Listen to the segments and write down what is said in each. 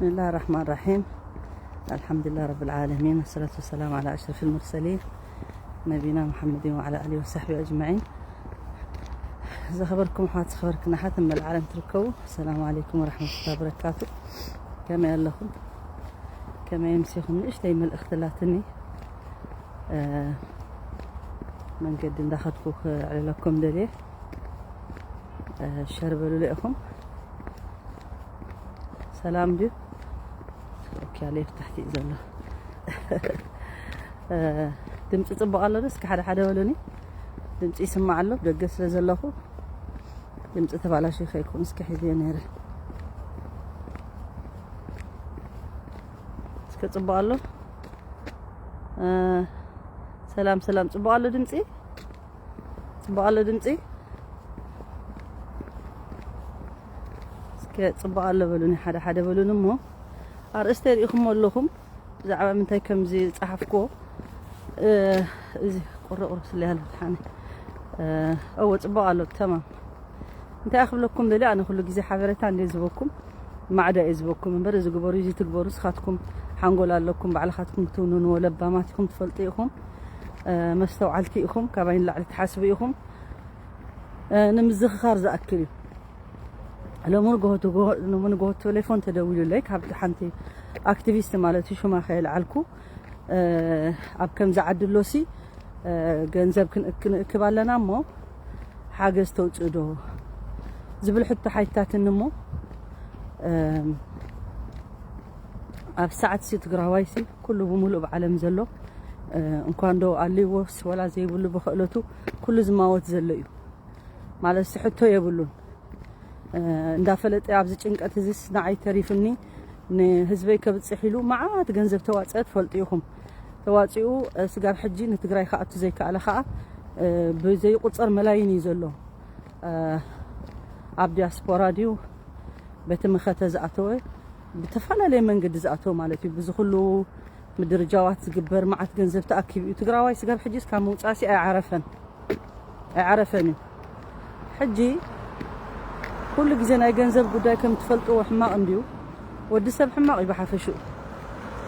بسم الله الرحمن الرحيم. الحمد لله رب العالمين، والصلاة والسلام على أشرف المرسلين نبينا محمد وعلى آله وصحبه أجمعين. ዝኸበርኩም ኣሕዋት፣ ዝኸበርክን ኣሓት መላእ ዓለም ትርከቡ፣ ሰላም ዓለይኩም ወረሕመቱላሂ ወበረካቱ። ከመይ ኣለኹም? ከመይ ኣምሲኹም? ንእሽተይ መልእኽቲ ኣላትኒ። እ፣ መንገዲ እንዳኸድኩ ክዕልለኩም ደልየ። እ፣ ሸር በሉለ ኢኹም። ሰላም ድዩ? ኦኬ፣ ኣለ ኣብ ታሕቲ እዩ ዘሎ። እ፣ ድምፂ ፅቡቕ ኣሎ ዶ? እስኪ ሓደ ሓደ በሉኒ። ድምፂ ይስማዕ ኣሎ፣ ደገ ስለ ዘለኹ ድምፂ ተባላሽዩ ከይኮን እስኪ ሒዘዮ ነይረ። እስከ ፅቡቕ ኣሎ? እ፣ ሰላም ሰላም፣ ፅቡቕ ኣሎ ድምፂ? ፅቡቕ ኣሎ ድምፂ? እስከ ፅቡቕ ኣሎ በሉኒ፣ ሓደ ሓደ በሉኒ እሞ። ኣርእስተ ርኢኹሞ ኣለኹም፣ ብዛዕባ ምንታይ ከም ዝፀሓፍኩዎ። እ፣ እዚ ቁርቁር ስለ ያለ ብሓነ። እ፣ እወ፣ ፅቡቕ ኣሎ፣ ተማም። እንታይ ክብለኩም ደልየ፣ ኣነ ኩሉ ግዜ ሓበሬታ እንድየ ዝህበኩም፣ ማዕዳ እየ ዝህበኩም እምበር፣ እዚ ግበሩ፣ እዚ ትግበሩ፣ ንስኻትኩም ሓንጎል ኣለኩም፣ ባዕልኻትኩም ክትውንንዎ ለባማት ኢኹም፣ ትፈልጡ ኢኹም፣ እ፣ መስተውዓልቲ ኢኹም፣ ካባይ ንላዕሊ ትሓስቡ ኢኹም። እ፣ ንምዝኽኻር ዝኣክል እዩ። ሎሚ ንግሆ ትግሆ-፣ ሎሚ ንግሆ ቴሌፎን ተደዊሉለይ፣ ካብቲ ሓንቲ ኣክቲቪስት ማለት እዩ፣ ሽማ ከየልዓልኩ፣ እ፣ ኣብ ከምዚ ዓዲ ኣሎሲ፣ እ፣ ገንዘብ ክን-፣ ክንእክብ ኣለና እሞ ሓገዝ ተውፅእ ዶ ዝብል ሕቶ ሓይታትኒ እሞ፣ እ፣ ኣብ ሰዓትሲ ትግራዋይሲ ኩሉ ብምሉእ ኣብ ዓለም ዘሎ፣ እ፣ እንኳን ዶ ኣልይዎስ ወላ ዘይብሉ ብኽእለቱ ኩሉ ዝማወት ዘሎ እዩ። ማለትሲ ሕቶ የብሉን። እ፣ እንዳፈለጠ ኣብዚ ጭንቀት እዚስ ንዓይ ተሪፍኒ፣ ንህዝበይ ከብፅሕ ኢሉ መዓት ገንዘብ ተዋፀአ ትፈልጡ ኢኹም። ተዋፂኡ፣ እ፣ ስጋብ ሕጂ ንትግራይ ክኣቱ ዘይከኣለ ከዓ፣ እ፣ ብዘይቁፀር መላይን እዩ ዘሎ። እ፣ ኣብ ዲያስፖራ ድዩ በቲ መኸተ ዝኣተወ፣ ብተፈላለየ መንገዲ ዝኣተወ ማለት እዩ። ብዚ ኩሉ ምድርጃዋት ዝግበር መዓት ገንዘብ ተኣኪቡ እዩ። ትግራዋይ ስጋብ ሕጂ እስካብ ምውፃእሲ ኣይዓረፈን፣ ኣይዓረፈን እዩ። ሕጂ ኩሉ ግዜ ናይ ገንዘብ ጉዳይ ከም ትፈልጥዎ ሕማቕ እንድዩ። ወዲ ሰብ ሕማቕ እዩ ብሓፈሽኡ።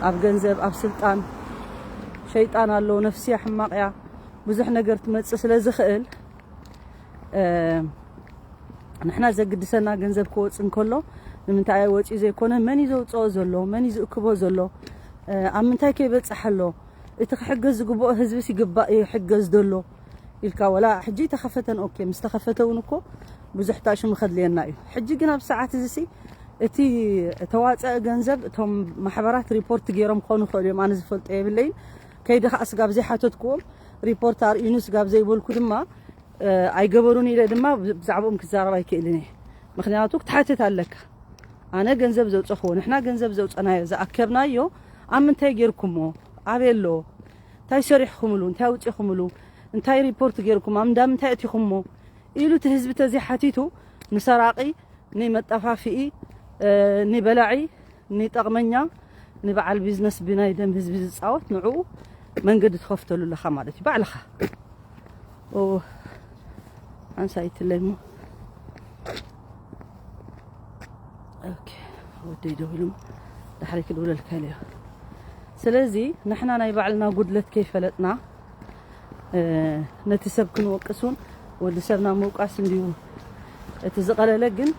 ኣብ ገንዘብ፣ ኣብ ስልጣን፣ ሸይጣን ኣሎ፣ ነፍስያ ሕማቕ እያ። ብዙሕ ነገር ትመጽእ ስለ ዝኽእል፣ እ፣ ንሕና ዘግድሰና ገንዘብ ክወጽእ እንከሎ ንምንታይ ኣይ ወጺኡ ዘይኮነ፣ መን እዩ ዘውጽኦ ዘሎ፣ መን እዩ ዝእክቦ ዘሎ፣ እ፣ ኣብ ምንታይ ከይበጽሕ ኣሎ፣ እቲ ክሕገዝ ዝግብኦ ህዝብስ ይግባእ ይሕገዝ ዘሎ ኢልካ፣ ወላ ሕጂ ተኸፈተን፣ ኦኬ፣ ምስ ተኸፈተ እውን እኮ ብዙሕ ታሽሙ ከድልየና እዩ። ሕጂ ግን ኣብ ሰዓት እዚ ሲ እቲ ተዋፀአ ገንዘብ እቶም ማሕበራት ሪፖርት ገይሮም ክኾኑ ይኽእሉ እዮም፣ ኣነ ዝፈልጦ የብለይን። ከይደ ከዓ ስጋብ ዘይሓተትክዎም ሪፖርት ኣርእዩኒ፣ ስጋብ ዘይበልኩ ድማ፣ እ፣ ኣይገበሩን ኢለ ድማ ብዛዕባኦም ክዛረብ ኣይክእልን እየ። ምኽንያቱ ክትሓትት ኣለካ። ኣነ ገንዘብ ዘውፀኽዎ፣ ንሕና ገንዘብ ዘውፀናዮ፣ ዝኣከብናዮ ኣብ ምንታይ ጌርኩሞ? ኣበይ ኣሎ? እንታይ ሰሪሕኩምሉ? እንታይ ኣውፂኹምሉ? እንታይ ሪፖርት ጌርኩም? ኣብ እንዳ ምንታይ ኣእቲኹሞ? ኢሉ እቲ ህዝቢ ተዘይሓቲቱ ንሰራቒ፣ ንመጠፋፍኢ፣ እ፣ ንበላዒ፣ ንጠቕመኛ፣ ንበዓል ቢዝነስ ብናይ ደም ህዝቢ ዝፃወት ንዕኡ መንገዲ ትኸፍተሉ ኣለኻ ማለት እዩ። ባዕልኻ። ኦ፣ ሓንሳእ ይትለይ እሞ። ኦኬ፣ ወደይ ደው ኢሉ እሞ ድሕሪ ክድውለልካ ኢለ እየ። ስለዚ ንሕና ናይ ባዕልና ጉድለት ከይፈለጥና፣ እ፣ ነቲ ሰብ ክንወቅስ እውን፣ ወዲ ሰብ ናብ ምውቃስ እንድዩ እቲ ዝቐለለ፣ ግን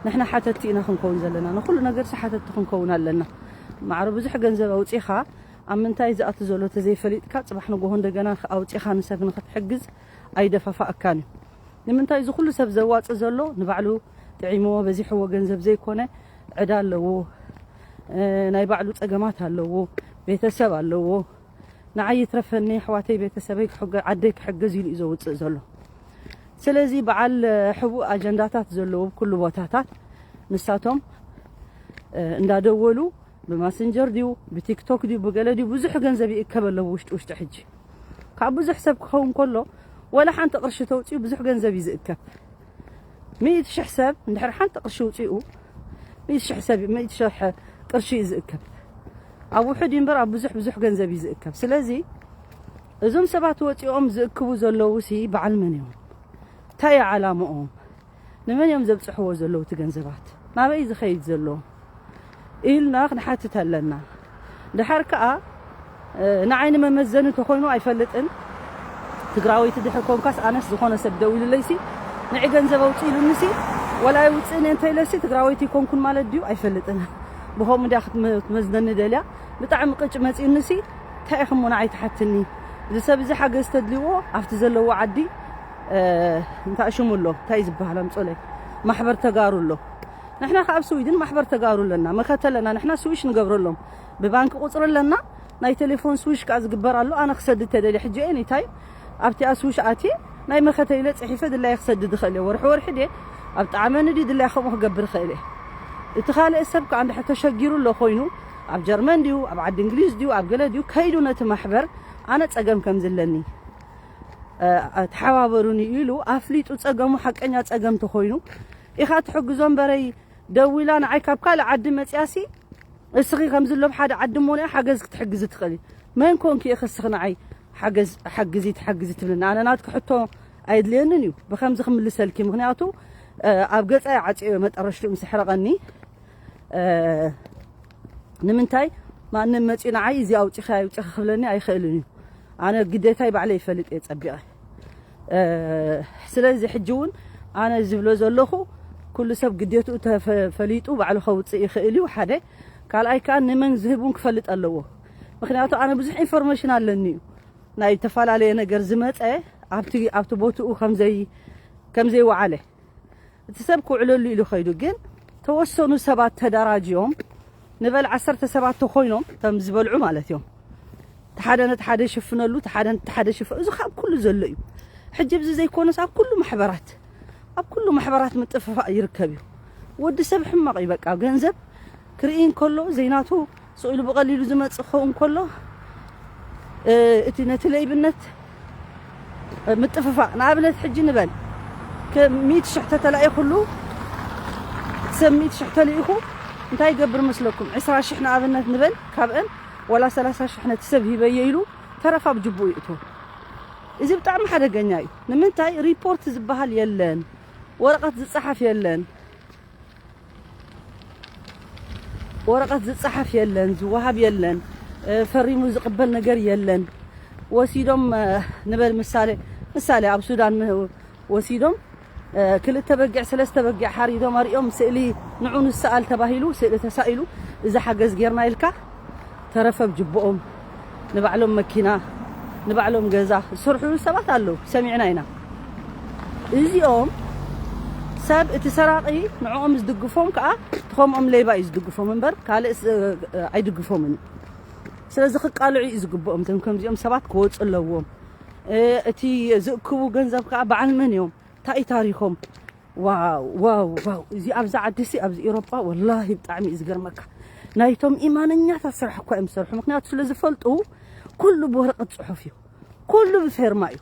ንሕና ሓተቲ ኢና ክንከውን ዘለና። ንኹሉ ነገርሲ ሓተቲ ክንከውን ኣለና። ማዕረ ብዙሕ ገንዘብ ኣውጺኻ ኣብ ምንታይ ዝኣቱ ዘሎ ተዘይፈሊጥካ፣ ጽባሕ ንጎሆ እንደገና ኣውጺኻ ንሰብ ንኽትሕግዝ ኣይደፋፋእካን እዩ። ንምንታይ እዚ ኩሉ ሰብ ዘዋጽእ ዘሎ ንባዕሉ ጥዒምዎ በዚሕዎ ገንዘብ ዘይኮነ፣ ዕዳ ኣለዎ፣ እ፣ ናይ ባዕሉ ጸገማት ኣለዎ፣ ቤተሰብ ኣለዎ። ንዓይ ይትረፈኒ፣ ኣሕዋተይ፣ ቤተሰበይ ክሕገ-፣ ዓደይ ክሕገዝ ኢሉ እዩ ዘውጽእ ዘሎ። ስለዚ በዓል፣ እ፣ ሕቡእ ኣጀንዳታት ዘለዎ ኣብ ኩሉ ቦታታት ንሳቶም፣ እ፣ እንዳደወሉ ብማሰንጀር ድዩ፣ ብቲክቶክ ድዩ፣ ብገለ ድዩ፣ ብዙሕ ገንዘብ ይእከብ ኣሎ ብውሽጢ ውሽጢ። ሕጂ ካብ ብዙሕ ሰብ ክኸውን ከሎ፣ ወላ ሓንቲ ቅርሺ ተውፅኡ ብዙሕ ገንዘብ እዩ ዝእከብ። ሚእቲ ሽሕ ሰብ እንድሕር ሓንቲ ቅርሺ ውፅኡ፣ ሚእቲ ሽሕ ሰብ፣ ሚእቲ ሽሕ ቅርሺ እዩ ዝእከብ። ኣብ ውሑድ እዩ እምበር ኣብ ብዙሕ፣ ብዙሕ ገንዘብ እዩ ዝእከብ። ስለዚ እዞም ሰባት ወፂኦም ዝእክቡ ዘለዉ ሲ በዓል መን እዮም? እንታይ እዩ ዓላምኦም? ንመን እዮም ዘብፅሕዎ ዘለዉ እቲ ገንዘባት? ናበይ ዝኸይድ ዘሎ? ኢልና ክንሓትት ኣለና። ድሓር ከኣ ንዓይ ንመመዘኒ ተኾይኑ ኣይፈልጥን። ትግራወይቲ ድሕር ኮንካስ ኣነስ ዝኾነ ሰብ ደው ኢሉለይሲ ንዒ ገንዘብ ኣውፅእ ኢሉንሲ ወላ ኣይውፅእን እየ እንተኢለሲ ትግራወይቲ ይኮንኩን ማለት ድዩ ኣይፈልጥን። ብኸምኡ ድያ ክትመዝነኒ ደልያ። ብጣዕሚ ቅጭ መፂኡንሲ እንታይ ኢኹም ንዓይ ትሓትኒ? እዚ ሰብ እዚ ሓገዝ ተድልዎ ኣብቲ ዘለዎ ዓዲ እንታይ ሽሙ ኣሎ እንታይ ዝበሃል ኣምፆለይ ማሕበር ተጋሩ ኣሎ። ንሕና ካብ ስዊድን ማሕበር ተጋሩ ኣለና መኸተ ኣለና። ንሕና ስዊሽ ንገብረሎም ብባንክ ቁፅሪ ኣለና። ናይ ቴሌፎን ስዊሽ ከዓ ዝግበር ኣሎ። ኣነ ክሰድድ ተደልየ ሕጂ እየ ኒታይ ኣብቲኣ ስዊሽ ኣትየ ናይ መኸተ ኢለ ፅሒፈ ድላይ ክሰድድ ይኽእል እየ። ወርሒ ወርሒ ድየ ኣብ ጣዕመኒ ድዩ ድላይ ከምኡ ክገብር ይኽእል እየ። እቲ ካልእ ሰብ ከዓ እንድሕር ተሸጊሩ ኣሎ ኮይኑ ኣብ ጀርመን ድዩ ኣብ ዓዲ እንግሊዝ ድዩ ኣብ ገለ ድዩ ከይዱ ነቲ ማሕበር ኣነ ፀገም ከም ዝለኒ ተሓባበሩኒ ኢሉ ኣፍሊጡ ፀገሙ ሓቀኛ ፀገም ተኾይኑ ኢኻ ትሕግዞ እምበረይ ደዊላ ንዓይ ካብ ካልእ ዓዲ መፅያሲ እስኺ ከምዚ ሎብ ሓደ ዓዲ እሞ ንኣ ሓገዝ ክትሕግዚ ትኽእሊ መን ኮንኪ ኢኺ እስኺ ንዓይ ሓገዝ ሓግዚ ትሓግዚ ትብልኒ ኣነ ናትኪ ሕቶ ኣይድልየንን እዩ ብከምዚ ክምልሰልኪ ምክንያቱ ኣብ ገፃ ይዓፅዮ መጠረሽትኡ ምስ ሕረቐኒ ንምንታይ ማንም መፂኡ ንዓይ እዚ ኣውፂኺ ኣይውፂኺ ክብለኒ ኣይኽእልን እዩ ኣነ ግዴታይ ባዕለ ይፈልጥ እየ ፀቢቐ ስለዚ ሕጂ እውን ኣነ ዝብሎ ዘለኹ ኩሉ ሰብ ግዴትኡ ተፈሊጡ ባዕሉ ከውፅእ ይኽእል እዩ ሓደ ካልኣይ ከዓ ንመን ዝህብ እውን ክፈልጥ ኣለዎ ምክንያቱ ኣነ ብዙሕ ኢንፎርሜሽን ኣለኒ እዩ ናይ ዝተፈላለየ ነገር ዝመፀ ኣብቲ ኣብቲ ቦትኡ ከምዘይ ከምዘይወዓለ እቲ ሰብ ክውዕለሉ ኢሉ ኸይዱ ግን ተወሰኑ ሰባት ተደራጅዮም ንበል ዓሰርተ ሰባት ተኾይኖም ከም ዝበልዑ ማለት እዮም ሓደ ነቲ ሓደ ይሽፍነሉ እቲ ሓደ ነቲ ሓደ ይሽፈ እዚ ካብ ኩሉ ዘሎ እዩ ሕጂ ብዚ ዘይኮነስ ኣብ ኩሉ ማሕበራት ኣብ ኩሉ ማሕበራት ምጥፍፋእ ይርከብ እዩ ወዲ ሰብ ሕማቕ እዩ በቃ ገንዘብ ክርኢ እንከሎ ዘይናቱ ስቕ ኢሉ ብቐሊሉ ዝመጽእ ክኸውን ከሎ እቲ ነቲ ለይብነት ምጥፍፋእ ንኣብነት ሕጂ ንበል ሚእቲ ሽሕ ተተላኢኹሉ ሰብ ሚእቲ ሽሕ ተልኢኹ እንታይ ይገብር መስለኩም ዕስራ ሽሕ ንኣብነት ንበል ካብአን ወላ ሰላሳ ሽሕ ነቲ ሰብ ሂበየ ኢሉ ተረፋ ኣብ ጅቡኡ ይእትዎ እዚ ብጣዕሚ ሓደገኛ እዩ ንምንታይ ሪፖርት ዝበሃል የለን ወረቐት ዝፀሓፍ የለን ወረቐት ዝፀሓፍ የለን ዝወሃብ የለን ፈሪሙ ዝቕበል ነገር የለን ወሲዶም ንበል ምሳሌ ምሳሌ ኣብ ሱዳን ወሲዶም ክልተ በጊዕ ሰለስተ በጊዕ ሓሪዶም ኣሪኦም ስእሊ ንዑ ንሰኣል ተባሂሉ ስእሊ ተሳኢሉ እዚ ሓገዝ ጌርና ኢልካ ተረፈ ብ ጅብኦም ንባዕሎም መኪና ንባዕሎም ገዛ ዝሰርሕሉ ሰባት ኣለዉ ሰሚዕና ኢና እዚኦም ሰብ እቲ ሰራቒ ንዕኦም ዝድግፎም ከዓ ትኸምኦም ሌባ እዩ ዝድግፎም እምበር ካልእ ኣይድግፎምን እዩ ስለዚ ክቃልዑ እዩ ዝግብኦም እቶም ከምዚኦም ሰባት ክወፁ ኣለዎም እቲ ዝእክቡ ገንዘብ ከዓ በዓል መን እዮም እንታይ ታሪኾም ዋው ዋው ዋው እዚ ኣብዚ ዓዲ ሲ ኣብዚ ኤሮጳ ወላሂ ብጣዕሚ እዩ ዝገርመካ ናይቶም ኢማነኛታት ስራሕ እኳ እዮም ዝሰርሑ ምክንያቱ ስለ ዝፈልጡ ኩሉ ብወረቀት ፅሑፍ እዩ ኩሉ ብፌርማ እዩ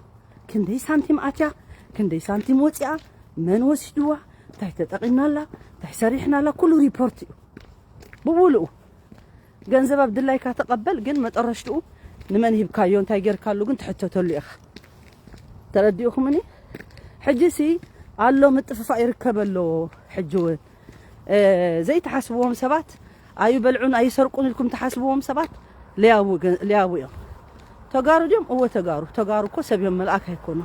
ክንደይ ሳንቲም ኣትያ ክንደይ ሳንቲም ወፂኣ መን ወሲድዋ እንታይ ተጠቂምናላ እንታይ ሰሪሕናላ ኩሉ ሪፖርት እዩ ብሙሉኡ ገንዘብ ኣብ ድላይካ ተቐበል ግን መጠረሽትኡ ንመን ሂብካዮ እንታይ ጌርካሉ ግን ትሕተተሉ ኢኻ ተረዲእኹምኒ ሕጂ ሲ ኣሎ ምጥፍፋእ ይርከብ ኣሎ ሕጂ እውን ዘይትሓስብዎም ሰባት ኣይበልዑን ኣይሰርቁን ኢልኩም ትሓስብዎም ሰባት ሊያቡ እዮም ተጋሩ ድዮም እወ ተጋሩ ተጋሩ እኮ ሰብ እዮም መልኣክ ኣይኮኑ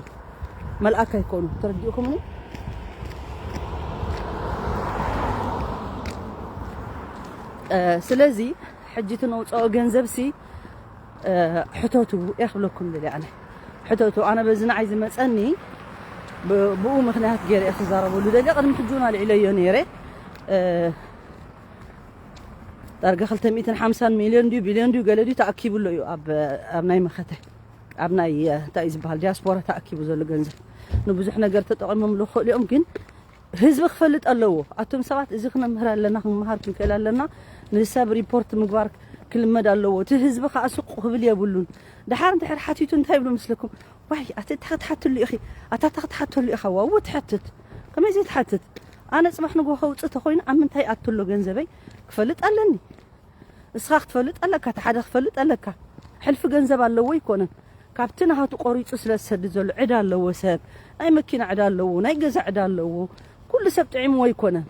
መልኣክ ኣይኮኑ ተረዲእኹምኒ ስለዚ ሕጂ እቲ ነውፅኦ ገንዘብ ሲ ሕተቱ እየ ክብለኩም ደልየ ኣነ ሕተቱ ኣነ በዚ ንዓይ ዝመፀኒ ብኡ ምክንያት ገይረ እየ ክዛረበሉ ደልየ ቅድሚ ሕጂ እውን ኣልዒለዮ ነይረ ዳርጋ ክልተ ሚእትን ሓምሳን ሚልዮን ድዩ ቢልዮን ድዩ ገለ ድዩ ተኣኪቡ ኣሎ እዩ ኣብ ኣብ ናይ መኸተ ኣብ ናይ እንታይ እዩ ዝበሃል ዲያስፖራ ተኣኪቡ ዘሎ ገንዘብ ንብዙሕ ነገር ተጠቒሞም ዝኽእሉ እዮም ግን ህዝቢ ክፈልጥ ኣለዎ ኣቶም ሰባት እዚ ክነምህር ኣለና ክንመሃር ክንክእል ኣለና ንሰብ ሪፖርት ምግባር ክልመድ ኣለዎ እቲ ህዝቢ ከዓ ስቁ ክብል የብሉን ድሓር እንድሕር ሓቲቱ እንታይ ይብሉ ምስለኩም ዋይ ኣቲ እታ ክትሓትሉ ኢኺ ኣታ እታ ክትሓተሉ ኢኻ ዋው ትሕትት ከመይ ዘይትሓትት ኣነ ፅባሕ ንጎ ከውፅእ ተኮይኑ ኣብ ምንታይ ኣትሎ ገንዘበይ ክፈልጥ ኣለኒ እስኻ ክትፈልጥ ኣለካ እቲ ሓደ ክፈልጥ ኣለካ ሕልፊ ገንዘብ ኣለዎ ኣይኮነን ካብቲ ናሃቱ ቆሪፁ ስለ ዝሰድድ ዘሎ ዕዳ ኣለዎ ሰብ ናይ መኪና ዕዳ ኣለዎ ናይ ገዛ ዕዳ ኣለዎ ኩሉ ሰብ ጥዒምዎ ኣይኮነን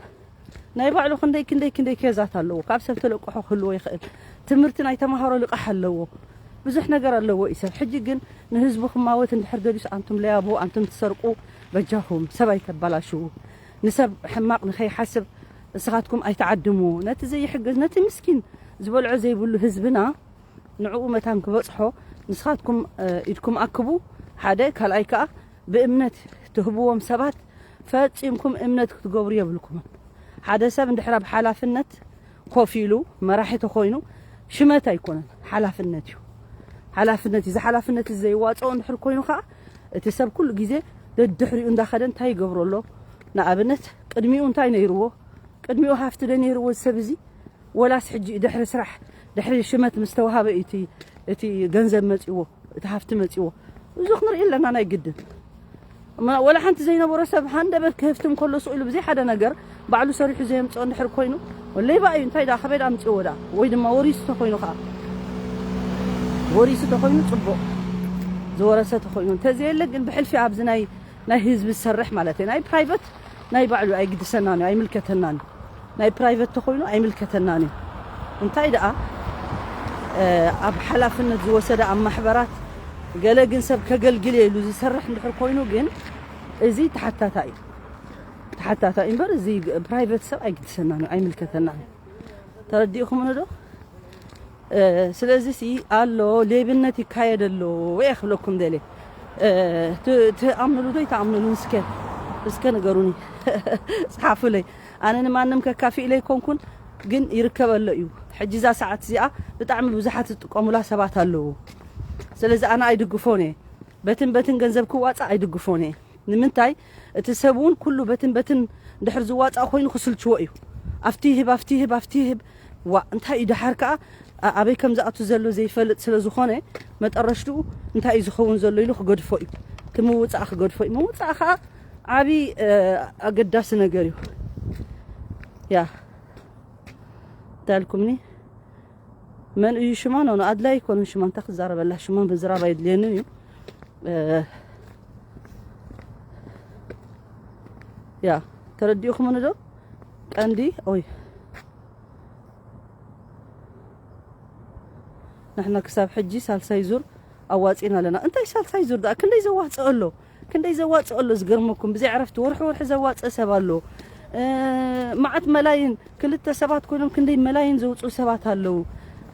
ናይ ባዕሉ ክንደይ ክንደይ ክንደይ ኬዛት ኣለዎ። ካብ ሰብ ተለቅሖ ክህልዎ ይኽእል። ትምህርቲ ናይ ተማሃሮ ልቃሕ ኣለዎ። ብዙሕ ነገር ኣለዎ እዩ ሰብ። ሕጂ ግን ንህዝቡ ክማወት እንድሕር ደልዩስ፣ ኣንቱም ለያቡ፣ ኣንቱም ትሰርቁ፣ በጃኹም ሰብ ኣይተባላሽዉ። ንሰብ ሕማቕ ንኸይሓስብ ንስኻትኩም ኣይትዓድምዎ። ነቲ ዘይሕገዝ፣ ነቲ ምስኪን ዝበልዖ ዘይብሉ ህዝብና ንዕኡ መታን ክበጽሖ ንስኻትኩም፣ እ፣ ኢድኩም ኣክቡ። ሓደ፣ ካልኣይ ከኣ ብእምነት ትህብዎም ሰባት ፈጺምኩም እምነት ክትገብሩ የብልኩምን። ሓደ ሰብ እንድሕር ኣብ ሓላፍነት ኮፍ ኢሉ መራሒ ተኾይኑ ሽመት ኣይኮነን፣ ሓላፍነት እዩ። ሓላፍነት እዩ። እዚ ሓላፍነት እዚ ዘይዋጽኦ እንድሕር ኮይኑ ከኣ እቲ ሰብ ኩሉ ግዜ ደድሕሪኡ እንዳኸደ እንታይ ይገብሮ ኣሎ? ንኣብነት ቅድሚኡ እንታይ ነይርዎ? ቅድሚኡ ሃፍቲ ዶ ነይርዎ እዚ ሰብ እዚ? ወላስ ሕጂ ድሕሪ ስራሕ፣ ድሕሪ ሽመት ምስ ተዋሃበ እዩ እቲ፣ እቲ ገንዘብ መጺዎ፣ እቲ ሃፍቲ መጺዎ? እዚ ክንርኢ ኣለና ናይ ግድን። እማ ወላ ሓንቲ ዘይነበሮ ሰብ ሃንደበት ክህፍትም ከሎ ስቕ ኢሉ ብዘይ ሓደ ነገር ባዕሉ ሰሪሑ ዘየምጽኦ እንድሕር ኮይኑ፣ ወለይባ እዩ፣ እንታይ ደኣ፣ ከበይ ደኣ ኣምጽእዎ ደኣ? ወይ ድማ ወሪሱ ተኾይኑ ከኣ፣ ወሪሱ ተኾይኑ ጽቡቕ፣ ዝወረሰ ተኾይኑ። እንተዘየለ ግን ብሕልፊ ኣብዚ ናይ፣ ናይ ህዝቢ ዝሰርሕ ማለት እዩ። ናይ ፕራይቨት ናይ ባዕሉ ኣይግድሰናን እዩ፣ ኣይምልከተናን እዩ። ናይ ፕራይቨት ተኾይኑ ኣይምልከተናን እዩ። እንታይ ደኣ፣ እ፣ ኣብ ሓላፍነት ዝወሰደ ኣብ ማሕበራት ገለ ግን ሰብ ከገልግል እየ ኢሉ ዝሰርሕ እንድሕር ኮይኑ ግን እዚ ተሓታታይ እዩ። ተሓታታይ እምበር እዚ ፕራይቨት ሰብ ኣይግድሰናን እዩ፣ ኣይምልከተናን እዩ። ተረዲእኹምኒ ዶ? እ፣ ስለዚ ሲ ኣሎ፣ ሌብነት ይካየድ ኣሎ እየ ክብለኩም ደልየ። እ፣ ት-፣ ትኣምኑሉ ዶ ይትኣምኑሉን? እስከ፣ እስከ ንገሩኒ። ጽሓፉለይ። ኣነ ንማንም ከካፍእ ኢለ ኣይኮንኩን፣ ግን ይርከብ ኣሎ እዩ። ሕጂ እዛ ሰዓት እዚኣ ብጣዕሚ ብዙሓት ዝጥቀሙላ ሰባት ኣለዉ። ስለዚ ኣነ ኣይድግፎን እየ። በትን በትን ገንዘብ ክዋጻእ ኣይድግፎን እየ። ንምንታይ? እቲ ሰብ እውን ኩሉ በትን በትን ድሕር ዝዋጻእ ኮይኑ ክስልችዎ እዩ። ኣብቲ ይህብ፣ ኣብቲ ይህብ፣ ኣብቲ ይህብ። ዋ፣ እንታይ እዩ ደሓር ከኣ፣ ኣ-፣ ኣበይ ከም ዝኣቱ ዘሎ ዘይፈልጥ ስለ ዝኾነ፣ መጠረሽትኡ እንታይ እዩ ዝኸውን ዘሎ ኢሉ ክገድፎ እዩ። እቲ ምውጻእ ክገድፎ እዩ። ምውጻእ ከኣ ዓቢ፣ እ፣ ኣገዳሲ ነገር እዩ። ያ፣ እንታይ ኢልኩምኒ? መን እዩ ሽማ? ኖ፣ ኖ፣ ኣድላይ ኣይኮነን ሽማ። እንታይ ክዛረበላ? ሽማ ምዝራብ ኣይድልየንን እዩ። እ፣ ያ፣ ተረዲእኹምኒ ዶ? ቀንዲ፣ ኦይ። ንሕና ክሳብ ሕጂ ሳልሳይ ዙር ኣዋጺእና ኣለና። እንታይ ሳልሳይ ዙር ደኣ? ክንደይ ዘዋጽእ ኣሎ? ክንደይ ዘዋጽእ ኣሎ? ዝገርመኩም፣ ብዘይ ዕረፍቲ ወርሒ ወርሒ ዘዋጽእ ሰብ ኣሎ። እ፣ መዓት መላይን፣ ክልተ ሰባት ኮይኖም ክንደይ መላይን ዘውጽኡ ሰባት ኣለዉ።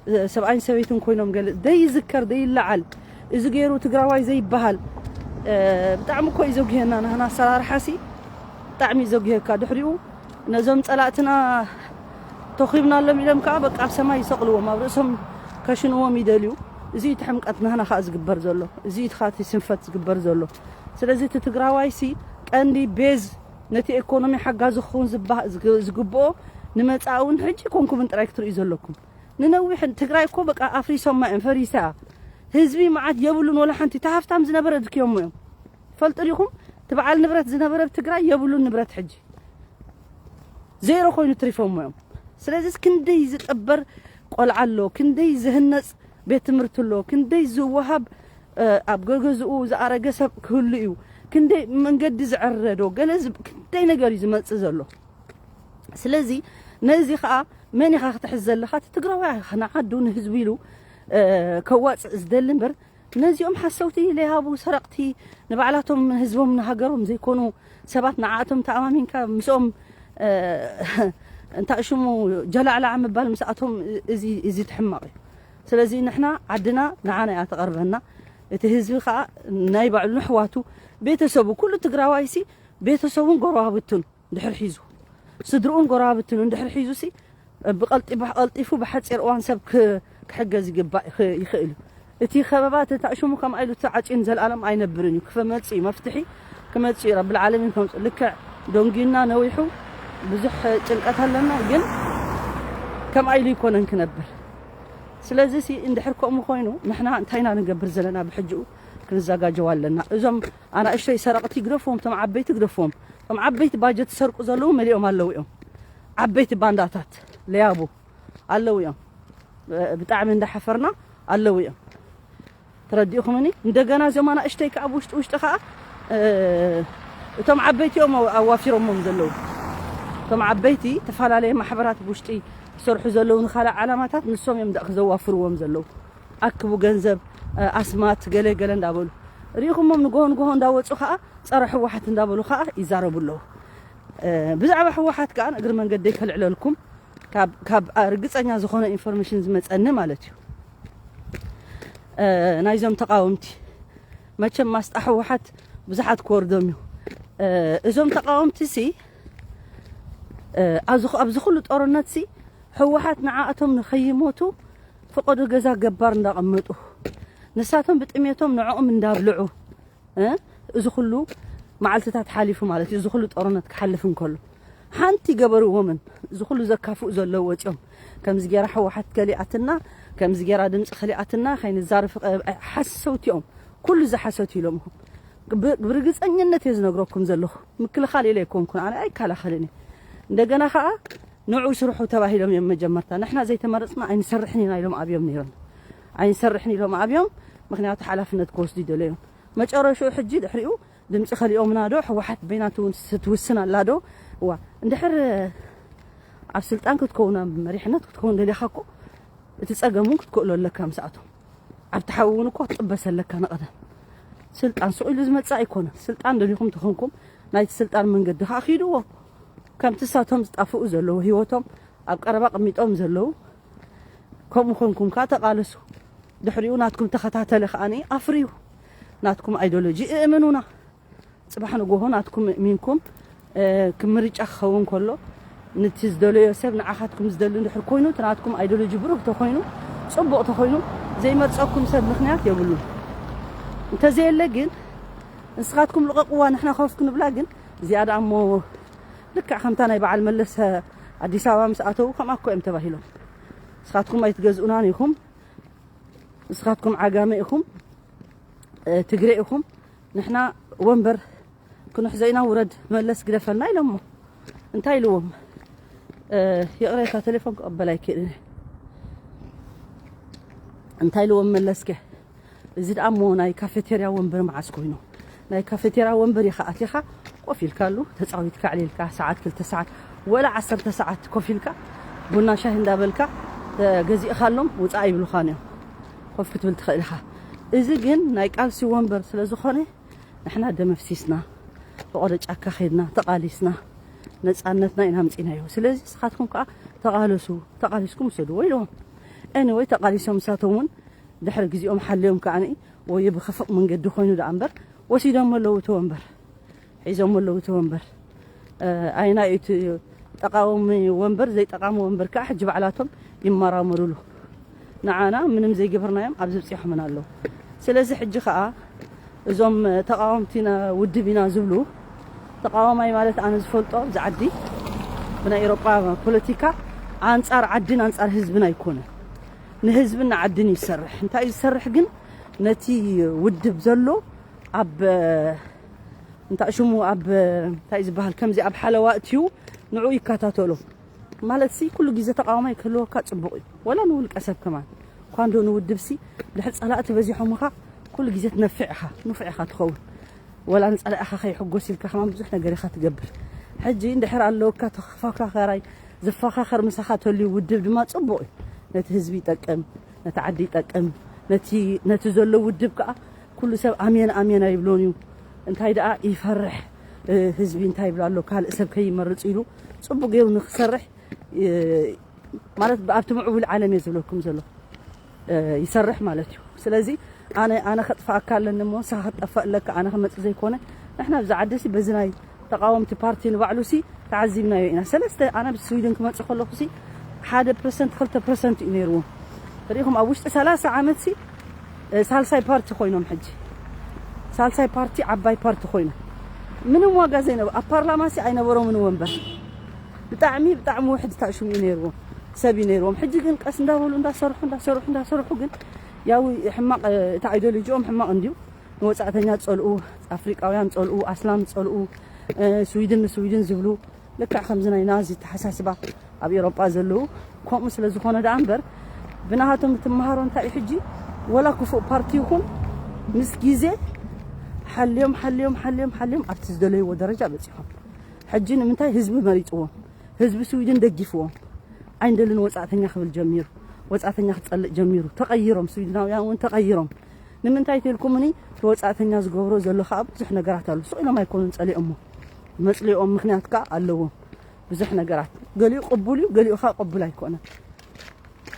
እ፣ ሰብኣይን ሰበይትን ኮይኖም ገለ ዘይዝከር ዘይለዓል፣ እዚ ገይሩ ትግራዋይ ዘይበሃል። እ፣ ብጣዕሚ እኮ እዩ ዘጉህየና ናህና ኣሰራርሓ ሲ፣ ብጣዕሚ እዩ ዘጉህየካ። ድሕሪኡ ነዞም ጸላእትና ተኺብናሎም ኢሎም ከኣ በቃ ኣብ ሰማይ ይሰቕልዎም፣ ኣብ ርእሶም ከሽንዎም ይደልዩ። እዚ እዩ እቲ ሕምቀት ናህና ከኣ ዝግበር ዘሎ፣ እዚ እዩ እቲ ስንፈት ዝግበር ዘሎ። ስለዚ እቲ ትግራዋይ ሲ ቀንዲ ቤዝ ነቲ ኤኮኖሚ ሓጋዚ ክኸውን ዝባ-፣ ዝግ-፣ ዝግብኦ ንመጻኢ እውን ሕጂ ኮንኩምን ጥራይ ክትርእዩ ዘለኩም። ንነዊሕ ትግራይ እኮ በቃ ኣፍሪሶማ እዮም፣ ፈሪሳ። ህዝቢ መዓት የብሉን፣ ወላ ሓንቲ። እቲ ሃፍታም ዝነበረ ድክዮሞ እዮም። ፈልጡ ዲኹም? እቲ በዓል ንብረት ዝነበረ ኣብ ትግራይ የብሉን ንብረት ሕጂ። ዜሮ ኮይኑ ትሪፎሞ እዮም። ስለዚስ ክንደይ ዝጠበር ቆልዓ ኣሎ፣ ክንደይ ዝህነጽ ቤት ትምህርቲ ኣሎ፣ ክንደይ ዝወሃብ፣ እ፣ ኣብ ገገዝኡ ዝኣረገ ሰብ ክህሉ እዩ፣ ክንደይ መንገዲ ዝዕረዶ፣ ገለ ዝ-፣ ክንደይ ነገር እዩ ዝመጽእ ዘሎ። ስለዚ ነዚ ኸኣ መን ኢኻ ክትሕዝ ዘለኻ? እቲ ትግራዋይ ኢኻ፣ ንዓዱ ንህዝቡ ኢሉ፣ እ፣ ከዋጽእ ዝደሊ እምበር፣ ነዚኦም ሓሰውቲ፣ ለያቡ፣ ሰረቕቲ፣ ንባዕላቶም ንህዝቦም ንሃገሮም ዘይኮኑ ሰባት ንዓኣቶም ተኣማሚንካ ምስኦም፣ እ፣ እንታይ ሽሙ ጀላዕላዕ ምባል ምስኣቶም እዚ፣ እዚ ትሕማቕ እዩ። ስለዚ ንሕና ዓድና ንዓና እያ ትቐርበና። እቲ ህዝቢ ኸኣ ናይ ባዕሉ ንሕዋቱ፣ ቤተሰቡ፣ ኩሉ ትግራዋይሲ ቤተሰቡን ጎረባብቱን ድሕር ሒዙ፣ ስድርኡን ጎረባብቱን እንድሕር ሒዙሲ፣ ብቐልጢ-፣ ቀልጢፉ ብሓጺር እዋን ሰብ ክ-፣ ክሕገዝ ይግባእ፣ ይኽ-፣ ይኽእል እዩ። እቲ ከበባ ተታእሽሙ ከምኣ ኢሉ ተዓጽዩ ንዘለኣለም ኣይነብርን እዩ። ክመጽእ እዩ መፍትሒ፣ ክመጽእ እዩ። ረብል ዓለሚን ከምጽእ። ልክዕ ዶንጊና ነዊሑ፣ ብዙሕ ጭንቀት ኣለና፣ ግን ከምኣ ኢሉ ይኮነን ክነብር። ስለዚ ሲ እንድሕር ከምኡ ኮይኑ ንሕና እንታይ ኢና ንገብር ዘለና? ብሕጂኡ ክንዘጋጀው ኣለና። እዞም ኣናእሽተይ ሰረቕቲ ግደፍዎም፣ እቶም ዓበይቲ ግደፍዎም። እቶም ዓበይቲ ባጀት ዝሰርቁ ዘለዉ መሊኦም ኣለዉ እዮም። ዓበይቲ ባንዳታት ለያቡ ኣለዉ እዮም። ብጣዕሚ እንዳሓፈርና ኣለዉ እዮም። ተረዲእኹምኒ? እንደገና እዞም ኣናእሽተይ ከኣ ብውሽጢ ውሽጢ ከኣ፣ እ፣ እቶም ዓበይቲ እዮም ኣዋፊሮሞም ዘለዉ። እቶም ዓበይቲ ዝተፈላለየ ማሕበራት ብውሽጢ ዝሰርሑ ዘለዉ ንኻልእ ዓላማታት ንሶም እዮም ደኣ ክዘዋፍርዎም ዘለዉ። ኣክቡ ገንዘብ፣ እ፣ ኣስማት፣ ገለ ገለ እንዳበሉ። ርኢኹሞም ንግሆ ንግሆ እንዳወጹ ኸኣ ጸረ ህወሓት እንዳበሉ ኸኣ ይዛረቡ ኣለዉ። እ፣ ብዛዕባ ህወሓት ከኣ እግሪ መንገደይ ከልዕለልኩም፣ ካብ፣ ካብ ርግጸኛ ዝኾነ ኢንፎርሜሽን ዝመጸኒ ማለት እዩ። እ፣ ናይዞም ተቃወምቲ መቸም ማስጣ ህወሓት ብዙሓት ክወርዶም እዩ። እ፣ እዞም ተቃወምቲ ሲ፣ እ፣ ኣብዚ፣ ኣብዚ ኩሉ ጦርነት ሲ ህወሓት ንዓኣቶም ንኸይሞቱ ፈቐዶ ገዛ ገባር እንዳቐመጡ፣ ንሳቶም ብጥሜቶም ንዕኦም እንዳብልዑ፣ እ፣ እዚ ኩሉ መዓልትታት ሓሊፉ ማለት እዩ። እዚ ኩሉ ጦርነት ክሓልፍ እንከሎ ሓንቲ ገበርዎምን፣ እዚ ኩሉ ዘካፍኡ ዘለዉ ወፂኦም፣ ከምዚ ገይራ ህወሓት ከሊኣትና፣ ከምዚ ገይራ ድምፂ ከሊኣትና፣ ከይንዛረብ ፍቀ-፣ ሓሰውቲ እዮም። ኩሉ ዝሓሰቱ ኢሎም ኢኹም። ብ-፣ ብርግፀኝነት እየ ዝነግረኩም ዘለኹ። ምክልኻል ኢለ ኣይኮንኩን፣ ኣነ ኣይከላኸልን እየ። እንደገና ከዓ ንዑ ስርሑ ተባሂሎም እዮም መጀመርታ። ንሕና ዘይተመረፅና ኣይንሰርሕን ኢና ኢሎም ኣብዮም ነይሮም። ኣይንሰርሕን ኢሎም ኣብዮም፣ ምክንያቱ ሓላፍነት ክወስዱ ይደለዮም። መጨረሽኡ ሕጂ ድሕሪኡ ድምፂ ከሊኦምና ዶ፣ ህወሓት በይናቱ እውን ትውስን ኣላ ዶ? እዋ፣ እንድሕር ኣብ ስልጣን ክትከውን፣ ኣብ መሪሕነት ክትከውን ደሊኻ እኮ እቲ ጸገም እውን ክትክእሎ ኣለካ ምስኣቶም። ኣብቲ ሓዊ እውን እኮ ክትጥበስ ኣለካ ንቐደም። ስልጣን ስቕ ኢሉ ዝመጽእ ኣይኮነን። ስልጣን ደሊኹም ተኾንኩም ናይቲ ስልጣን መንገዲ ከዓ ኪድዎ። ከምቲ ሳቶም ዝጣፍኡ ዘለዉ ህይወቶም ኣብ ቀረባ ቅሚጦም ዘለዉ ከምኡ ኮንኩም ከዓ ተቓለሱ። ድሕሪኡ ናትኩም ተኸታተሊ ከዓኒ ኣፍርዩ። ናትኩም ኣይዲዮሎጂ እእምኑና። ጽባሕ ንጎሆ ናትኩም እእሚንኩም፣ እ፣ ክምርጫ ክኸውን ከሎ ነቲ ዝደለዮ ሰብ ንዓኻትኩም ዝደሊ እንድሕር ኮይኑ፣ እቲ ናትኩም ኣይዲዮሎጂ ብሩህ ተኾይኑ፣ ጽቡቕ ተኾይኑ፣ ዘይመርጸኩም ሰብ ምኽንያት የብሉን። እንተዘየለ ግን ንስኻትኩም ልቐቕዋ ንሕና ኮፍ ክንብላ ግን እዚኣ ደኣ እሞ ልክዕ ከምታ ናይ በዓል መለስ ኣዲስ ኣበባ ምስ ኣተዉ ከምኣ እኮ እዮም ተባሂሎም። ንስኻትኩም ኣይትገዝኡናን ኢኹም፣ ንስኻትኩም ዓጋመ ኢኹም፣ እ፣ ትግሬ ኢኹም፣ ንሕና ወንበር ክንሕዞ ኢና፣ ውረድ መለስ ግደፈልና ኢሎሞ። እንታይ ኢልዎም? እ፣ ይቕሬታ፣ ቴሌፎን ክቕበል ኣይክእልን እየ። እንታይ ኢልዎም መለስከ? እዚ ደኣ እሞ ናይ ካፌቴርያ ወንበር መዓስ ኮይኑ? ናይ ካፌቴርያ ወንበር ኢኻ ኣቲኻ ኮፍ ኢልካሉ፣ ተጻዊትካ ኣዕሊልካ፣ ሰዓት ክልተ ሰዓት ወላ ዓሰርተ ሰዓት ኮፍ ኢልካ ቡና ሻሂ እንዳበልካ፣ እ፣ ገዚእኻሎም ውጻእ ኣይብሉኻን እዮም። ኮፍ ክትብል ትኽእል ኢኻ። እዚ ግን ናይ ቃልሲ ወንበር ስለ ዝኾነ ንሕና ደም ኣፍሲስና፣ ፈቐዶ ጫካ ኸድና፣ ተቓሊስና፣ ነጻነትና ኢና ኣምጺናዮ። ስለዚ ንስኻትኩም ከኣ ተቓለሱ፣ ተቓሊስኩም ውሰድዎ ኢልዎም። ኤኒወይ ተቓሊሶም ንሳቶም እውን ድሕሪ ግዜኦም ሓልዮም ከኣ ወይ ብኽፉእ መንገዲ ኮይኑ ደኣ እምበር ወሲዶም ኣለዉ እቲ ወንበር። ሒዞም ኣለዉ እቲ ወንበር። እ፣ ኣይናይ እቲ ጠቃሚ ወንበር ዘይጠቃሚ ወንበር ከኣ ሕጂ ባዕላቶም ይመራመሩሉ። ንዓና ምንም ዘይገበርናዮም ኣብዚ ኣብጺሖምና ኣለዉ። ስለዚ ሕጂ ከኣ እዞም ተቃወምቲ ኢና፣ ውድብ ኢና ዝብሉ፣ ተቃዋማይ ማለት ኣነ ዝፈልጦ ኣብዚ ዓዲ ብናይ ኤሮጳ ፖለቲካ ኣንጻር ዓድን ኣንጻር ህዝብን ኣይኮነን። ንህዝብን ንዓድን እዩ ዝሰርሕ። እንታይ እዩ ዝሰርሕ ግን ነቲ ውድብ ዘሎ ኣብ እንታይ ሽሙ ኣብ እንታይ ዝበሃል ከምዚ ኣብ ሓለዋ እትዩ ንዑ ይከታተሎ። ማለት ሲ ኩሉ ግዜ ተቃዋማይ ክህልወካ ጽቡቕ እዩ። ወላ ንውልቀ ሰብ ከማን። እኳ እንዶ ንውድብ ሲ ድሕር ጸላእቲ በዚሖምኻ ኩሉ ግዜ ትነፍዕ ኢኻ፣ ንፉዕ ኢኻ ትኸውን። ወላ ንጸላእኻ ከይሕጎስ ኢልካ ከማን ብዙሕ ነገር ኢኻ ትገብር። ሕጂ እንድሕር ኣለወካ ተኸፋካኸራይ ዝፈኻኸር ምሳኻ ተልዩ ውድብ ድማ ጽቡቕ እዩ። ነቲ ህዝቢ ይጠቅም፣ ነቲ ዓዲ ይጠቅም፣ ነቲ፣ ነቲ ዘሎ ውድብ ከኣ ኩሉ ሰብ ኣሜን ኣሜን ኣይብሎን እዩ። እንታይ ደኣ ይፈርሕ፣ እ፣ ህዝቢ እንታይ ይብላ ኣሎ፣ ካልእ ሰብ ከይመርጽ ኢሉ ጽቡቕ ገይሩ ንክሰርሕ፣ እ፣ ማለት ኣብቲ ምዕቡል ዓለም እየ ዝብለኩም ዘሎ፣ እ፣ ይሰርሕ ማለት እዩ። ስለዚ ኣነ፣ ኣነ ከጥፍኣካ ኣለኒ እሞ ንስኻ ክትጠፍእ ኣለካ፣ ኣነ ክመጽእ ዘይኮነ፣ ንሕና ኣብዚ ዓዲ ሲ በዚ ናይ ተቃወምቲ ፓርቲ ንባዕሉ ሲ ተዓዚብናዮ ኢና። ሰለስተ፣ ኣነ ኣብ ስዊድን ክመጽእ ከለኹ ሲ ሓደ ፐርሰንት፣ ክልተ ፐርሰንት እዩ ነይርዎም። ርኢኹም፣ ኣብ ውሽጢ ሰላሳ ዓመት ሲ፣ እ፣ ሳልሳይ ፓርቲ ኮይኖም ሕጂ። ሳልሳይ ፓርቲ፣ ዓባይ ፓርቲ ኮይኖም። ምንም ዋጋ ዘይነበ-፣ ኣብ ፓርላማ ሲ ኣይነበሮምን ወንበር። ብጣዕሚ፣ ብጣዕሚ ውሕድ ታሽሙ እዩ ነይርዎም። ሰብ እዩ ነይርዎም። ሕጂ ግን ቀስ እንዳበሉ እንዳሰርሑ፣ እንዳሰርሑ፣ እንዳሰርሑ ግን ያው ሕማቕ፣ እ፣ እቲ ኣይዲዮሎጂኦም ሕማቕ እንድዩ። ንወጻእተኛ ጸልኡ፣ ኣፍሪቃውያን ጸልኡ፣ ኣስላም ጸልኡ፣ እ፣ ስዊድን ንስዊድን ዝብሉ፣ ልክዕ ከምዚ ናይ ናዚ ተሓሳስባ ኣብ ኤውሮጳ ዘለዉ፣ ከምኡ ስለ ዝኾነ ደኣ እምበር፣ ብናሃቶም እትመሃሮ እንታይ እዩ ሕጂ? ወላ ክፉእ ፓርቲ ይኹን፣ ምስ ግዜ ሓልዮም፣ ሓልዮም፣ ሓልዮም፣ ሓልዮም ኣብቲ ዝደለይዎ ደረጃ በጺሖም። ሕጂ ንምንታይ ህዝቢ መሪጽዎም? ህዝቢ ስዊድን ደጊፍዎም ኣይንደልን ወጻእተኛ ክብል ጀሚሩ፣ ወጻእተኛ ክጸልእ ጀሚሩ። ተቐይሮም፣ ስዊድናውያን እውን ተቐይሮም። ንምንታይ ተልኩምኒ? እቲ ወጻእተኛ ዝገብሮ ዘሎ ከዓ ብዙሕ ነገራት ኣሎ። ስቕ ኢሎም ኣይኮኑን ጸሊኦሞ፣ መጽሊኦም ምኽንያት ከዓ ኣለዎም። ብዙሕ ነገራት፣ ገሊኡ ቅቡል እዩ፣ ገሊኡ ከዓ ቅቡል ኣይኮነን።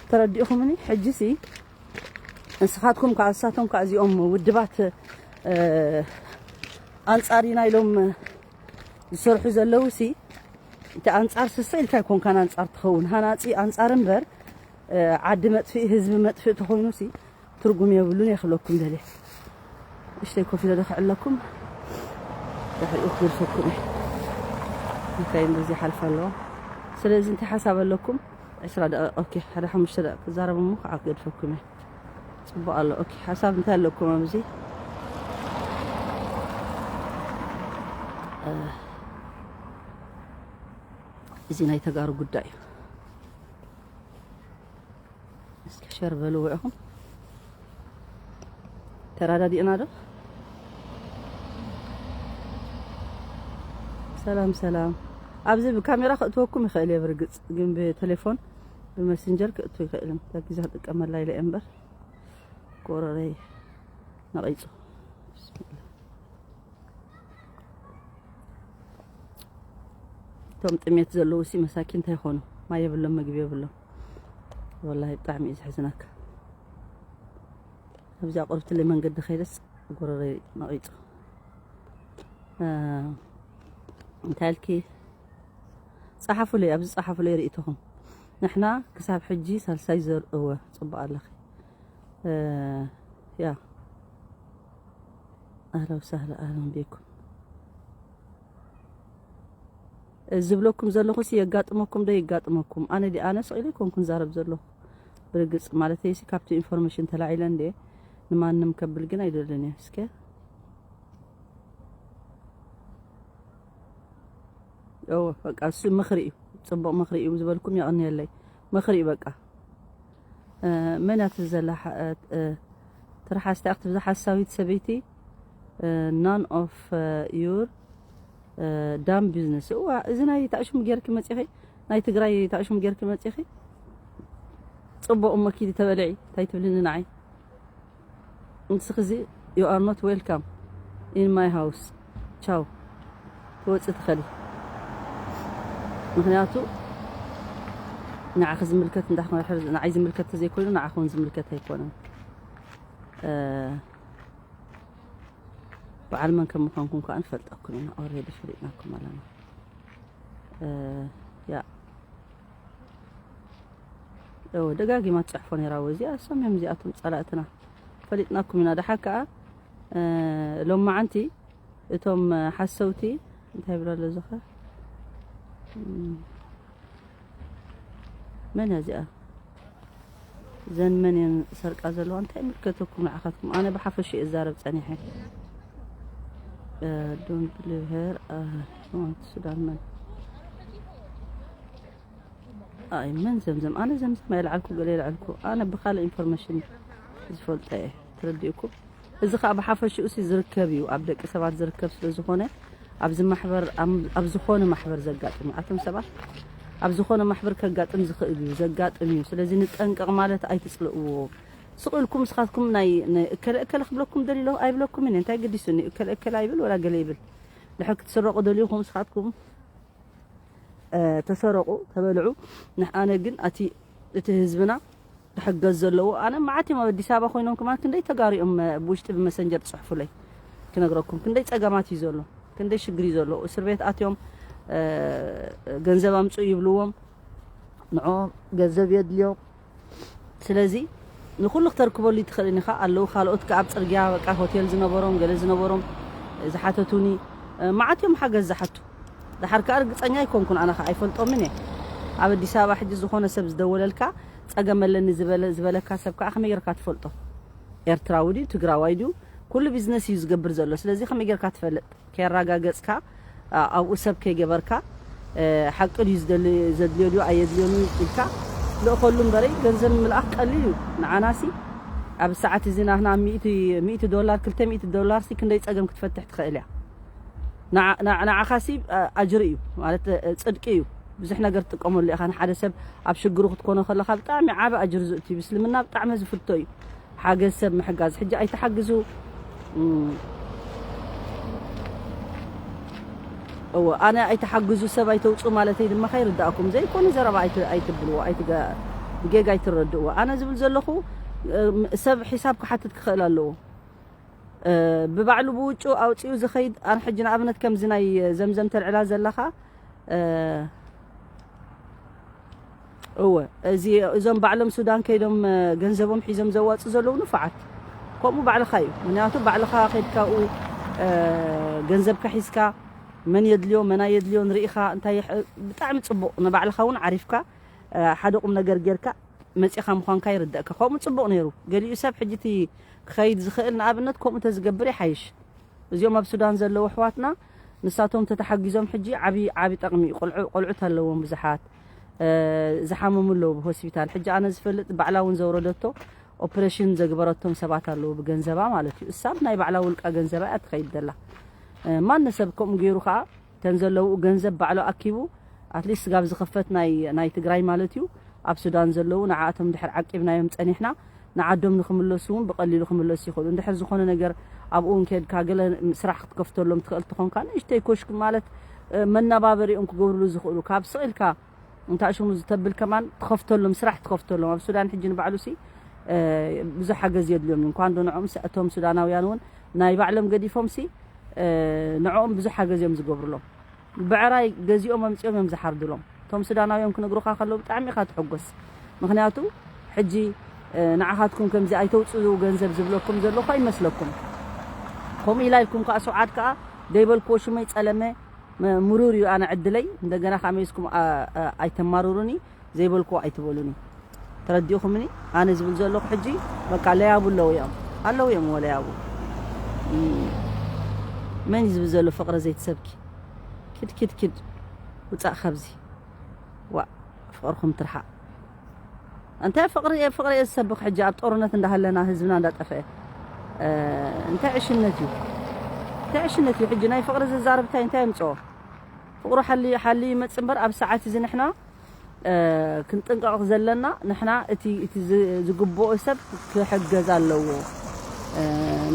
ተረዲእኹምኒ? ሕጂሲ ንስኻትኩም ከዓ፣ እሳቶም ከዓ፣ እዚኦም ውድባት፣ እ፣ ኣንጻር ኢና ኢሎም ዝሰርሑ ዘለዉ ሲ፣ እቲ ኣንጻር ስሰ ኢልካ ኣይኮንካን ኣንጻር ትኸውን፣ ሃናጺ ኣንጻር እምበር፣ እ፣ ዓዲ መጥፍኢ፣ ህዝቢ መጥፍኢ ተኾይኑ ሲ ትርጉም የብሉን እየ ክብለኩም ደልየ። እሽተይ ኮፍ ኢለ ዶ ክዕለኩም? ድሕሪኡ ክገድፈኩም እየ። መካይን በዚ ይሓልፋ ኣለዋ። ስለዚ እንታይ ሓሳብ ኣለኩም? ዕስራ ደቂቕ፣ ኦኬ፣ ሓደ ሓሙሽተ ደቂቕ ክዛረብ እሞ ከዓ ክገድፈኩም እየ። ጽቡቕ ኣሎ። ኦኬ፣ ሓሳብ እንታይ ኣለኩም ኣብዚ? እ፣ እዚ ናይ ተጋሩ ጉዳይ እዩ። እስኪ ሸር በልዎ ኢኹም። ተራዳዲእና ዶ? ሰላም፣ ሰላም። ኣብዚ ብካሜራ ከእትወኩም ይኽእል እየ ብርግጽ፣ ግን ብቴሌፎን ብመሰንጀር ክእቱ ይኽእልን። እዛ ግዜ ክጥቀመላ ኢለ እየ እምበር፣ ጎረረይ ነቒጹ። ብስሚላ። እቶም ጥሜት ዘለዉ ሲ መሳኪን እንታይ ይኾኑ? ማይ የብሎም፣ ምግቢ የብሎም። ወላሂ ብጣዕሚ እዩ ዘሕዝነካ። ኣብዚኣ ቁርብትለይ መንገዲ ከይደስ ጎረረይ ነቒጹ። እ፣ እንታይ ኢልኪ? ጸሓፉለይ፣ ኣብዚ ጸሓፉለይ ርእይቶኹም። ንሕና ክሳብ ሕጂ ሳልሳይ ዘር-፣ እወ፣ ጽቡቕ ኣለኺ። እ፣ ያ። ኣህላ ወሳህላ፣ ኣህለን ቢኩም። ዝብለኩም ዘለኹ ሲ የጋጥመኩም ዶ የጋጥመኩም? ኣነ ዲ-፣ ኣነ ስቕ ኢለ ኣይኮንኩን ዛረብ ዘለኹ። ብርግጽ ማለተይ ሲ ካብቲ ኢንፎርሜሽን ተላዒለ እንዴ ንማንም ከብል ግን ኣይደልን እየ። እስከ እወ፣ በቃ እሱ ምኽሪ እዩ። ጽቡቕ ምኽሪ እዩ ዝበልኩም የቐንየለይ። ምኽሪ እዩ በቃ። እ፣ መን እያ ትብል ዘላ? ሓ-፣ እ፣ ትርሓስ እታ ክትብዛ ሓሳዊት ሰበይቲ፣ እ፣ none of፣ እ፣ your፣ እ፣ damn business። እዋ፣ እዚ ናይ ታእሹም ጌርኪ መጺኺ፣ ናይ ትግራይ ታእሹም ጌርኪ መጺኺ። ጽቡቕ እሞ ኪዲ ተበልዒ፣ እንታይ ትብልኒ ንዓይ? ንስኺ እዚ you are not welcome in my house። ቻው። ትወፂ ትኸሊ። ምኽንያቱ ንዓኺ ዝምልከት እንዳ-፣ ንዓይ ዝምልከት ተዘይኮይኑ ንዓኺ እውን ዝምልከት ኣይኮነን። እ፣ በዓል መን ከም ምዃንኩም ከዓ ንፈልጠኩም ኢና። ኦልሬዲ ፈሊጥናኩም ኣለና። እ፣ ያ። እወ፣ ደጋጊማ ትጽሕፎ ነይራ። እወ፣ እዚኣ፣ እሶም እዮም እዚኣቶም ጸላእትና። ፈሊጥናኩም ኢና። ደሓር ከኣ፣ እ፣ ሎማዓንቲ እቶም፣ እ፣ ሓሰውቲ፣ እንታይ ይብላ ኣሎ እዚ ኸ? እም፣ መን እያ እዚኣ? እዘን መን እየን ሰርቃ ዘለዋ? እንታይ ይምልከተኩም ንዓኻትኩም? ኣነ ብሓፈሽ እየ እዛረብ ጸኒሐ። እ፣ don't believe her፣ እ፣ want ሱዳን መን? ኣይ፣ መን ዘምዘም? ኣነ ዘምዘም ኣይልዓልኩ፣ ገለ ይልዓልኩ። ኣነ ብኻልእ ኢንፎርሜሽን ዝፈልጦ እየ። ተረዲእኩም? እዚ ኸኣ ብሓፈሽኡ ሲ ዝርከብ እዩ፣ ኣብ ደቂ ሰባት ዝርከብ ስለ ዝኾነ፣ ኣብዚ ማሕበር፣ ኣብ፣ ኣብ ዝኾነ ማሕበር ዘጋጥም እዩ። ኣቶም ሰባት ኣብ ዝኾነ ማሕበር ከጋጥም ዝኽእል እዩ፣ ዘጋጥም እዩ። ስለዚ ንጠንቀቕ ማለት ኣይትጽልእዎ። ስቕ ኢልኩም ንስኻትኩም ናይ፣ ናይ እከለ እከለ ክብለኩም ደልዩ ኣለኹ ኣይብለኩምን እየ። እንታይ ገዲሱኒ? እከለ እከለ ኣይብል ወላ ገለ ይብል። ድሕር ክትስረቑ ደልዩኹም ንስኻትኩም፣ እ፣ ተሰረቑ፣ ተበልዑ። ንሕ-፣ ኣነ ግን ኣቲ፣ እቲ ህዝብና ክሕገዝ ዘለዎ፣ ኣነ መዓት እዮም ኣብ ኣዲስ ኣበባ ኮይኖም ከማን ክንደይ ተጋሩ እዮም፣ እ፣ ብውሽጢ ብመሰንጀር ትጽሕፉለይ። ክነግረኩም ክንደይ ጸገማት እዩ ዘሎ፣ ክንደይ ሽግር እዩ ዘሎ። እስር ቤት ኣትዮም፣ እ፣ ገንዘብ ኣምጽኡ ይብልዎም፣ ንዕኦም ገንዘብ የድልዮም። ስለዚ ንኹሉ ክተርክበሉ ይትኽእል ኢኻ። ኣለዉ ካልኦት ከኣ ኣብ ጽርግያ በቃ ሆቴል ዝነበሮም፣ ገለ ዝነበሮም ዝሓተቱኒ፣ እ፣ መዓት እዮም ሓገዝ ዝሓቱ። ደሓር ከኣ ርግጸኛ ኣይኮንኩን፣ ኣነ ከኣ ኣይፈልጦምን እየ። ኣብ ኣዲስ ኣበባ ሕጂ ዝኾነ ሰብ ዝደወለልካ፣ ጸገም ኣለኒ ዝበለ-፣ ዝበለካ ሰብ ከኣ ከመይ ጌርካ ትፈልጦ? ኤርትራዊ ድዩ ትግራዋይ ድዩ? ኩሉ ቢዝነስ እዩ ዝገብር ዘሎ። ስለዚ ከመይ ጌርካ ትፈልጥ? ከየረጋገጽካ፣ ኣ-፣ ኣብኡ ሰብ ከይገበርካ፣ እ፣ ሓቂ ድዩ ዝደሊ-፣ ዘድልዮ ድዩ ኣየድልዮን ኢልካ ልእኸሉ እምበረይ፣ ገንዘብ ምልኣኽ ቀሊል እዩ። ንዓናሲ ኣብ ሰዓት እዚ ናህና ሚእቲ፣ ሚእቲ ዶላር፣ ክልተ ሚእቲ ዶላርሲ ክንደይ ጸገም ክትፈትሕ ትኽእል እያ። ንዓ-፣ ንዓ-፣ ንዓኻሲ፣ እ፣ ኣጅሪ እዩ፣ ማለት፣ እ፣ ጽድቂ እዩ። ብዙሕ ነገር ትጥቀመሉ ኢኻ። ንሓደ ሰብ ኣብ ሽግሩ ክትኮኖ ከለኻ ብጣዕሚ ዓቢ ኣጅር ዝእቱ እዩ። እስልምና ብጣዕሚ ዝፍቶ እዩ። ሓገዝ ሰብ ምሕጋዝ። ሕጂ ኣይትሓግዙ። እም፣ እወ፣ ኣነ ኣይትሓግዙ ሰብ ኣይተውፁ ማለተይ ድማ ከይርዳእኩም። ዘይኮነ ዘረባ ኣይት-፣ ኣይትብልዎ፣ ኣይትገ-፣ ብጌጋ ኣይትረድእዎ። ኣነ ዝብል ዘለኹ፣ እም፣ ሰብ ሒሳብ ክሓትት ክኽእል ኣለዎ። እ፣ ብባዕሉ ብውጩ ኣውፂኡ ዝኸይድ፣ ኣነ ሕጂ ንኣብነት ከምዚ ናይ ዘምዘም ተልዕላ ዘለኻ፣ እ፣ እወ፣ እዚ፣ እዞም ባዕሎም ሱዳን ከይዶም፣ እ፣ ገንዘቦም ሒዞም ዘዋፁ ዘለዉ ንፉዓት። ከምኡ ባዕልኻ እዩ። ምክንያቱ ባዕልኻ ከይድካ ኣብኡ፣ እ፣ ገንዘብካ ሒዝካ መን የድልዮ፣ መን ኣየድልዮን ርኢኻ፣ እንታይ የሕ-፣ ብጣዕሚ ፅቡቕ፣ ንባዕልኻ እውን ዓሪፍካ፣ እ፣ ሓደ ቁም ነገር ጌርካ መፂኻ ምዃንካ ይርደእካ። ከምኡ ፅቡቕ ነይሩ። ገሊኡ ሰብ ሕጂ እቲ ክኸይድ ዝኽእል ንኣብነት ከምኡ ተዝገብር ይሓይሽ። እዚኦም ኣብ ሱዳን ዘለዉ ኣሕዋትና ንሳቶም ተተሓጊዞም ሕጂ ዓቢ፣ ዓቢ ጠቕሚ እዩ። ቆልዑ-፣ ቆልዑት ኣለዎም ብዙሓት፣ እ፣ ዝሓመሙ ኣለዉ ብሆስፒታል። ሕጂ ኣነ ዝፈልጥ ባዕላ እውን ዘውረደቶ ኦፕሬሽን ዘግበረቶም ሰባት ኣለዉ ብገንዘባ ማለት እዩ። እሳ ብናይ ባዕላ ውልቃ ገንዘባ እያ ትኸይድ ዘላ። እ፣ ማነ ሰብ ከምኡ ገይሩ ኸዓ እተን ዘለውኡ ገንዘብ ባዕሉ ኣኪቡ ኣትሊስት ስጋብ ዝኽፈት ናይ፣ ናይ ትግራይ ማለት እዩ ኣብ ሱዳን ዘለዉ ንዓኣቶም ድሕር ዓቂብናዮም ጸኒሕና ንዓዶም ንኽምለሱ እውን ብቐሊሉ ክምለሱ ይኽእሉ። እንድሕር ዝኾነ ነገር ኣብኡ እውን ከድካ ገለ ስራሕ ክትከፍተሎም ትኽእል ትኾንካ ንእሽተይ ኮሽክ ማለት፣ እ፣ መናባበሪኦም ክገብርሉ ዝኽእሉ ካብ ስቕ ኢልካ እንታ ሽሙ ዝተብል ከማን ትኸፍተሎም ስራሕ ትኸፍተሎም። ኣብ ሱዳን ሕጂ ንባዕሉ ሲ፣ እ፣ ብዙሕ ሓገዝ የድልዮም። እንኳን ዶ ንዕኦም ሲ፣ እቶም ሱዳናውያን እውን ናይ ባዕሎም ገዲፎም ሲ፣ እ፣ ንዕኦም ብዙሕ ሓገዝ እዮም ዝገብሩሎም። ብዕራይ ገዚኦም ኣምጺኦም እዮም ዝሓርዱሎም። እቶም ሱዳናውያን ክነግሩኻ ከለዉ ብጣዕሚ ኢኻ ትሕጎስ። ምኽንያቱ ሕጂ፣ እ፣ ንዓኻትኩም ከምዚ ኣይተውጽኡ ገንዘብ ዝብለኩም ዘሎ እኮ ኣይመስለኩም። ከምኡ ኢላ ኢልኩም ከኣ ሰውዓት ከኣ ደይበልክዎ ሽመይ ጸለመ መ-፣ ምሩር እዩ ኣነ ዕድለይ። እንደገና ከኣ መይስኩም ኣ-፣ ኣ-፣ ኣይተማርሩኒ፣ ዘይበልክዎ ኣይትበሉኒ። ተረዲእኹምኒ? ኣነ ዝብል ዘለኹ ሕጂ በቃ ለያቡ ኣለዉ እዮም። ኣለዉ እዮም ወለያቡ። እም፣ መን እዩ ዝብል ዘሎ ፍቕሪ ዘይትሰብኪ? ኪድ፣ ኪድ፣ ኪድ። ውጻእ ካብዚ። ዋእ፣ ፍቕርኹም ትርሓቕ። እንታይ ፍቕሪ እየ፣ ፍቕሪ እየ ዝሰብኽ ሕጂ ኣብ ጦርነት እንዳሃለና ህዝብና እንዳጠፍአ? እ፣ እንታይ ዕሽነት እዩ? እንታይ ዕሽነት እዩ? ሕጂ ናይ ፍቕሪ ዝዛረብ እንታይ፣ እንታይ የምጽኦ? ፍቕሩ ሓሊ-፣ ሓልዩ ይመጽእ እምበር ኣብ ሰዓት እዚ ንሕና፣ እ፣ ክንጥንቀቕ ዘለና ንሕና እቲ፣ እቲ ዝ-፣ ዝግብኦ ሰብ ክሕገዝ ኣለዎ። እ፣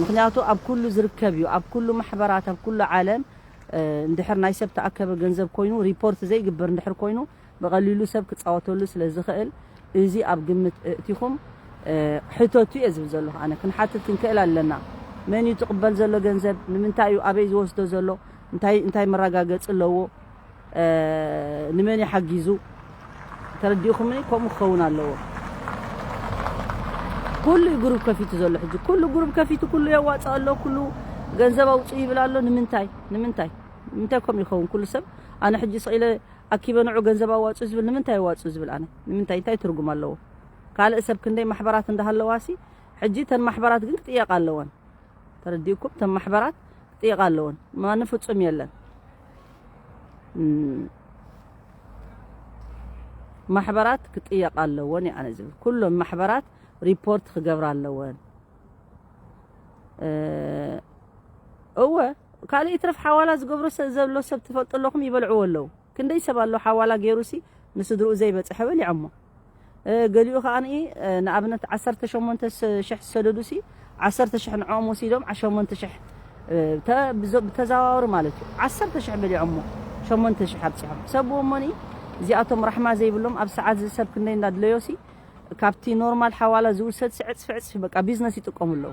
ምኽንያቱ ኣብ ኩሉ ዝርከብ እዩ፣ ኣብ ኩሉ ማሕበራት፣ ኣብ ኩሉ ዓለም፣ እ፣ እንድሕር ናይ ሰብ ተኣከበ ገንዘብ ኮይኑ ሪፖርት ዘይግበር እንድሕር ኮይኑ ብቐሊሉ ሰብ ክጻወተሉ ስለ ዝኽእል፣ እዚ ኣብ ግምት እእቲኹም፣ እ፣ ሕተቱ እየ ዝብል ዘለኹ። ኣነ ክንሓትት ክንክእል ኣለና። መን እዩ ትቕበል ዘሎ ገንዘብ? ንምንታይ እዩ? ኣበይ ዝወስዶ ዘሎ? እንታይ፣ እንታይ መረጋገጺ ኣለዎ? እ፣ ንመን እዩ ሓጊዙ? ተረዲእኹምኒ? ከምኡ ክኸውን ኣለዎ። ኩሉ እዩ ግሩፕ ከፊቱ ዘሎ ሕጂ። ኩሉ ግሩፕ ከፊቱ፣ ኩሉ የዋጽእ ኣሎ፣ ኩሉ ገንዘብ ኣውጽኡ ይብል ኣሎ። ንምንታይ? ንምንታይ? ንምንታይ ከምኡ ይኸውን? ኩሉ ሰብ ኣነ ሕጂ ስቕ ኢለ ኣኪበ ንዑ ገንዘብ ኣዋጽኡ ዝብል ንምንታይ ኣዋጽኡ ዝብል ኣነ? ንምንታይ? እንታይ ትርጉም ኣለዎ? ካልእ ሰብ ክንደይ ማሕበራት እንዳሃለዋሲ፣ ሕጂ እተን ማሕበራት ግን ክጥየቃ ኣለወን። ተረዲእኩም? እተን ማሕበራት ክጥየቃ ኣለወን። ማንም ፍጹም የለን። እም፣ ማሕበራት ክጥየቃ ኣለወን እየ ኣነ ዝብል። ኩሎም ማሕበራት ሪፖርት ክገብራ ኣለወን። እ፣ እወ፣ ካልእ ይትረፍ ሓዋላ ዝገብሮ ሰ-፣ ዘሎ ሰብ ትፈልጡ ኣለኹም፣ ይበልዕዎ ኣለዉ። ክንደይ ሰብ ኣሎ ሓዋላ ገይሩሲ ንስድርኡ ዘይበጽሐ በሊዖሞ። እ፣ ገሊኡ ከኣ ንኢ፣ እ፣ ንኣብነት ዓሰርተ ሸሞንተ ስ-፣ ሽሕ ዝሰደዱሲ ዓሰርተ ሽሕ ንዕኦም ወሲዶም ዓ-፣ ሸሞንተ ሽሕ፣ እ፣ ተ-፣ ብዞ-፣ ብተዘዋዋሪ ማለት እዩ። ዓሰርተ ሽሕ በሊዖሞ ሸሞንተ ሽሕ ኣብጺሖም። ሕሰብዎ እሞኒ እዚኣቶም ራሕማ ዘይብሎም ኣብ ሰዓት እዚ ሰብ ክንደይ እንዳድለዮሲ ካብቲ ኖርማል ሓዋላ ዝውሰድ ሲ ዕጽፊ ዕጽፊ በቃ ቢዝነስ ይጥቀሙ ኣለዉ።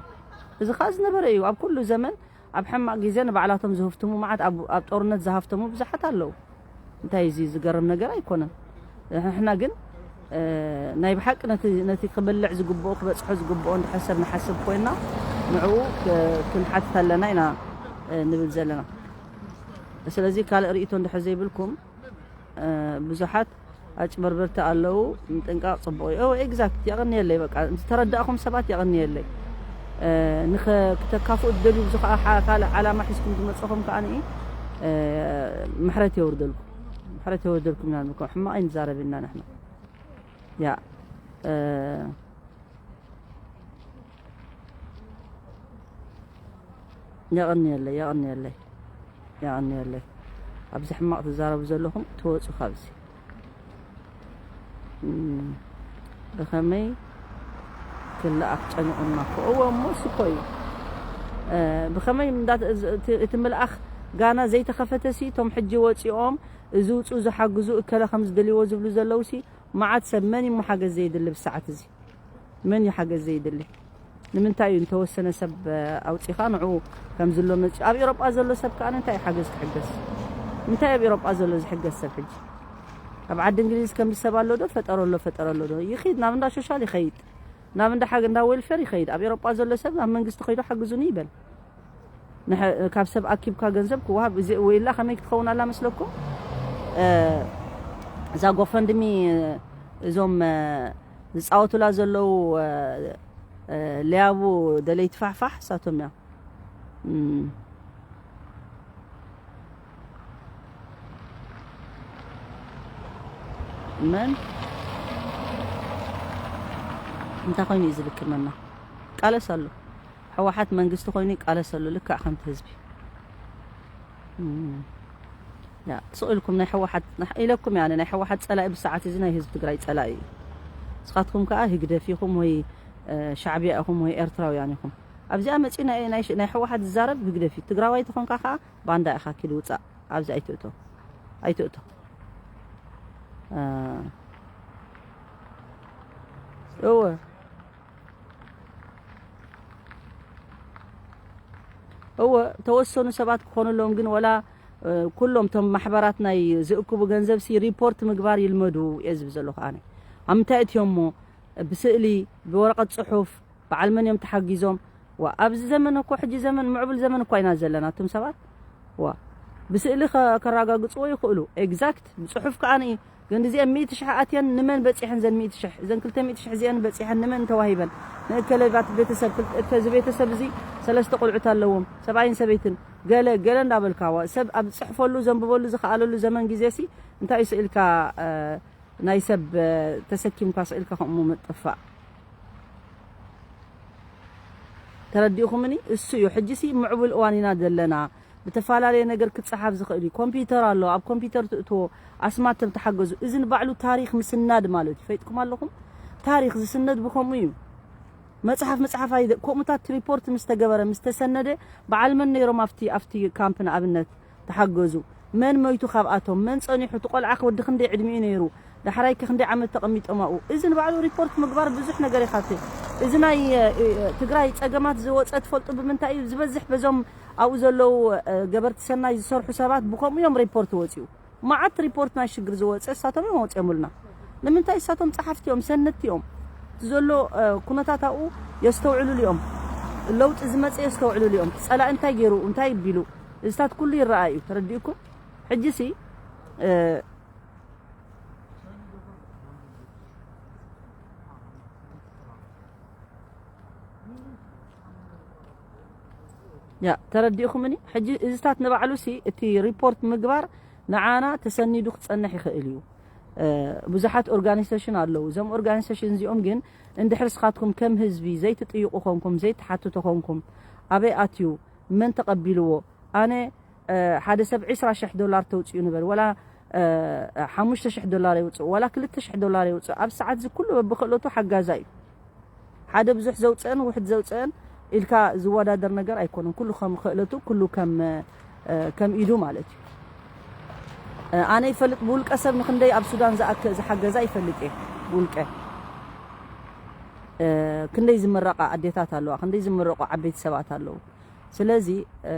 እዚ ከኣ ዝነበረ እዩ። ኣብ ኩሉ ዘመን ኣብ ሕማቕ ግዜ ንባዕላቶም ዝህፍትሙ መዓት ኣብ፣ ኣብ ጦርነት ዝሃፍተሙ ብዙሓት ኣለዉ። እንታይ እዚ ዝገርም ነገር ኣይኮነን። ንሕና ግን፣ እ፣ ናይ ብሓቂ ነቲ፣ ነቲ ክበልዕ ዝግብኦ፣ ክበጽሖ ዝግብኦ እንድሕር ሰብ ንሓስብ ኮይንና ንዕኡ ክ-፣ ክንሓትት ኣለና ኢና፣ እ፣ ንብል ዘለና። ስለዚ ካልእ ርእይቶ እንድሕር ዘይብልኩም፣ እ፣ ብዙሓት ኣጭበርበርቲ ኣለዉ፣ ምጥንቃቕ ጽቡቕ እዩ። እወ፣ ኤግዛክት፣ የቐንየለይ፣ በቃ፣ ዝተረዳእኹም ሰባት የቐንየለይ። እ፣ ንኸ-፣ ክተካፍኡ ትደልዩ፣ ብዙ ኸኣ ሓ-፣ ካልእ ዓላማ ሒዝኩም ዝመጸኹም ከኣ ንኢ፣ እ፣ ምሕረት የውርደልኩም። ምሕረት የውርደልኩም ኢና ንብልኩም። ሕማቕ ኣይንዛረብ ኢና ንሕና። ያ፣ እ፣ የቐንየለይ፣ የቐንየለይ፣ የቐንየለይ። ኣብዚ ሕማቕ ትዛረቡ ዘለኹም ትወጹ ካብዚ። እም፣ ብኸመይ ክለኣኽ ጨኒቑና እኮ። እወ፣ እሞ እሱ እኮ እዩ። እ፣ ብኸመይ እንዳ-፣ እዚ፣ እቲ፣ እቲ ምልኣኽ ጋና ዘይተኸፈተሲ፣ እቶም ሕጂ ወፂኦም፣ እዚ ውፁ፣ ዝሓግዙ፣ እከለ ከም ዝደልይዎ ዝብሉ ዘለውሲ፣ መዓት ሰብ መን እዩ ሓገዝ ዘይድሊ ብሰዓት እዚ? መን እዩ ሓገዝ ዘይድሊ? ንምንታይ እዩ እንተወሰነ ሰብ፣ እ፣ ኣውፂኻ ንዕኡ ከም ዝሎ መፂኡ? ኣብ ኤውሮጳ ዘሎ ሰብ ከኣ እንታይ እዩ ሓገዝ ክሕገዝ? እንታይ ኣብ ኤውሮጳ ዘሎ ዝሕገዝ ሰብ ሕጂ? ኣብ ዓዲ እንግሊዝ ከም ሰብ ኣሎ ዶ? ፈጠሮ ኣሎ፣ ፈጠሮ ኣሎ ዶ? ይኺድ፣ ናብ እንዳ ሾሻል ይኸይድ። ናብ እንዳ ሓገ-፣ እንዳ ዌልፌር ይኸይድ። ኣብ ኤውሮጳ ዘሎ ሰብ ናብ መንግስቲ ከይዱ ሓግዙኒ ይበል። ንሐ-፣ ካብ ሰብ ኣኪብካ ገንዘብ ክወሃብ፣ እዚ ወይላ ከመይ ክትኸውን ኣላ መስለኩም? እ፣ እዛ ጎፈንድሚ፣ እዞም፣ እ፣ ዝጻወቱላ ዘለዉ፣ እ፣ እ፣ ለያቡ ደለይቲ ፋሕፋሕ እሳቶም እዮም። እም። መን? እንታይ ኮይኑ እዩ ዝልክመና? ቃለስ ኣሎ። ህወሓት መንግስቲ ኮይኑ ይቃለስ ኣሎ፣ ልክዕ ከምቲ ህዝቢ። እም። ያ፣ ስቕ ኢልኩም ናይ ህወሓት፣ ናይ፣ ኢለኩም እየ ኣነ፣ ናይ ህወሓት ጸላኢ ብሰዓት እዚ ናይ ህዝቢ ትግራይ ጸላኢ እዩ። ንስኻትኩም ከኣ ህግደፍ ኢኹም ወይ፣ እ፣ ሻዕብያ ኢኹም ወይ ኤርትራውያን ኢኹም። ኣብዚኣ መጺኡ ናይ፣ ናይ፣ ናይ ህወሓት ዝዛረብ ህግደፍ እዩ። ትግራዋይ ተኾንካ ከኣ ባንዳ ኢኻ፣ ኪድ ውጻእ። ኣብዚ ኣይትእቶ። ኣይትእቶ። እ፣ እወ። እወ፣ ተወሰኑ ሰባት ክኾኑ ኣለዎም፣ ግን ወላ፣ እ፣ ኩሎም እቶም ማሕበራት ናይ ዝእክቡ ገንዘብሲ ሪፖርት ምግባር ይልመዱ እየ ዝብል ዘለኹ ኣነ። ኣብ ምንታይ እትዮሞ? ብስእሊ፣ ብወረቐት ጽሑፍ፣ በዓል መን እዮም ተሓጊዞም? ዋ፣ ኣብዚ ዘመን እኮ፣ ሕጂ ዘመን፣ ምዕቡል ዘመን እኳ ኢና ዘለና፣ እቶም ሰባት። ዋ፣ ብስእሊ ከ-፣ ከረጋግጽዎ ይኽእሉ። ኤግዛክት፣ ብጽሑፍ ከኣ ንኢ-፣ ግን እዚአን ሚእቲ ሽሕ ኣትየን ንመን በጺሐን? ዘን ሚእቲ ሽሕ፣ እዘን ክልተ ሚእቲ ሽሕ እዚአን በጺሐን ንመን ተዋሂበን? ንእከለ ባት-፣ ቤተሰብ፣ ክልተ፣ እከ-፣ እዚ ቤተሰብ እዚ ሰለስተ ቆልዑት ኣለዎም፣ ሰብኣይን ሰበይትን፣ ገለ፣ ገለ እንዳበልካ፣ ዋ፣ ሰብ ኣብ ዝጽሕፈሉ፣ ዘንብበሉ፣ ዝኸኣለሉ ዘመን ግዜሲ፣ እንታይ እዩ ስኢልካ፣ እ፣ ናይ ሰብ፣ እ፣ ተሰኪምካ ስኢልካ ከምኡ ምጥፋእ? ተረዲእኹምኒ? እሱ እዩ። ሕጂሲ ምዕቡል እዋን ኢና ዘለና። ብተፈላለየ ነገር ክጸሓፍ ዝኽእል እዩ። ኮምፒውተር ኣሎ፣ ኣብ ኮምፒውተር ትእትዎ፣ ኣስማት ተተሓገዙ። እዚ ንባዕሉ ታሪኽ ምስናድ ማለት እዩ። ፈይጥኩም ኣለኹም? ታሪኽ ዝስነድ ብኸምኡ እዩ። መጽሓፍ ምጽሓፍ ኣይደ-፣ ከምኡታት ሪፖርት ምስ ተገበረ፣ ምስ ተሰነደ፣ በዓል መን ነይሮም ኣብቲ፣ ኣብቲ ካምፕ ንኣብነት ተሓገዙ? መን መይቱ ካብኣቶም? መን ጸኒሑ? እቲ ቆልዓ ከ ወዲ ክንደይ ዕድሚኡ ነይሩ? ዳሕራይ ከ ክንደይ ዓመት ተቐሚጦም ኣብኡ? እዚ ንባዕሉ ሪፖርት ምግባር ብዙሕ ነገር ይሓትት። እዚ ናይ፣ እ፣ እ፣ ትግራይ ጸገማት ዝወጸ ትፈልጡ ብምንታይ እዩ? ዝበዝሕ በዞም ኣብኡ ዘለዉ፣ እ፣ ገበርቲ ሰናይ ዝሰርሑ ሰባት ብኸምኡ እዮም ሪፖርት ወጺኡ። መዓት ሪፖርት ናይ ሽግር ዝወጸ እሳቶም እዮም ኣውጺኦምልና። ንምንታይ? እሳቶም ጸሓፍቲ እዮም፣ ሰነድቲ እዮም። እቲ ዘሎ፣ እ፣ ኩነታት ኣብኡ የስተውዕሉሉ እዮም። ለውጢ ዝመጸ የስተውዕሉሉ እዮም። ጸላኢ እንታይ ገይሩ፣ እንታይ ቢሉ፣ እዚታት ኩሉ ይረኣ እዩ። ተረዲእኩም? ሕጂሲ፣ እ፣ ያ፣ ተረዲእኹምኒ? ሕጂ እዚታት ንባዕሉሲ እቲ ሪፖርት ምግባር ንዓና ተሰኒዱ ክጸንሕ ይኽእል እዩ። እ፣ ብዙሓት ኦርጋኒዜሽን ኣለዉ። እዞም ኦርጋኒዜሽን እዚኦም ግን እንድሕር ስኻትኩም ከም ህዝቢ ዘይትጥይቑ ኾንኩም፣ ዘይትሓትቱ ኾንኩም፣ ኣበይ ኣትዩ? መን ተቐቢልዎ? ኣነ፣ እ፣ ሓደ ሰብ ዕስራ ሽሕ ዶላር ተውፅኡ ንበል፣ ወላ፣ እ፣ ሓሙሽተ ሽሕ ዶላር የውፅእ፣ ወላ ክልተ ሽሕ ዶላር የውፅእ። ኣብ ሰዓት እዚ ኩሉ በብክእለቱ ሓጋዛ እዩ። ሓደ ብዙሕ ዘውፅአን ውሕድ ዘውፅአን ኢልካ ዝወዳደር ነገር ኣይኮነን። ኩሉ ከም ክእለቱ፣ ኩሉ ከም፣ እ፣ ከም ኢዱ ማለት እዩ። እ፣ ኣነ ይፈልጥ፣ ብውልቀ ሰብ ንክንደይ ኣብ ሱዳን ዝኣከ-፣ ዝሓገዛ ይፈልጥ እየ። ብውልቀ፣ እ፣ ክንደይ ዝምረቓ ኣዴታት ኣለዋ፣ ክንደይ ዝምረቑ ዓበይቲ ሰባት ኣለዉ። ስለዚ፣ እ፣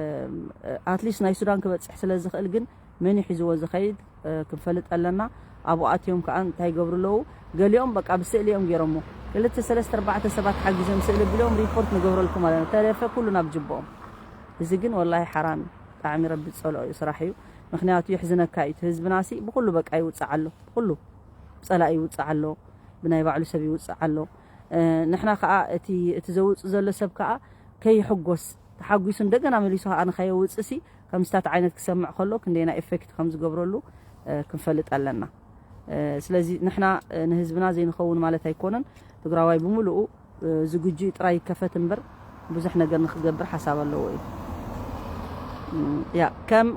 ኣትሊስት ናይ ሱዳን ክበፅሕ ስለ ዝኽእል ግን መን እዩ ሒዝዎ ዝኸይድ፣ እ፣ ክንፈልጥ ኣለና። ኣብኡ ኣትዮም ከዓ እንታይ ይገብሩ ኣለዉ? ገሊኦም በቃ ብስእሊ እዮም ገይሮሞ። ክልተ፣ ሰለስተ፣ ኣርባዕተ ሰባት ሓጊዞም ስእሊ ቢሎም ሪፖርት ንገብረልኩም ማለት ነው። ተረፈ ኩሉ ናብ ጅቦኦም። እዚ ግን ወላሂ ሓራም እዩ። ብጣዕሚ ረቢ ዝፀልኦ እዩ ስራሕ እዩ። ምኽንያቱ የሕዝነካ እዩ። እቲ ህዝብናሲ ብኩሉ በቃ ይውፃዕ ኣሎ። ብኩሉ ብፀላኢ ይውፃዕ ኣሎ። ብናይ ባዕሉ ሰብ ይውፃዕ ኣሎ። እ፣ ንሕና ከዓ እቲ፣ እቲ ዘውፅእ ዘሎ ሰብ ከዓ ከይሕጎስ፣ ተሓጒሱ እንደገና መሊሱ ከዓ ንኸየውፅእሲ ከምስታት ዓይነት ክሰምዕ ከሎ ክንደይና ኤፌክት ከም ዝገብረሉ፣ እ፣ ክንፈልጥ ኣለና። እ፣ ስለዚ ንሕና፣ እ፣ ንህዝብና ዘይንኸውን ማለት ኣይኮነን። ትግራዋይ ብምሉኡ፣ እ፣ ዝግጁ ጥራይ ይከፈት እምበር ብዙሕ ነገር ንክገብር ሓሳብ ኣለዎ እዩ። ያ ከም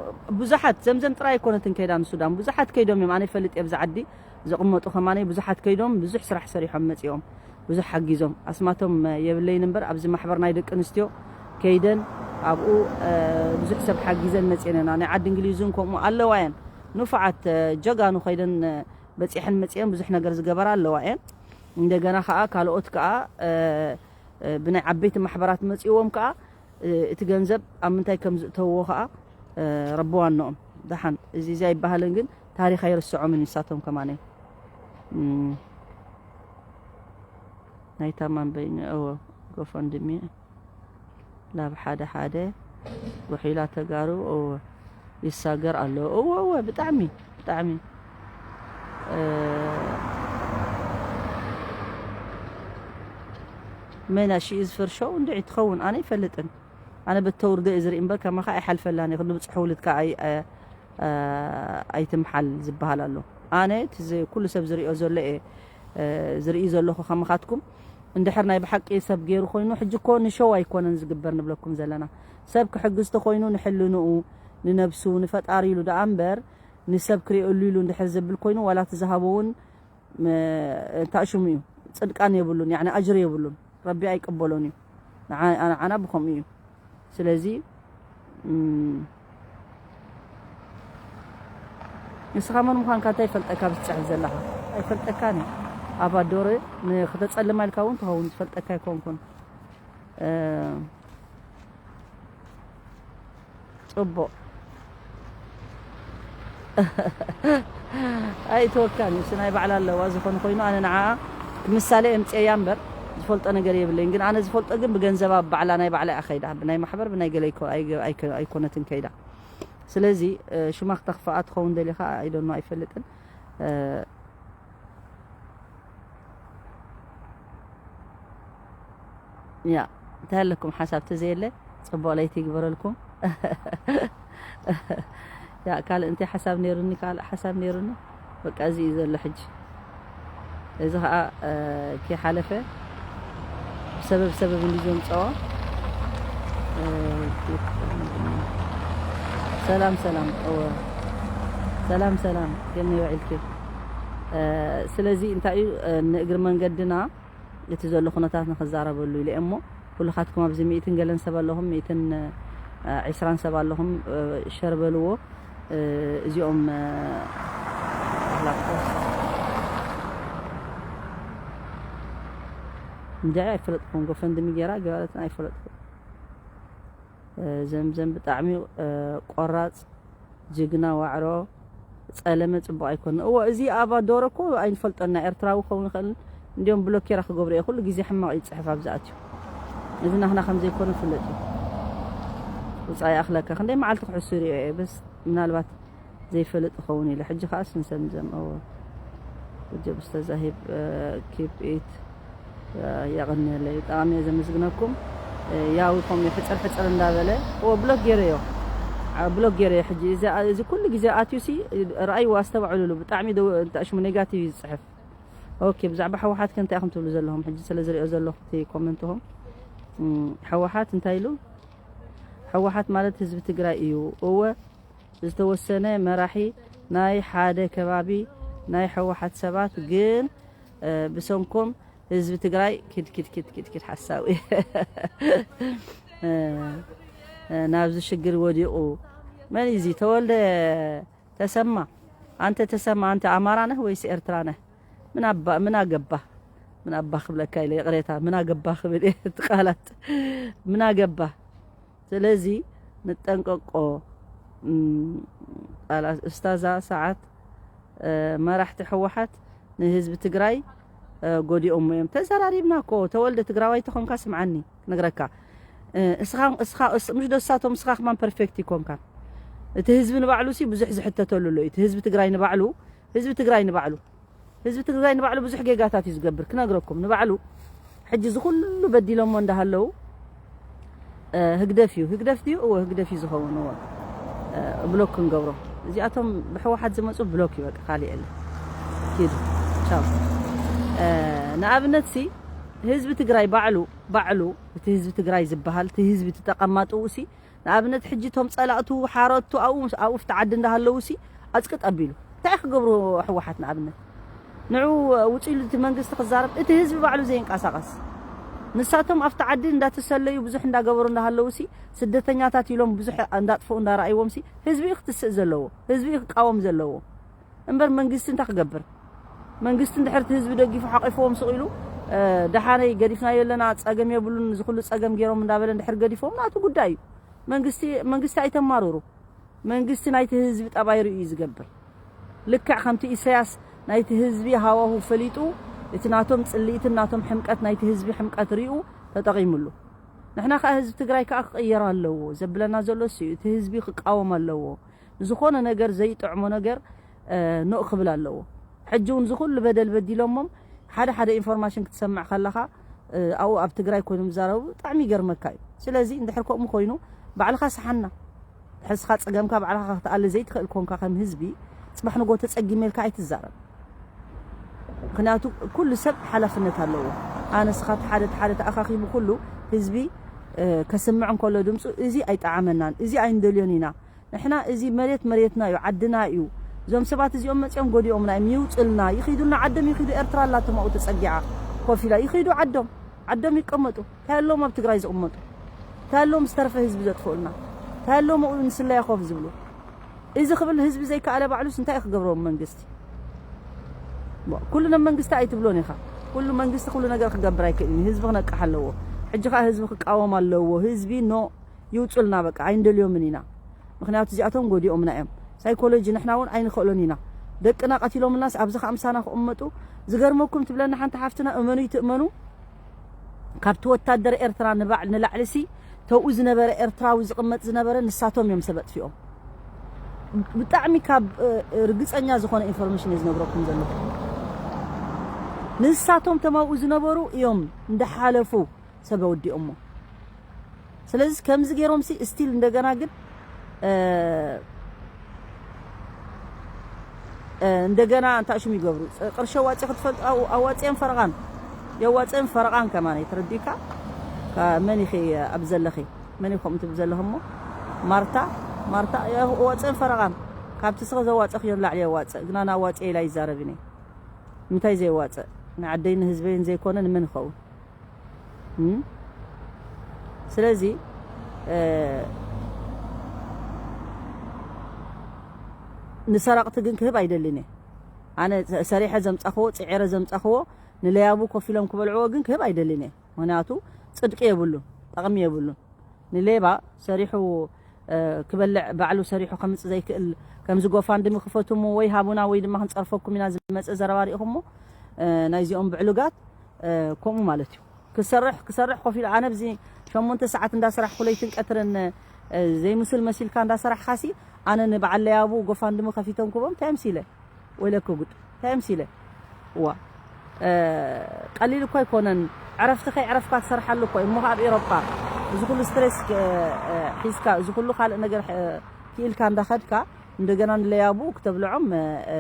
ብዙሓት ዘምዘም ጥራይ ኣይኮነትን ከይዳ ንሱዳን ብዙሓት ከይዶም እዮም። ኣነ ይፈልጥ እየ ብዛ ዓዲ ዝቕመጡ ከማነይ ብዙሓት ከይዶም ብዙሕ ስራሕ ሰሪሖም መጺኦም ብዙሕ ሓጊዞም ኣስማቶም የብለይን እምበር ኣብዚ ማሕበር ናይ ደቂ ኣንስትዮ ከይደን ኣብኡ ብዙሕ ሰብ ሓጊዘን መጺኤን ኢና። ናይ ዓዲ እንግሊዝን ከምኡ ኣለዋ እየን ንፉዓት ጀጋኑ ከይደን በጺሐን መጺኤን ብዙሕ ነገር ዝገበራ ኣለዋ እየን። እንደገና ከዓ ካልኦት ከዓ ብናይ ዓበይቲ ማሕበራት መጺእዎም ከዓ እቲ ገንዘብ ኣብ ምንታይ ከም ዝእተውዎ ከዓ ረቢ ዋንኦም። ደሓን እዚ እዚ ኣይበሃልን ግን ታሪኽ ኣይርስዖምን ንሳቶም ከማነይ። ናይ ታማን በይኑ እወ ጎፈንድሚ ላብ ሓደ ሓደ ጉሒላ ተጋሩ እወ ይሳገር ኣሎ። እወ እወ ብጣዕሚ ብጣዕሚ መና ሺ ኢዝ ፈር ሾው እንድዒ ትኸውን ኣነ ይፈልጥን ኣነ በተውርዶ እየ ዝርኢ እምበር ከማኻ ኣይሓልፈላን እየ ክንዲ ብፅሑ ውልድካ ኣይ ኣይትምሓል ዝበሃል ኣሎ። ኣነ እቲ ኩሉ ሰብ ዝሪኦ ዘሎ እየ ዝርኢ ዘለኹ ከማኻትኩም እንድሕር ናይ ብሓቂ ሰብ ገይሩ ኮይኑ ሕጂ እኮ ንሾው ኣይኮነን ዝግበር ንብለኩም ዘለና ሰብ ክሕግዝ ተኮይኑ ንሕልንኡ ንነብሱ ንፈጣሪ ኢሉ ደኣ እምበር ንሰብ ክሪእሉ ኢሉ እንድሕር ዘብል ኮይኑ ዋላ እቲ ዝሃቦ እውን ታእሽሙ እዩ ፅድቃን የብሉን ያኒ ኣጅሪ የብሉን ረቢ ኣይቀበሎን እዩ ንዓና ብከምኡ እዩ ስለዚ ንስኻ መን ምዃንካ እንታይ ይፈልጠካ ብትፅሕፍ ዘለኻ ኣይፈልጠካን እዩ ኣብ ኣዶረ ንክተፀልማ ኢልካ እውን ትኸውን ዝፈልጠካ ኣይኮንኩን ፅቡቕ ኣይተወካን እዩ ናይ ባዕላ ኣለዋ ዝኾነ ኮይኑ ኣነ ንዓ ምሳሌ እምፅያ እምበር ዝፈልጦ ነገር የብለይን ግን ኣነ ዝፈልጦ ግን ብገንዘባ ባዕላ ናይ ባዕላ እያ ከይዳ ብናይ ማሕበር ብናይ ገለ ኣይኮነትን ከይዳ ስለዚ ሽማ ክተኽፍኣ ትኸውን ደሊኻ ኣይደኖ ኣይፈልጥን ያ እንታይ ኣለኩም ሓሳብ ተዘየለ ፅቡቅ ለይቲ ይግበረልኩም ያ ካልእ እንታይ ሓሳብ ነይሩኒ ካልእ ሓሳብ ነይሩኒ በቃ እዚ እዩ ዘሎ ሕጂ እዚ ከዓ ከይሓለፈ ሰበብ ሰበብ እንዲ ዘምፀኦ ሰላም ሰላም እወ ሰላም ሰላም ከመይ ውዒልኪ ስለዚ እንታይ እዩ ንእግሪ መንገድና እቲ ዘሎ ኩነታት ንኽዛረበሉ ኢለ እሞ ኩልኻትኩም ኣብዚ ሚእትን ገለን ሰብ ኣለኹም ሚእትን ዒስራን ሰብ ኣለኹም ሸር በልዎ እዚኦም ላፕቶፕ እንጃ ኣይፈለጥኩም ጎፈንድሚ ገይራ ገበረትን ኣይፈለጥኩም ዘምዘም ብጣዕሚ ቆራፅ ጅግና ዋዕሮ ጸለመ ጽቡቕ ኣይኮነ እዎ እዚ ኣባ ዶሮ እኮ ኣይንፈልጦና ኤርትራዊ ክኸውን ይኽእል እንዲም ብሎኬራ ክገብሮ እየ ኩሉ ግዜ ሕማቕ እዩ ዝጽሕፍ ኣብዚ ኣትዩ እዚ ናህና ከም ዘይኮነ ፍለጥ እዩ ውጻኢ ኣኽለካ ክንደይ መዓልቲ ክሕሱ ሪኦ እየ በስ ምናልባት ዘይፈልጥ ይኸውን ኢለ ሕጂ ከኣ ስንሰምዘም እዎ እጀብ ስተዛሂብ ኪፕ ኢት የቐንየለይ ብጣዕሚ እየ ዘመስግነኩም ያው ከምኡ ሕፅር ሕፅር እንዳበለ እዎ ብሎክ ገይረዮ ብሎክ ገይረዮ ሕጂ እዚ ኩሉ ግዜ ኣትዩ ሲ ረኣይዎ ኣስተባዕሉሉ ብጣዕሚ ሽሙ ኔጋቲቭ እዩ ዝፅሕፍ ኦኬ ብዛዕባ ሕወሓት ከ እንታይ ኢኹም ትብሉ ዘለኹም ሕጂ ስለ ዝሪኦ ዘለኹ እቲ ኮመንትኹም ሕወሓት እንታይ ኢሉ ሕወሓት ማለት ህዝቢ ትግራይ እዩ እወ ዝተወሰነ መራሒ ናይ ሓደ ከባቢ ናይ ሕወሓት ሰባት ግን ብሰንኮም ህዝቢ ትግራይ ኪድ ኪድ ኪድ ኪድ ኪድ ሓሳዊ ናብዚ ሽግር ወዲቑ መን እዚ ተወልደ ተሰማ ኣንተ ተሰማ ኣንተ ኣማራ ነህ ወይስ ኤርትራ ነህ ምን ኣባ ምን ኣገባ ምን ኣባ ክብለካ ኢለ ይቕሬታ ምን ኣገባ ክብል እየ እቲ ቃላት ምን ኣገባ ስለዚ ንጠንቀቆ ቃላት እስታዛ ሰዓት መራሕቲ ሕወሓት ንህዝቢ ትግራይ ጎዲኦሞ እዮም ተዘራሪብና እኮ ተወልደ ትግራዋይ ተኾንካ ስምዓኒ ክነግረካ እስኻ እስኻ ምሽ ደሳቶም እስኻ ክማን ፐርፌክት ይኮንካ እቲ ህዝቢ ንባዕሉ ሲ ብዙሕ ዝሕተተሉ ኣሎ እቲ ህዝቢ ትግራይ ንባዕሉ ህዝቢ ትግራይ ንባዕሉ ህዝቢ ትግራይ ንባዕሉ ብዙሕ ጌጋታት እዩ ዝገብር ክነግረኩም ንባዕሉ ሕጂ እዚ ኩሉ በዲሎሞ እንዳሃለው ህግደፍ እዩ ህግደፍ ድዩ እወ ህግደፍ እዩ ዝኸውን እወ ብሎክ ክንገብሮ እዚኣቶም ብሕወሓት ዝመፁ ብሎክ እዩ በቃ ካሊእ የለ ኪዱ ቻው ንኣብነት ሲ ህዝቢ ትግራይ ባዕሉ ባዕሉ እቲ ህዝቢ ትግራይ ዝበሃል እቲ ህዝቢ ተጠቀማጥኡ ሲ ንኣብነት ሕጂ እቶም ጸላእቱ ሓረቱ ኣብኡ ኣብኡ ኣብቲ ዓዲ እንዳሃለዉ ሲ ኣጽቅጥ ኣቢሉ እንታይ ክገብሩ? ህወሓት ንኣብነት ንዑ ውፅእ ኢሉ እቲ መንግስቲ ክዛረብ፣ እቲ ህዝቢ ባዕሉ ዘይንቀሳቐስ፣ ንሳቶም ኣብቲ ዓዲ እንዳተሰለዩ ብዙሕ እንዳገበሩ እንዳሃለዉ ሲ ስደተኛታት ኢሎም ብዙሕ እንዳጥፍኡ እንዳረኣይዎም ሲ ህዝቢ እዩ ክትስእ ዘለዎ፣ ህዝቢ እዩ ክቃወም ዘለዎ። እምበር መንግስቲ እንታይ ክገብር? መንግስቲ እንድሕር እቲ ህዝቢ ደጊፉ ሓቂፍዎም ስቕ ኢሉ፣ እ፣ ደሓነይ ገዲፍናዮ ኣለና፣ ጸገም የብሉን፣ እዚ ኩሉ ጸገም ገይሮም እንዳበለ እንድሕር ገዲፍዎም ናቱ ጉዳይ እዩ። መንግስቲ መንግስቲ ኣይተማርሩ። መንግስቲ ናይቲ ህዝቢ ጠባይ ርእዩ እዩ ዝገብር። ልክዕ ከምቲ ኢሳያስ ናይቲ ህዝቢ ሃዋሁ ፈሊጡ፣ እቲ ናቶም ጽልኢትን ናቶም ሕምቀት ናይቲ ህዝቢ ሕምቀት ርእዩ ተጠቒሙሉ። ንሕና ከኣ ህዝቢ ትግራይ ከኣ ክቕየር ኣለዎ ዘብለና ዘሎ እሱ እዩ። እቲ ህዝቢ ክቃወም ኣለዎ። ዝኾነ ነገር ዘይጥዕሞ ነገር፣ እ፣ ኖእ ክብል ኣለዎ። ሕጂ እውን ዝኹሉ በደል በዲሎሞም ሓደ ሓደ ኢንፎርማሽን ክትሰምዕ ከለኻ፣ እ፣ ኣብኡ ኣብ ትግራይ ኮይኖም ዝዛረቡ ብጣዕሚ ይገርመካ እዩ። ስለዚ እንድሕር ከምኡ ኮይኑ ባዕልኻ ሰሓና። ሕስኻ ጸገምካ ባዕልኻ ክትኣሊ ዘይትኽእል ኮንካ ከም ህዝቢ ጽባሕ ንጎ ተጸጊመ ኢልካ ኣይትዛረብ። ምኽንያቱ ኩሉ ሰብ ሓላፍነት ኣለዎ። ኣነ ስኻ እቲ ሓደ እቲ ሓደ ተኣኻኺቡ ኩሉ ህዝቢ፣ እ፣ ከስምዕ እንከሎ ድምፁ እዚ ኣይጠዓመናን፣ እዚ ኣይንደልዮን ኢና። ንሕና እዚ መሬት መሬትና እዩ፣ ዓድና እዩ። እዞም ሰባት እዚኦም መፂኦም ጎዲኦምና እዮም፣ ይውፅልና፣ ይኺዱልና፣ ዓዶም ይኺዱ። ኤርትራ ኣላቶም ኣብኡ ተፀጊዓ ኮፍ ኢላ፣ ይኺዱ ዓዶም፣ ዓዶም ይቀመጡ። እንታይ ኣለዎም ኣብ ትግራይ ዝቕመጡ? እንታይ ኣለዎም ዝተረፈ ህዝቢ ዘጥፍኡልና? እንታይ ኣለዎም ኣብኡ ንስለያ ኮፍ ዝብሉ? እዚ ክብል ህዝቢ ዘይከኣለ ባዕሉስ እንታይ እዩ ክገብሮም መንግስቲ? ኩሉ ናብ መንግስቲ ኣይትብሎን ኢኻ። ኩሉ መንግስቲ ኩሉ ነገር ክገብር ኣይክእልን እዩ። ህዝቢ ክነቅሕ ኣለዎ። ሕጂ ከኣ ህዝቢ ክቃወም ኣለዎ። ህዝቢ ኖ ይውፁልና በቃ ኣይንደልዮምን ኢና። ምኽንያቱ እዚኣቶም ጎዲኦምና እዮም። ሳይኮሎጂ ንሕና እውን ኣይንኽእሎን ኢና። ደቅና ቀቲሎምናስ ኣብዚ ከኣ ምሳና ክቕመጡ ዝገርመኩም ትብለና ሓንቲ ሓፍትና እመኑ ይትእመኑ ካብቲ ወታደር ኤርትራ ንባዕ ንላዕሊ ሲ ተውኡ ዝነበረ ኤርትራዊ ዝቕመጥ ዝነበረ ንሳቶም እዮም ሰብ ኣጥፊኦም። ብጣዕሚ ካብ እ፣ ርግጸኛ ዝኾነ ኢንፎርሜሽን እየ ዝነግረኩም ዘለኹ። ንሳቶም ተማውኡ ዝነበሩ እዮም እንዳሓለፉ ሰብ ኣወዲኦሞ። ስለዚ ከምዚ ገይሮም ሲ ስቲል እንደገና ግን እ፣ እ፣ እንደገና እንታይ ሽም ይገብሩ? ፅ- ቅርሺ ኣዋፂ ክትፈልጡ ኣው- ኣዋፂኦም ፈረቓን የዋፅኦም ፈረቓን ከማን ተረዲካ። ከ- መን ኢኺ ኣብ ዘለኺ? መን ኢኹም ትብ ዘለኹሞ? ማርታ ማርታ የዋፅኦም ፈረቓን ካብቲ ስኸ ዘዋፀኽዮ ንላዕሊ የዋፅእ ግና ናዋፅኦ ኢላ ይዛረብ ኢነ። እንታይ ዘየዋፅእ ንዓደይ ንህዝበይን ዘይኮነ ንመን ይኸውን? እም? ስለዚ እ፣ ንሰረቕቲ ግን ክህብ ኣይደልን እየ። ኣነ ሰሪሐ ዘምጻኽዎ ጽዒረ ዘምጻኽዎ ንለያቡ ኮፍ ኢሎም ክበልዕዎ ግን ክህብ ኣይደልን እየ። ምክንያቱ ጽድቂ የብሉን፣ ጠቕሚ የብሉን። ንሌባ ሰሪሑ እ፣ ክበልዕ ባዕሉ ሰሪሑ ከምጽእ ዘይክእል ከምዚ ጎፋንድሚ ክፈቱሙ ወይ ሃቡና ወይ ድማ ክንጸርፈኩም ኢና ዝመጸ ዘረባ ሪኢኹሞ እ፣ ናይዚኦም ብዕሉጋት እ፣ ከምኡ ማለት እዩ። ክሰርሕ ክሰርሕ ኮፍ ኢሉ ኣነ ብዚ ሸሞንተ ሰዓት እንዳሰራሕኩ ለይትን ቀትርን እ፣ ዘይምስል መሲልካ እንዳሰራሕካሲ ኣነ ንበዓል ለያቡ ጎፋንድሚ ከፊቶም ክቦም እንታይ ምሲለ ወይለከ ጉድ እንታይ ምሲለ ዋ እ፣ ቀሊል እኮ ኣይኮነን። ዕረፍቲ ከይዕረፍካ ትሰርሓሉ እኮ እዩ። እሞ ኣብ ኤሮፓ እዚ ኩሉ ስትሬስ እ፣ እ፣ ሒዝካ እዚ ኩሉ ካልእ ነገር እ፣ ክኢልካ እንዳኸድካ እንደገና ንለያቡ ክተብልዖም እ፣ እ፣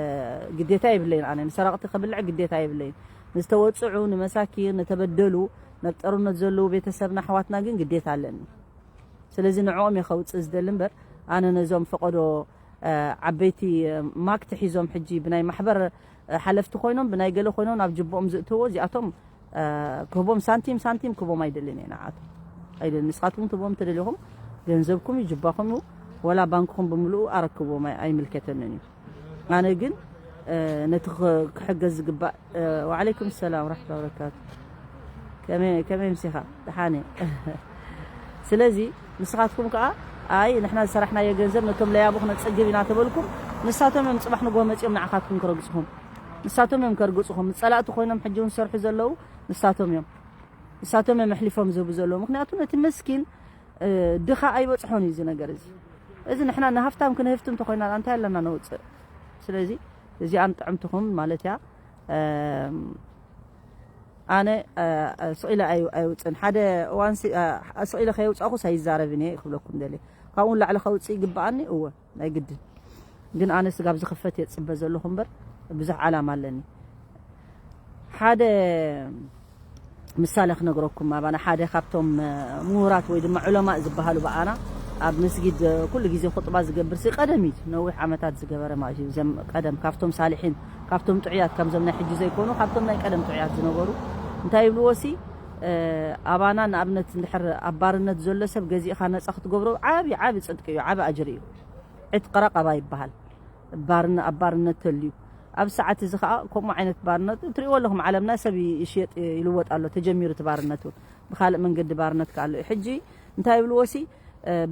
ግዴታ የብለይን። ኣነ ንሰረቕቲ ከብልዕ ግዴታ የብለይን። ንዝተወፅዑ ንመሳኪን ንተበደሉ ናብ ጠርነት ዘለዉ ቤተሰብና ኣሕዋትና ግን ግዴታ ኣለኒ። ስለዚ ንዕኦም እየ ከውፅእ ዝደሊ እምበር ኣነ ነዞም ፈቐዶ እ፣ ዓበይቲ እ፣ ማክት ሒዞም ሕጂ ብናይ ማሕበር እ፣ ሓለፍቲ ኮይኖም ብናይ ገለ ኮይኖም ናብ ጅቦኦም ዝእትዎ እዚኣቶም እ፣ ክህቦም ሳንቲም ሳንቲም ክህቦም ኣይደልን እየ ንዓቶም ኣይደልን። ንስኻትኩም ትህቦም እንተደሊኹም ገንዘብኩም እዩ ጅባኹም እዩ ወላ ባንክኹም ብምልኡ ኣረክብዎም ኣይ- ኣይምልከተንን እዩ። ኣነ ግን እ፣ ነቲ ክ- ክሕገዝ ዝግባእ እ፣ ወዓለይኩም ሰላም ወራሕመቱላሂ ወበረካቱ። ከመይ ከመይ ምሲኻ ደሓነ ስለዚ ንስኻትኩም ከኣ ኣይ ንሕና ዝሰራሕናዮ ገንዘብ ነቶም ለያቡ ክነጸግብ ኢና ተበልኩም ንሳቶም እዮም ጽባሕ ንጎ መጺኦም ንዓኻትኩም ክረግጽኹም ንሳቶም እዮም ከርግጽኹም ጸላእቲ ኮይኖም ሕጂ እውን ዝሰርሑ ዘለዉ ንሳቶም እዮም ንሳቶም እዮም ኣሕሊፎም ዝህቡ ዘለዉ ምክንያቱ ነቲ መስኪን እ፣ ድኻ ኣይበጽሖን እዩ እዚ ነገር እዚ እዚ ንሕና ንሃፍታም ክንህፍትም ተኮይና እንታይ ኣለና ነውጽእ ስለዚ እዚኣን ጥዕምትኹም ማለት እያ እ፣ ኣነ እ፣ ስቕ ኢለ ኣይ- ኣይውፅን ሓደ እዋን ሲ- እ፣ ስቕ ኢለ ከየውፃእኩስ ኣይዛረብን እየ ክብለኩም ደልየ ካብኡ ንላዕሊ ከውፅእ ይግበኣኒ እወ ናይ ግድን ግን ኣነ ስጋብ ዝኽፈት እየ ዝፅበ ዘለኹ እምበር ብዙሕ ዓላማ ኣለኒ ሓደ ምሳሌ ክነግረኩም ኣባና ሓደ ካብቶም እ፣ ምሁራት ወይ ድማ ዑለማእ ዝበሃሉ ብኣና ኣብ መስጊድ ኩሉ ግዜ ኹጥባ ዝገብር ሲ ቀደም እዩ፣ ነዊሕ ዓመታት ዝገበረ ማለት እዩ። ዘም ቀደም ካብቶም ሳሊሒን ካብቶም ጥዑያት፣ ከምዞም ናይ ሕጂ ዘይኮኑ፣ ካብቶም ናይ ቀደም ጥዑያት ዝነበሩ እንታይ ይብልዎ ሲ፣ ኣባና ንኣብነት እንድሕር ኣብ ባርነት ዘሎ ሰብ ገዚእኻ ነጻ ክትገብሮ ዓቢ ዓቢ ጽድቂ እዩ፣ ዓቢ ኣጅሪ እዩ። ዕትቂ ረቐባ ይበሃል። ባርነ ኣብ ባርነት ተልዩ፣ ኣብ ሰዓት እዚ ኸኣ ከምኡ ዓይነት ባርነት ትሪእዎ ኣለኹም። ዓለምና ሰብ ይሽየጥ ይልወጥ ኣሎ፣ ተጀሚሩ እቲ ባርነት እውን ብኻልእ መንገዲ ባርነት ከኣ ኣሎ። ሕጂ እንታይ ይብልዎ ሲ፣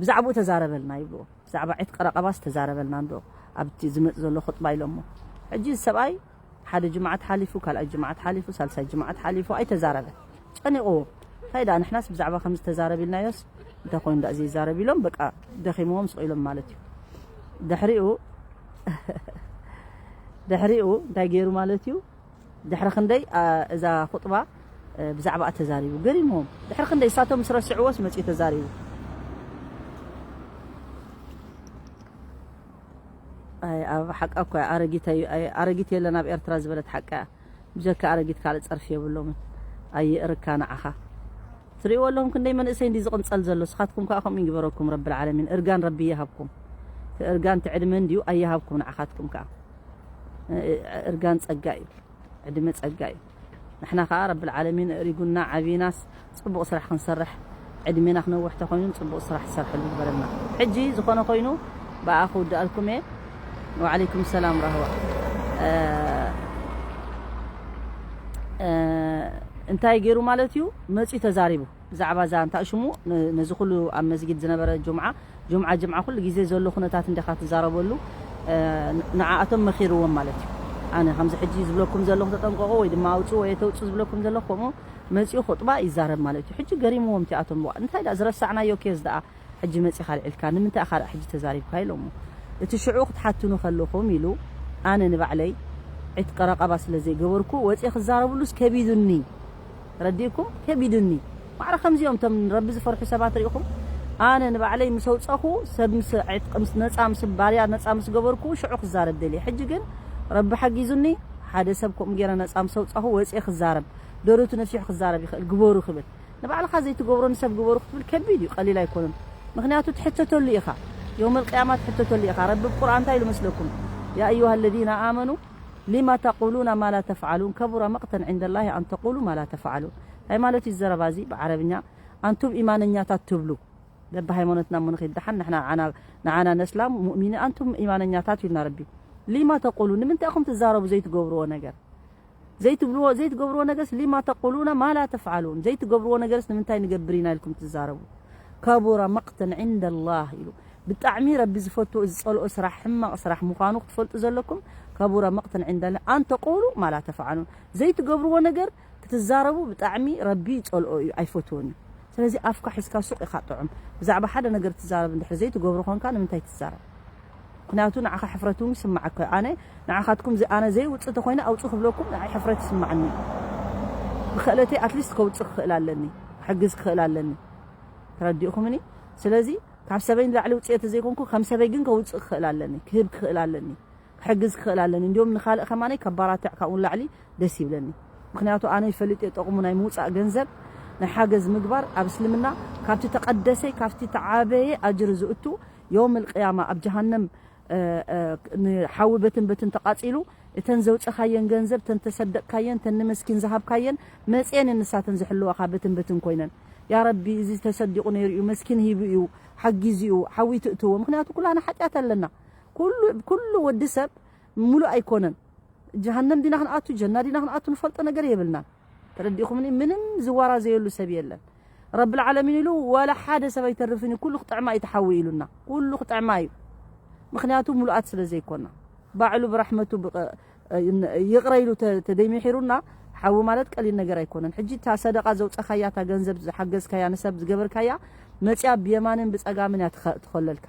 ብዛዕባኡ ተዛረበልና ይብልዎ። ብዛዕባ ዕትቂ ረቐባስ ተዛረበልና እንዶ ኣብቲ ዝመጽእ ዘሎ ኹጥባ ኢሎሞ። ሕጂ እዚ ሰብኣይ ሓደ ጅምዓት ሓሊፉ፣ ካልኣይ ጅምዓት ሓሊፉ፣ ሳልሳይ ጅምዓት ሓሊፉ ኣይተዛረበን። ጨኒቕዎ። እንታይ ደኣ ንሕናስ ብዛዕባ ከምዚ ተዛረብ ኢልናዮስ እንተ ኮይኑ ደኣ ዘይዛረብ ኢሎም በቃ ደኺምዎም ስቕ ኢሎም ማለት እዩ። ድሕሪኡ ድሕሪኡ እንታይ ገይሩ ማለት እዩ? ድሕሪ ክንደይ እዛ ኹጥባ ብዛዕባኣ ተዛሪቡ ገሪምዎም። ድሕሪ ክንደይ እሳቶም ምስ ረስዕዎስ መጺኡ ተዛሪቡ። ኣይ ኣብ ሓቃ እኮ ኣረጊት ኣዩ ኣረጊት የለን ኣብ ኤርትራ ዝበለት ሓቃ እያ። ብጀካ ኣረጊት ካልእ ጸርፊ የብሎምን። ኣየ እርካ ንዓኻ ትሪእዎ ኣለኹም ክንደይ መንእሰይ እንዲ ዝቕንጸል ዘሎ። ስኻትኩም ከኣ ከምኡ ይግበረኩም ረብል ዓለሚን። እርጋን ረቢ ይሃብኩም። እቲ እርጋን እቲ ዕድመ እንድዩ ኣይሃብኩም ንዓኻትኩም ከኣ። እርጋን ጸጋ እዩ። ዕድመ ጸጋ እዩ። ንሕና ከኣ ረብል ዓለሚን እሪጉና ዓቢናስ ጽቡቕ ስራሕ ክንሰርሕ ዕድሜና ክነውሕ ተኾይኑ ጽቡቕ ስራሕ ትሰርሕሉ ይግበረና። ሕጂ ዝኾነ ኮይኑ ብኣኹ ውድኣልኩም እየ። ወዓለይኩም ሰላም ራህዋ። እንታይ ገይሩ ማለት እዩ መፂኡ ተዛሪቡ ብዛዕባ እዛ እንታይ ሽሙ ነዚ ኩሉ ኣብ መስጊድ ዝነበረ ጅምዓ ጅምዓ ጅምዓ ኩሉ ግዜ ዘሎ ኩነታት እንዲኻ ትዛረበሉ። ንዓኣቶም መኺርዎም ማለት እዩ። ኣነ ከምዚ ሕጂ ዝብለኩም ዘለኹ ተጠንቀቑ ወይ ድማ ኣውፅኡ ወይ ተውፅኡ ዝብለኩም ዘለኹ ከምኡ መፂኡ ኹጥባ ይዛረብ ማለት እዩ። ሕጂ ገሪምዎም እቲኣቶም እንታይ ዳ ዝረሳዕናዮ ኬዝ ደኣ ሕጂ መጺኻ ኣልዒልካ ንምንታይ ኢኻ ደኣ ሕጂ ተዛሪብካ ኢሎሞ። እቲ ሽዑ ክትሓትኑ ከለኹም ኢሉ ኣነ ንባዕለይ ዕትቂ ረቐባ ስለ ዘይገበርኩ ወጺኤ ክዛረብሉስ ከቢዱኒ። ረዲእኩም ከቢዱኒ። ማዕረ ከምዚኦም እቶም ረቢ ዝፈርሑ ሰባት ርኢኹም ኣነ ንባዕለይ ምስ ኣውጸኹ ሰብ ምስ ዕትቂ ምስ ነጻ ምስ ባርያ ነጻ ምስ ገበርኩ ሽዑ ክዛረብ ደልየ። ሕጂ ግን ረቢ ሓጊዙኒ ሓደ ሰብ ከምኡ ገይረ ነጻ ምስ ኣውጸኹ ወጺኤ ክዛረብ ደረቱ ነፊሑ ክዛረብ ይኽእል ግበሩ ክብል ንባዕልኻ ዘይትገብሮ ንሰብ ግበሩ ክትብል ከቢድ እዩ፣ ቀሊል ኣይኮነን። ምኽንያቱ ትሕተተሉ ኢኻ፣ የውመል ቅያማ ትሕተተሉ ኢኻ። ረቢ ብቁርኣን እንታይ ኢሉ መስለኩም? ያ ኣዩሃ ለዚነ ኣመኑ ሊማ ተቁሉና ማ ላ ተፍዓሉን ከቡረ መቅተን ዒንደ ላሂ ኣን ተቁሉ ማ ላ ተፍዓሉን። እንታይ ማለት እዩ ዘረባ እዚ ብዓረብኛ? ኣንቱም ኢማነኛታት ትብሉ በቢ ሃይማኖትና እሞ ንኺድ ደሓን ንሕና ንዓና ንዓና ነስላም ሙእሚኒ ኣንቱም ኢማነኛታት ኢሉና ረቢ። ሊማ ተቁሉ ንምንታይ ኢኹም ትዛረቡ ዘይትገብርዎ ነገር? ዘይትብልዎ ዘይትገብርዎ ነገርስ ሊማ ተቁሉና ማ ላ ተፍዓሉን ዘይትገብርዎ ነገርስ ንምንታይ ንገብር ኢና ኢልኩም ትዛረቡ? ከቡረ መቅተን ዒንደ ላህ ኢሉ ብጣዕሚ ረቢ ዝፈትዎ ዝፀልኦ ስራሕ ሕማቕ ስራሕ ምዃኑ ክትፈልጡ ዘለኩም። ከቡረ መቅተን ዒንደ ላህ ኣን ተቁሉ ማ ላ ተፍዓሉን ዘይትገብርዎ ነገር ክትዛረቡ ብጣዕሚ ረቢ ይፀልኦ እዩ ኣይፈትዎን እዩ። ስለዚ ኣፍካ ሒዝካ ሱቕ ኢኻ ጥዑም። ብዛዕባ ሓደ ነገር ትዛረብ እንድሕር ዘይትገብሮ ኮንካ ንምንታይ ትዛረብ? ምክንያቱ ንዓኻ ሕፍረት እውን ይስምዓካ እዩ። ኣነ ንዓኻትኩም ኣነ ዘይውፅእ ተኮይነ ኣውፅእ ክብለኩም ንዓይ ሕፍረት ይስምዓኒ እዩ። ብክእለተይ ኣትሊስት ከውፅእ ክኽእል ኣለኒ፣ ክሕግዝ ክኽእል ኣለኒ። ተረዲእኹምኒ? ስለዚ ካብ ሰበይ ንላዕሊ ውፅኤ ተዘይኮንኩ ከም ሰበይ ግን ከውፅእ ክኽእል ኣለኒ፣ ክህብ ክኽእል ኣለኒ፣ ክሕግዝ ክኽእል ኣለኒ። እንዲሁም ንኻልእ ከማነይ ከባራትዕ ካብኡ ንላዕሊ ደስ ይብለኒ። ምክንያቱ ኣነ ይፈልጥ እየ ጠቕሙ ናይ ምውፃእ ገንዘብ ናይ ሓገዝ ምግባር ኣብ እስልምና ካብቲ ተቐደሰ ካብቲ ተዓበየ ኣጅሪ ዝእቱ የውም ልቅያማ ኣብ ጀሃነም ንሓዊ በትን በትን ተቃጺሉ እተን ዘውፀኻየን ገንዘብ ተን ተሰደቅካየን ተን ንመስኪን ዝሃብካየን መፅየን ንሳተን ዝሕልዋኻ በትን በትን ኮይነን ያ ረቢ እዚ ተሰዲቁ ነይሩ እዩ መስኪን ሂቡ እዩ ሓጊዙ እዩ ሓዊ ትእትዎ ምክንያቱ ኩላና ሓጢኣት ኣለና ኩሉ ወዲ ሰብ ሙሉእ ኣይኮነን ጀሃነም ዲና ክንኣቱ ጀና ዲና ክንኣቱ ንፈልጦ ነገር የብልናን ተረዲእኹምኒ ምንም ዝዋራዘየሉ ሰብ የለን ረብል ዓለሚን ኢሉ ዋላ ሓደ ሰብ ኣይተርፍን እዩ ኩሉ ክጥዕማ እዩ ተሓዊ ኢሉና ኩሉ ክጥዕማ እዩ ምክንያቱ ሙሉኣት ስለ ዘይኮና ባዕሉ ብራሕመቱ ይቕረ ኢሉ ተደይሚሒሩና ሓዊ ማለት ቀሊል ነገር ኣይኮነን ሕጂ እታ ሰደቃ ዘውፀኻያ እታ ገንዘብ ዝሓገዝካያ ንሰብ ዝገበርካያ መፅያ ብየማንን ብፀጋምን እያ ትኸለልካ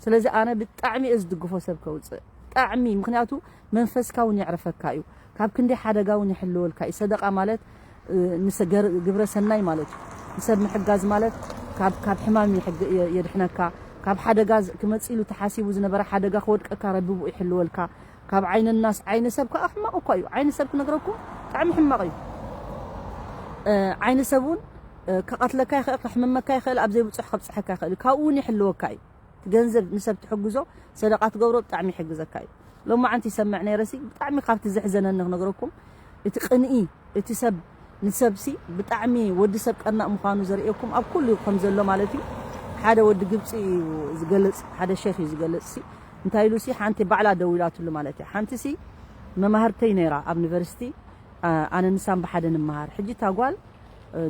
ስለዚ ኣነ ብጣዕሚ እየ ዝድግፎ ሰብ ከውፅእ ብጣዕሚ ምክንያቱ መንፈስካ እውን የዕርፈካ እዩ ካብ ክንደይ ሓደጋ እውን ይሕልወልካ እዩ ሰደቃ ማለት ግብረ ሰናይ ማለት እዩ ንሰብ ምሕጋዝ ማለት ካብ ሕማም የድሕነካ ካብ ሓደጋ ክመፅእ ኢሉ ተሓሲቡ ዝነበረ ሓደጋ ክወድቀካ ረቢ ብኡ ይሕልወልካ ካብ ዓይኒ ናስ ዓይኒ ሰብ ከዓ ሕማቕ እኳ እዩ ዓይኒ ሰብ ክነግረኩም ብጣዕሚ ሕማቕ እዩ ዓይኒ ሰብ እውን ክቐትለካ ይኽእል፣ ከሕምመካ ይኽእል፣ ኣብ ዘይብፅሑ ከብፅሐካ ይኽእል። ካብኡ እውን ይሕልወካ እዩ። እቲ ገንዘብ ንሰብ ትሕግዞ፣ ሰደቃ ትገብሮ ብጣዕሚ ይሕግዘካ እዩ። ሎማዓንቲ ይሰምዕ ነይረሲ፣ ብጣዕሚ ካብቲ ዘሕዘነኒ ክነግረኩም፣ እቲ ቅንኢ፣ እቲ ሰብ ንሰብሲ ብጣዕሚ ወዲ ሰብ ቀናእ ምዃኑ ዘርእየኩም ኣብ ኩሉ ከም ዘሎ ማለት እዩ። ሓደ ወዲ ግብፂ እዩ ዝገልፅ፣ ሓደ ሸኽ እዩ ዝገልፅሲ፣ እንታይ ኢሉሲ ሓንቲ ባዕላ ደዊላትሉ ማለት እዩ። ሓንቲሲ መማህርተይ ነይራ ኣብ ዩኒቨርሲቲ፣ ኣነ ንሳን ብሓደ ንመሃር። ሕጂ እታ ጓል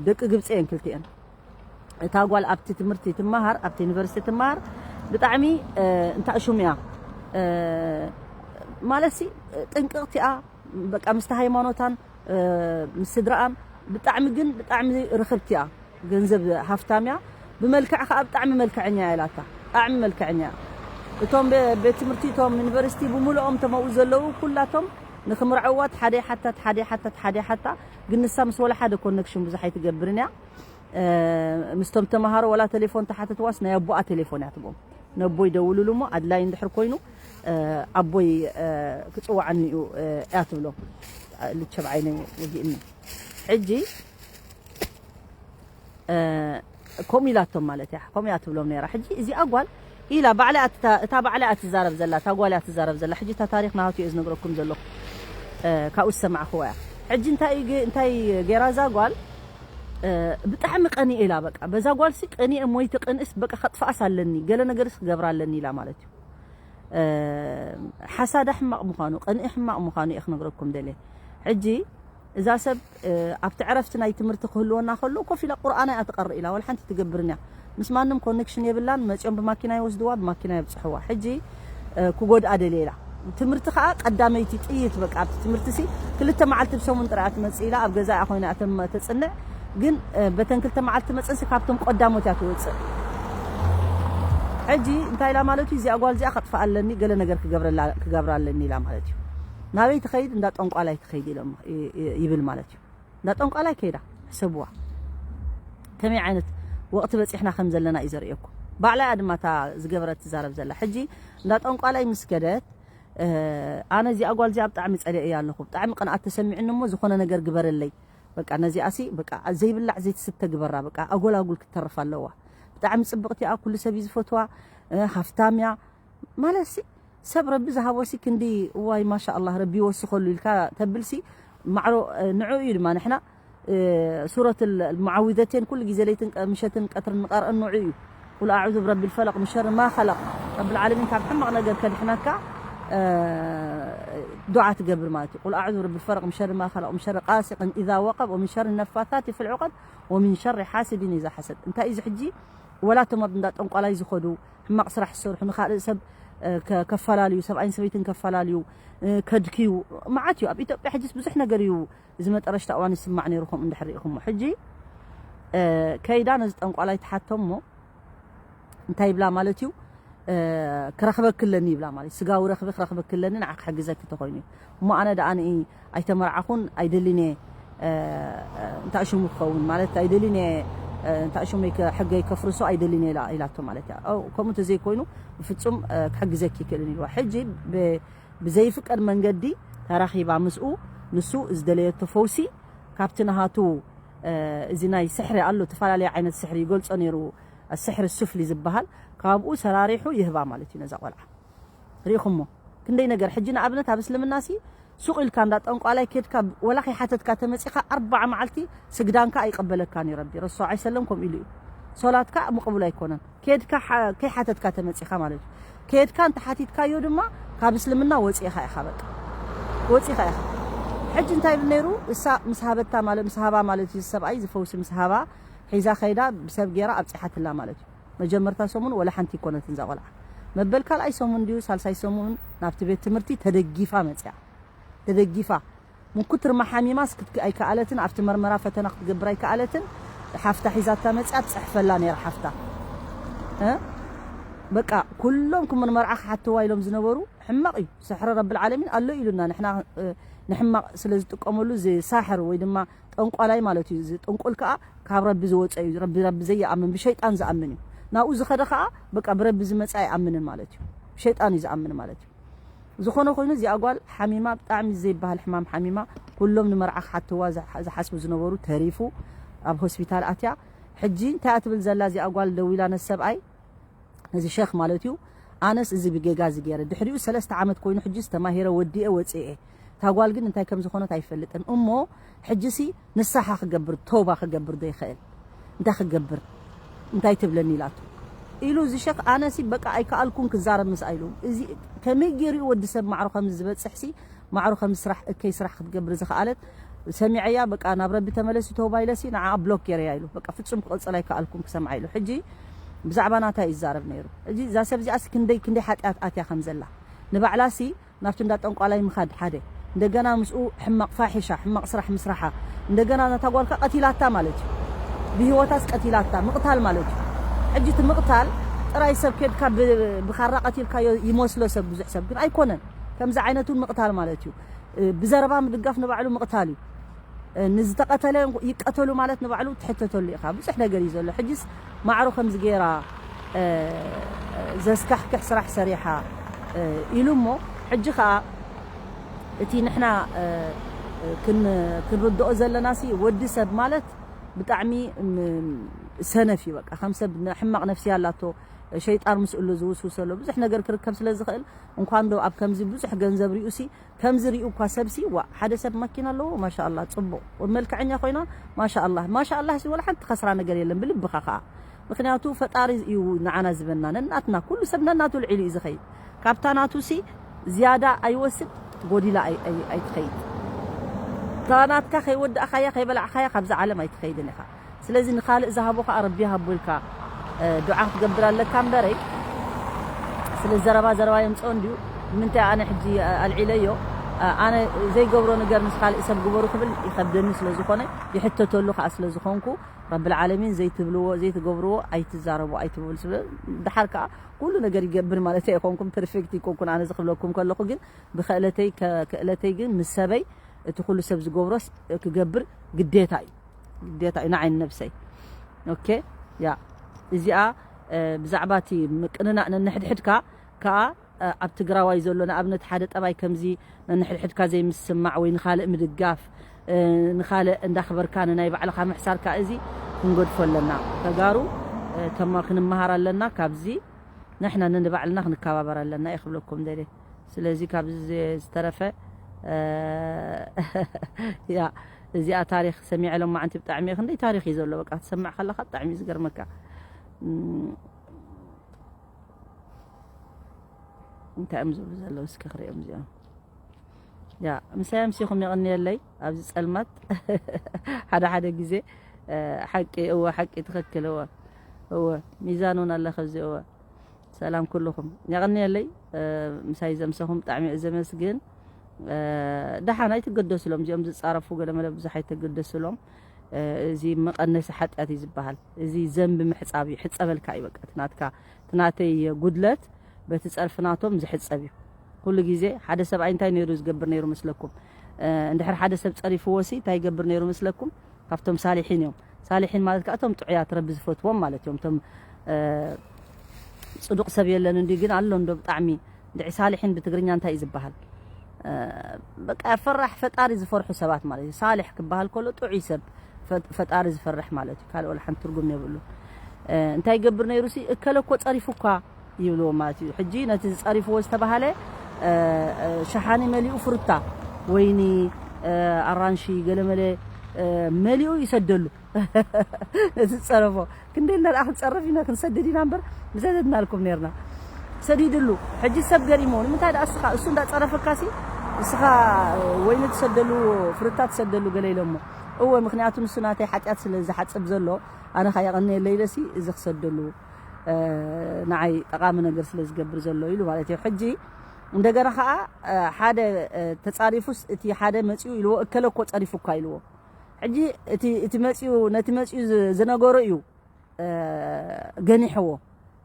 ደቂ ግብፂ እየን ክልቲኤን። እታ ጓል ኣብቲ ትምህርቲ ትመሃር፣ ኣብቲ ዩኒቨርሲቲ ትመሃር፣ ብጣዕሚ እንታይ ሹም እያ ማለት ሲ ጥንቅቕቲ እያ። በቃ ምስቲ ሃይማኖታን ምስ ስድራኣን ብጣዕሚ ግን ብጣዕሚ ርኽብቲ እያ። ገንዘብ ሃፍታም እያ። ብመልክዕ ከዓ ብጣዕሚ መልክዐኛ እያ ኢላታ። ብጣዕሚ መልክዐኛ እያ። እቶም ቤት ትምህርቲ፣ እቶም ዩኒቨርሲቲ ብምልኦም ተመኡ ዘለዉ ኩላቶም ንክምርዐዋ ሓደ ሓታት ሓደ ሓታት ሓደ ሓታ። ግን ንሳ ምስ ወላ ሓደ ኮነክሽን ብዙሕ ኣይትገብርን እያ። ምስቶም ተምሃሮ ወላ ቴሌፎን ተሓተትዋስ ናይ ኣቦኣ ቴሌፎን እያ ትቦም። ነቦይ ደውሉሉ እሞ ኣድላይ እንድሕር ኮይኑ ኣቦይ ክፅዋዓኒ እዩ እያ ትብሎ። ልቸብ ዓይነ ወጊእኒ። ሕጂ ከምኡ ኢላቶም ማለት እያ። ከምኡ እያ ትብሎም ነይራ። ሕጂ እዚኣ ጓል ኢላ ባዕላ እታ ባዕላ እያ ትዛረብ ዘላ፣ እታ ጓል እያ ትዛረብ ዘላ። ሕጂ እታ ታሪክ ናሃቱ እየ ዝነግረኩም ዘለኹ። ካብኡ ዝሰማዕክዋ እያ። ሕጂ እንታይ እንታይ ገይራ እዛ ጓል ብጣዕሚ ቀኒኤ ኢላ። በቃ በዛ ጓልሲ ቀኒኤ ሞይቲ ቅንእስ በቃ ከጥፋኣስ ኣለኒ፣ ገለ ነገርስ ክገብራ ኣለኒ ኢላ ማለት እዩ። ሓሳዳ ሕማቕ ምዃኑ፣ ቅንኢ ሕማቕ ምዃኑ እየ ክነግረኩም ደልየ። ሕጂ እዛ ሰብ ኣብቲ ዕረፍቲ ናይ ትምህርቲ ክህልወና ከሎ ኮፍ ኢላ ቁርኣና እያ ትቐርእ ኢላ፣ ወላ ሓንቲ ትገብርን እያ። ምስ ማንም ኮኔክሽን የብላን። መፂኦም ብማኪና ይወስድዋ፣ ብማኪና የብፅሕዋ። ሕጂ ክጎድኣ ደልየ ኢላ። ትምህርቲ ከዓ ቀዳመይቲ ጥይት በቃ ኣብቲ ትምህርቲ ሲ ክልተ መዓልቲ ብሰሙን ጥራይ እያ ትመፅእ ኢላ ኣብ ገዛ እያ ኮይና እያ ተም- ተፅንዕ። ግን በተን ክልተ መዓልቲ መፅእሲ ካብቶም ቀዳሞት እያ ትወፅእ። ሕጂ እንታይ ኢላ ማለት እዩ? እዚኣ ጓል እዚኣ ከጥፋ ኣለኒ፣ ገለ ነገር ክገብረላ- ክገብራ ኣለኒ ኢላ ማለት እዩ። ናበይ ትኸይድ? እንዳ ጠንቋላይ ትኸይድ ኢሎም ይብል ማለት እዩ። እንዳ ጠንቋላይ ከይዳ ሕሰብዋ። ከመይ ዓይነት ወቕቲ በፂሕና ከም ዘለና እዩ ዘርእየኩም። ባዕላ እያ ድማ እታ ዝገበረት ትዛረብ ዘላ። ሕጂ እንዳ ጠንቋላይ ምስ ከደት ኣነ እዚኣ ጓል እዚኣ ብጣዕሚ ፀሊኤያ ኣለኹ። ብጣዕሚ ቅንኣት ተሰሚዑኒ እሞ ዝኾነ ነገር ግበረለይ። በቃ ነዚኣሲ በቃ ዘይብላዕ ዘይትስተ ግበራ። በቃ ኣጎላጉል ክትተርፍ ኣለዋ። ብጣዕሚ ፅብቕቲ እያ፣ ኩሉ ሰብ እዩ ዝፈትዋ። ሃፍታም እያ ማለት ሲ ሰብ ረቢ ዝሃቦ ሲ ክንዲ እዋይ ማሻ ኣላህ ረቢ ይወስኸሉ ኢልካ ተብል ሲ ማዕሮ ንዑ እዩ ድማ ንሕና ሱረት ሙዓዊዘቴን ኩሉ ግዜ ለይትን ምሸትን ቀትርን ንቐርአን ንዑ እዩ። ቁል ኣዑዙ ብረቢ ልፈለቕ ምን ሸሪ ማ ኸለቕ። ረቢ ልዓለሚን ካብ ሕማቕ ነገር ከድሕነካ ዱዓ ትገብር ማለት እዩ። ቁል ኣዑዙ ብረቢ ልፈለቕ ምን ሸሪ ማ ኸለቕ ምን ሸሪ ቃሲቅን ኢዛ ወቀብ ወምን ሸሪ ነፋሳት ፊል ዑቀድ ወምን ሸሪ ሓስዲን ኢዛ ሓሰድ። እንታይ እዩ እዚ ሕጂ? ወላ እቶም ኣብ እንዳ ጠንቋላይ ዝኸዱ ሕማቕ ስራሕ ዝሰርሑ ንካልእ ሰብ ከፈላልዩ፣ ሰብኣይን ሰበይትን ከፈላልዩ፣ ከድክዩ መዓት እዩ። ኣብ ኢትዮጵያ ሕጂስ ብዙሕ ነገር እዩ። እዚ መጠረሽታ እዋን ይስማዕ ነይሩ ከምኡ እንድሕር ርኢኹሞ። ሕጂ ከይዳ ነዚ ጠንቋላይ ትሓቶ እሞ እንታይ ይብላ ማለት እዩ? ክረኽበኪ ኣለኒ ይብላ ማለት እዩ። ስጋዊ ረኽቢ ክረኽበኪ ኣለኒ ንዓ ክሕግዘኪ ተኾይኑ እዩ። እሞ ኣነ ደኣ ንኢ ኣይተመርዓኹን ኣይደልን እየ። እንታይ ሽሙ ክኸውን ማለት ኣይደልን እየ። እንታይ ሽሙ ሕገይ ከፍርሶ ኣይደልን እየ ኢላቶ ማለት እያ። ከምኡ እንተዘይኮይኑ ብፍጹም ክሕግዘኪ ይክእልን ኢልዋ። ሕጂ ብዘይፍቀድ መንገዲ ተራኺባ ምስኡ ንሱ ዝደለየቶ ፈውሲ ካብቲ ናሃቱ እዚ ናይ ስሕሪ ኣሎ፣ ተፈላለየ ዓይነት ስሕሪ ይገልጾ ነይሩ፣ ስሕሪ ሱፍሊ ዝበሃል ካብኡ ሰራሪሑ ይህባ ማለት እዩ ነዛ ቆልዓ። ርኢኹሞ ክንደይ ነገር። ሕጂ ንኣብነት ኣብ እስልምና ሲ ሱቕ ኢልካ እንዳ ጠንቋላይ ኬድካ ወላ ከይሓተትካ ተመጺኻ ኣርባዓ መዓልቲ ስግዳንካ ኣይቀበለካን እዩ ረቢ። ረሱል ሰለም ከምኡ ኢሉ እዩ። ሶላትካ ምቕቡል ኣይኮነን። ኬድካ ከይሓተትካ ተመጺኻ ማለት እዩ። ኬድካ እንተ ሓቲትካዮ ድማ ካብ እስልምና ወጺእኻ ኢኻ በቃ። ወጺእኻ ኢኻ። ሕጂ እንታይ ይብል ነይሩ? እሳ ምስ ሃበታ ማለት ምስ ሃባ ማለት እዩ ሰብኣይ ዝፈውሲ ምስ ሃባ ሒዛ ከይዳ ብሰብ ገይራ ኣብጺሓትላ ማለት እዩ። መጀመርታ ሰሙን ወላ ሓንቲ ይኮነትን እዛ ቆልዓ። መበል ካልኣይ ሰሙን ድዩ ሳልሳይ ሰሙን ናብቲ ቤት ትምህርቲ ተደጊፋ መጽያ። ተደጊፋ ምኩትርማ ሓሚማስ ክትክ ኣይከኣለትን ኣብቲ መርመራ ፈተና ክትገብር ኣይከኣለትን። ሓፍታ ሒዛታ መጽያ ትጽሕፈላ ነይራ ሓፍታ። እ? በቃ ኩሎም ክምርመርዓ ክሓትዋ ኢሎም ዝነበሩ ሕማቕ እዩ። ስሕሪ ረብል ዓለሚን ኣሎ ኢሉና ንሕና ንሕማቕ ስለ ዝጥቀመሉ እዚ ሳሕር ወይ ድማ ጠንቋላይ ማለት እዩ። እዚ ጥንቁል ከዓ ካብ ረቢ ዝወፀ እዩ። ረቢ ረቢ ዘይኣምን ብሸይጣን ዝኣምን እዩ። ናብኡ ዝኸደ ከዓ በቃ ብረቢ ዝመፀ ኣይኣምንን ማለት እዩ። ብሸይጣን እዩ ዝኣምን ማለት እዩ። ዝኾነ ኮይኑ እዚኣ ጓል ሓሚማ ብጣዕሚ ዘይበሃል ሕማም ሓሚማ ኩሎም ንመርዓ ክሓትዋ ዝሓስቡ ዝነበሩ ተሪፉ ኣብ ሆስፒታል ኣትያ። ሕጂ እንታይ እያ ትብል ዘላ እዚኣ ጓል ደዊላ ነዚ ሰብኣይ፣ ነዚ ሸኽ ማለት እዩ። ኣነስ እዚ ብጌጋ እዚ ገይረ፣ ድሕሪኡ ሰለስተ ዓመት ኮይኑ ሕጂ ዝተማሂረ ወዲኤ ወፂኤ። እታ ጓል ግን እንታይ ከም ዝኾነት ኣይፈልጥን እሞ፣ ሕጂሲ ንስሓ ክገብር፣ ተውባ ክገብር ዶ ይኽእል? እንታይ ክገብር? እንታይ ትብለኒ ኢላቶ ኢሉ እዚ ሸኽ። ኣነሲ በቃ ኣይከኣልኩን ክዛረብ ምስኣ ኢሉ። እዚ ከመይ ገይሩ እዩ ወዲ ሰብ ማዕሮ ከም ዝበፅሕሲ፣ ማዕሮ ከም ስራሕ፣ እከይ ስራሕ ክትገብር ዝኸኣለት ሰሚዐያ። በቃ ናብ ረቢ ተመለሲ ተውባ ኢለሲ ንዓ ብሎክ ገይረያ ኢሉ። በቃ ፍጹም ክቕፅል ኣይከኣልኩን ክሰምዓ ኢሉ። ሕጂ ብዛዕባ ናታ ይዛረብ ነይሩ። ሕጂ እዛ ሰብ እዚኣሲ ክንደይ ክንደይ ሓጢኣት ኣትያ ከም ዘላ ንባዕላሲ ናብቲ እንዳ ጠንቋላይ ምኻድ ሓደ፣ እንደገና ምስኡ ሕማቕ ፋሒሻ፣ ሕማቕ ስራሕ ምስራሓ፣ እንደገና ነታ ጓልካ ቀቲላታ ማለት እዩ። ብህይወታስ ቀቲላታ፣ ምቕታል ማለት እዩ። ሕጂ እቲ ምቕታል ጥራይ ሰብ ኬድካ ብ-፣ ብኻራ ቀቲልካዮ ይመስሎ ሰብ፣ ብዙሕ ሰብ ግን ኣይኮነን። ከምዚ ዓይነት እውን ምቕታል ማለት እዩ። እ፣ ብዘረባ ምድጋፍ ንባዕሉ ምቕታል እዩ። እ፣ ንዝተቐተለ ይቀተሉ ማለት ንባዕሉ ትሕተተሉ ኢኻ። ብዙሕ ነገር እዩ ዘሎ። ሕጂስ ማዕሮ ከምዚ ገይራ፣ እ፣ ዘስካሕክሕ ስራሕ ሰሪሓ፣ እ፣ ኢሉ እሞ፣ ሕጂ ኸኣ እቲ ንሕና፣ እ፣ ክን-፣ ክንርድኦ ዘለናሲ ወዲ ሰብ ማለት ብጣዕሚ፣ ም-፣ ሰነፍ እዩ። በቃ ከም ሰብ ነ-፣ ሕማቕ ነፍሲ ኣላቶ፣ ሸይጣን ምስኡ ኣሎ ዝውስውስ ኣሎ። ብዙሕ ነገር ክርከብ ስለ ዝኽእል፣ እንኳን ዶ ኣብ ከምዚ ብዙሕ ገንዘብ ሪኡሲ፣ ከምዚ ሪኡ እኳ ሰብሲ፣ ዋ፣ ሓደ ሰብ ማኪና ኣለዎ፣ ማሻኣላ፣ ጽቡቕ። መልክዐኛ ኮይና፣ ማሻኣላ። ማሻኣላ ሲ ወላ ሓንቲ ከስራ ነገር የለን፣ ብልብኻ ኸኣ። ምኽንያቱ ፈጣሪ እዩ ንዓና ዝበና፣ ነናትና፣ ኩሉ ሰብ ነናቱ ልዒሉ እዩ ዝኸይድ። ካብታ ናቱሲ ዝያዳ ኣይወስድ፣ ጎዲላ ኣይ-፣ ኣይ-፣ ኣይትኸይድ። እታ ናትካ ከይወዳእኻያ፣ ከይበላዕኻያ፣ ካብዛ ዓለም ኣይትኸይድን ኢኻ። ስለዚ ንኻልእ ዝሃቦ ኸኣ ረቢ ይሃቦ ኢልካ፣ እ፣ ዱዓ ክትገብር ኣለካ እምበረይ፣ ስለ ዘረባ ዘረባ የምጽኦ እንድዩ። ንምንታይ ኣነ ሕጂ፣ እ፣ ኣልዒለዮ? እ፣ ኣነ ዘይገብሮ ነገር ምስ ካልእ ሰብ ግበሩ ክብል ይኸብደኒ ስለ ዝኾነ፣ ይሕተተሉ ኸኣ ስለ ዝኾንኩ፣ ረብል ዓለሚን ዘይትብልዎ፣ ዘይትገብርዎ ኣይትዛረቡ፣ ኣይትበሉ ስለ፣ ደሓር ከኣ ኩሉ ነገር ይገብር ማለት ኣይኮንኩን፣ ፐርፌክት ኣይኮንኩን ኣነ ዝኽብለኩም ከለኹ፣ ግን ብክእለተይ፣ ከ-፣ ክእለተይ ግን ምስ ሰበይ እቲ ኩሉ ሰብ ዝገብሮስ ክገብር ግዴታ እዩ። ግዴታ እዩ ንዓይ ንነብሰይ። ኦኬ፣ ያ፣ እዚኣ፣ እ፣ ብዛዕባ እቲ ምቅንናእ ነንሕድሕድካ ከኣ፣ እ፣ ኣብ ትግራዋይ ዘሎ ንኣብነት ሓደ ጠባይ ከምዚ ነንሕድሕድካ ዘይምስማዕ ወይ ንኻልእ ምድጋፍ፣ እ፣ ንኻልእ እንዳኽበርካ ንናይ ባዕልኻ ምሕሳር ከኣ እዚ ክንገድፎ ኣለና። ተጋሩ፣ እ፣ ተማ-፣ ክንመሃር ኣለና ካብዚ። ንሕና ነንባዕልና ክንከባበር ኣለና እየ ክብለኩም ደልየ። ስለዚ ካብዚ ዝ-፣ ዝተረፈ፣ እ፣ ያ፣ እዚኣ ታሪኽ ሰሚዐ ሎማዓንቲ ብጣዕሚ እየ፣ ክንደይ ታሪኽ እዩ ዘሎ፣ በቃ ትሰምዕ ከለኻ ብጣዕሚ እዩ ዝገርመካ። እም፣ እንታይ እዮም ዝብሉ ዘለዉ እስኪ ክሪኦም እዚኦም። ያ፣ ምሳይ ኣምሲኹም የቐንየለይ ኣብዚ ጸልማት። ሓደ ሓደ ግዜ፣ እ፣ ሓቂ፣ እወ፣ ሓቂ ትኽክል፣ እወ፣ እወ፣ ሚዛን እውን ኣለኸ እዚ፣ እወ። ሰላም ኩልኹም። የቐንየለይ፣ እ፣ ምሳይ ዘምሰኹም ብጣዕሚ እየ ዘመስግን። እ፣ ደሓን ኣይትገደስሎም፣ እዚኦም ዝጻረፉ ገለመለ ብዙሕ ኣይተገደስሎም። እ፣ እዚ መቐነሲ ሓጢኣት እዩ ዝበሃል። እዚ ዘንቢ ምሕጻብ እዩ፣ ሕጸበልካ እዩ በቃ። እቲ ናትካ፣ እቲ ናተይ ጉድለት በቲ ጸርፊ ናቶም ዝሕጸብ እዩ። ኩሉ ግዜ ሓደ ሰብኣይ እንታይ ነይሩ ዝገብር ነይሩ መስለኩም? እ፣ እንድሕር ሓደ ሰብ ጸሪፍዎ ሲ እንታይ ይገብር ነይሩ መስለኩም? ካብቶም ሳሊሒን እዮም። ሳሊሒን ማለት ከኣ እቶም ጥዑያት ረቢ ዝፈትዎም ማለት እዮም። እቶም፣ እ፣ ጽዱቕ ሰብ የለን እንዲ ግን ኣሎ እንዶ ብጣዕሚ እንድዒ ሳሊሒን ብትግርኛ እንታይ እዩ ዝበሃል? እ፣ በቃ ፈራሕ ፈጣሪ ዝፈርሑ ሰባት ማለት እዩ። ሳሊሕ ክበሃል ከሎ ጥዑይ ሰብ ፈ-፣ ፈጣሪ ዝፈርሕ ማለት እዩ። ካልእ ወላ ሓንቲ ትርጉም የብሉን። እ፣ እንታይ ይገብር ነይሩ ሲ እከለ እኮ ጸሪፉ እኳ ይብልዎ ማለት እዩ። ሕጂ ነቲ ዝጸሪፍዎ ዝተባሃለ፣ እ፣ እ፣ ሸሓኒ መሊኡ ፍሩታ፣ ወይኒ፣ እ፣ ኣራንሺ፣ ገለመለ፣ እ፣ መሊኡ ይሰደሉ። ነቲ ዝጸረፎ ክንደይ ኢልና ደኣ ክንጸርፍ ኢና፣ ክንሰድድ ኢና እምበር ምሰደድናልኩም ነርና። ሰዲድሉ። ሕጂ ሰብ ገሪሞ፣ ንምንታይ ደኣ እስኻ፣ እሱ እንዳጸረፈካሲ፣ እስኻ ወይኒ ትሰደሉ፣ ፍሩታ ትሰደሉ ገለ ኢሎሞ። እወ፣ ምኽንያቱ ንሱ ናተይ ሓጢኣት ስለ ዝሓጽብ ዘሎ፣ ኣነ ኸኣ የቐንየለይ ኢለሲ፣ እዚ ክሰደሉ፣ እ፣ ንዓይ ጠቓሚ ነገር ስለ ዝገብር ዘሎ ኢሉ ማለት እዩ። ሕጂ እንደገና ኸኣ፣ እ፣ ሓደ፣ እ፣ ተጻሪፉስ እቲ ሓደ መጺኡ ኢልዎ፣ እከለ እኮ ጸሪፉካ ኢልዎ። ሕጂ እቲ፣ እቲ መጺኡ፣ ነቲ መጺኡ ዝ-፣ ዝነገሮ እዩ፣ እ፣ ገኒሕዎ።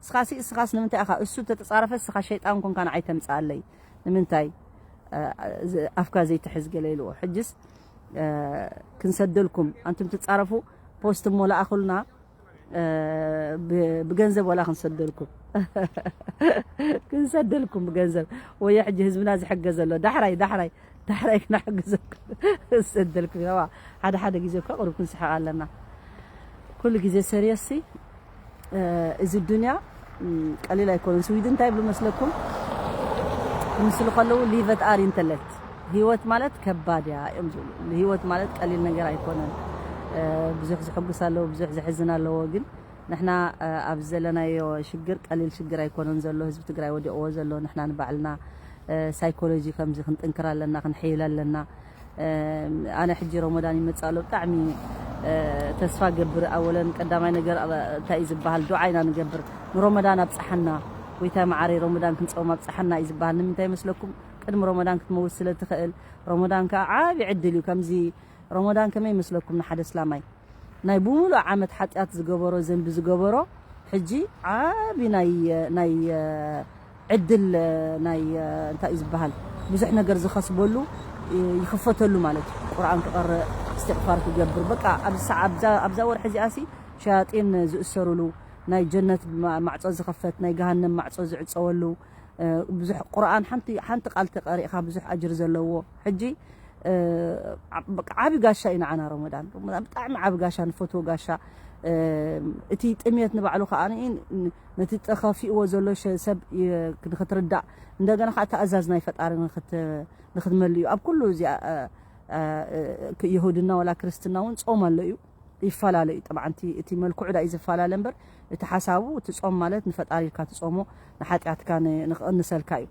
እስኻሲ፣ እስኻስ ንምንታይ ኢኻ? እሱ ተተጻረፈ፣ እስኻ ሸይጣን ኮንካ ንዓይ ተምጽኣለይ። ንምንታይ፣ እ፣ ዝ-፣ ኣፍካ ዘይትሕዝ ገለ ኢልዎ። ሕጅስ፣ እ፣ ክንሰደልኩም፣ ኣንቱም ትጻረፉ፣ ፖስት እሞ ለኣኹልና፣ እ፣ ብ-፣ ብገንዘብ ወላ ክንሰደልኩም። ክንሰደልኩም ብገንዘብ። ወዮ ሕጂ ህዝብና ዝሕገዘ ኣሎ። ዳሕራይ፣ ዳሕራይ፣ ዳሕራይ ክነሕግዘኩም። ክንሰደልኩም። ያዋ፣ ሓደ ሓደ ግዜ እኮ ቁሩብ ክንስሕቕ ኣለና። ኩሉ ግዜ ሰሪየሲ እዚ ዱንያ ቀሊል ኣይኮነን። ስዊድን እንታይ ይብሉ መስለኩም? ክምስሉ ከለዉ ሊቨት ኣር ኢንተለት፣ ህይወት ማለት ከባድ እያ እዮም ዝብሉ። ህይወት ማለት ቀሊል ነገር ኣይኮነን። ብዙሕ ዝሕጉስ ኣለዎ፣ ብዙሕ ዘሕዝን ኣለዎ። ግን ንሕና ኣብዚ ዘለናዮ ሽግር ቀሊል ሽግር ኣይኮነን ዘሎ። ህዝቢ ትግራይ ወዲቕዎ ዘሎ ንሕና ንባዕልና ሳይኮሎጂ ከምዚ ክንጥንክር ኣለና፣ ክንሕይል ኣለና። ኣነ ሕጂ ረመዳን ይመጽእ ኣሎ፣ ብጣዕሚ ተስፋ ገብር። ኣወለን ቀዳማይ ነገር እንታይ እዩ ዝበሃል? ዱዓ ኢና ንገብር። ንረመዳን ኣብጽሓና፣ ጎይታይ መዓረይ፣ ረመዳን ክንጸውም ኣብጽሓና እዩ ዝበሃል። ንምንታይ ይመስለኩም? ቅድሚ ረመዳን ክትመውት ስለ ትኽእል። ረመዳን ከኣ ዓቢ ዕድል እዩ። ከምዚ ረመዳን ከመይ ይመስለኩም ንሓደ እስላማይ? ናይ ብምሉእ ዓመት ሓጢኣት ዝገበሮ፣ ዘንቢ ዝገበሮ፣ ሕጂ ዓቢ ናይ፣ ናይ ዕድል፣ ናይ እንታይ እዩ ዝበሃል፣ ብዙሕ ነገር ዝኸስበሉ ይኽፈተሉ ማለት እዩ። ቁርኣን ክቐርእ፣ እስትቕፋር ክገብር፣ በቃ ኣብዚ ሰዓ-፣ ኣብዛ፣ ኣብዛ ወርሒ እዚኣሲ ሸያጢን ዝእሰሩሉ፣ ናይ ጀነት ማ-፣ ማዕጾ ዝኸፈት፣ ናይ ገሃነም ማዕጾ ዝዕጸወሉ፣ ብዙሕ ቁርኣን ሓንቲ፣ ሓንቲ ቃል ተቐሪእኻ ብዙሕ ኣጅር ዘለዎ። ሕጂ በቃ ዓቢ ጋሻ እዩ ንዓና ረመዳን። ረመዳን ብጣዕሚ ዓቢ ጋሻ፣ ንፈትዎ ጋሻ። እቲ ጥምየት ንባዕሉ ከኣ ነቲ ጠኸፊእዎ ዘሎ ሸ-፣ ሰብ ይ-፣ ንኽትርዳእ፣ እንደገና ከኣ ተኣዛዝ ናይ ፈጣሪ ንኽት-፣ ንኽትመል እዩ። ኣብ ኩሉ እዚኣ፣ እ፣ እ፣ እ፣ ይሁድና ወላ ክርስትና እውን ጾም ኣሎ እዩ። ይፈላለ እዩ። ጠብዓ፣ እቲ፣ እቲ መልክዑ ዳ እዩ ዝፈላለ እምበር፣ እቲ ሓሳቡ፣ እቲ ጾም ማለት ንፈጣሪ ኢልካ ትጾሞ፣ ንሓጢኣትካ ን-፣ ንኽቕንሰልካ እዩ።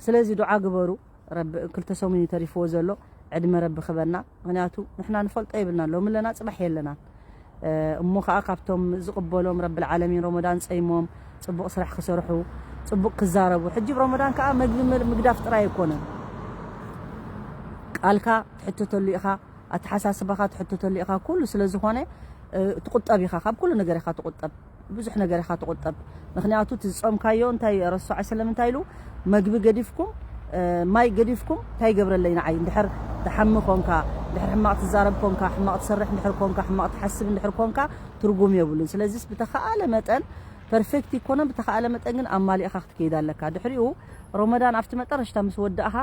ስለዚ ዱዓ ግበሩ። ረቢ ክልተ ሰሙን እዩ ተሪፍዎ ዘሎ፣ ዕድመ ረቢ ክበና። ምኽንያቱ ንሕና ንፈልጦ የብልናን፣ ሎሚ ኣለና፣ ጽባሕ የለናን። እ፣ እሞ ኸኣ ካብቶም ዝቕበሎም ረብል ዓለሚን፣ ረመዳን ጸይሞም፣ ጽቡቕ ስራሕ ክሰርሑ፣ ጽቡቕ ክዛረቡ። ሕጂ ረመዳን ከኣ መግቢ ም-፣ ምግዳፍ ጥራይ ኣይኮነን። ቃልካ ትሕተተሉ ኢኻ፣ ኣተሓሳስባኻ ትሕተተሉ ኢኻ። ኩሉ ስለ ዝኾነ፣ እ፣ ትቑጠብ ኢኻ፣ ካብ ኩሉ ነገር ኢኻ ትቑጠብ፣ ብዙሕ ነገር ኢኻ ትቑጠብ። ምኽንያቱ እቲ ዝጾምካዮ እንታይ ረሱል ሰለላሁ ዐለይሂ ወሰለም እንታይ ኢሉ? "መግቢ ገዲፍኩም፣ እ፣ ማይ ገዲፍኩም እንታይ ይገብረለይ ንዓይ? እንድሕር ትሓሚ ኮንካ፣ እንድሕር ሕማቕ ትዛረብ ኮንካ፣ ሕማቕ ትሰርሕ እንድሕር ኮንካ፣ ሕማቕ ትሓስብ እንድሕር ኮንካ ትርጉም የብሉን። ስለዚስ ብተኻእለ መጠን ፐርፌክት ይኮነን፣ ብተኻእለ መጠን ግን ኣማሊእኻ ክትከይድ ኣለካ። ድሕሪኡ ረመዳን ኣብቲ መጠረሽታ ምስ ወዳእኻ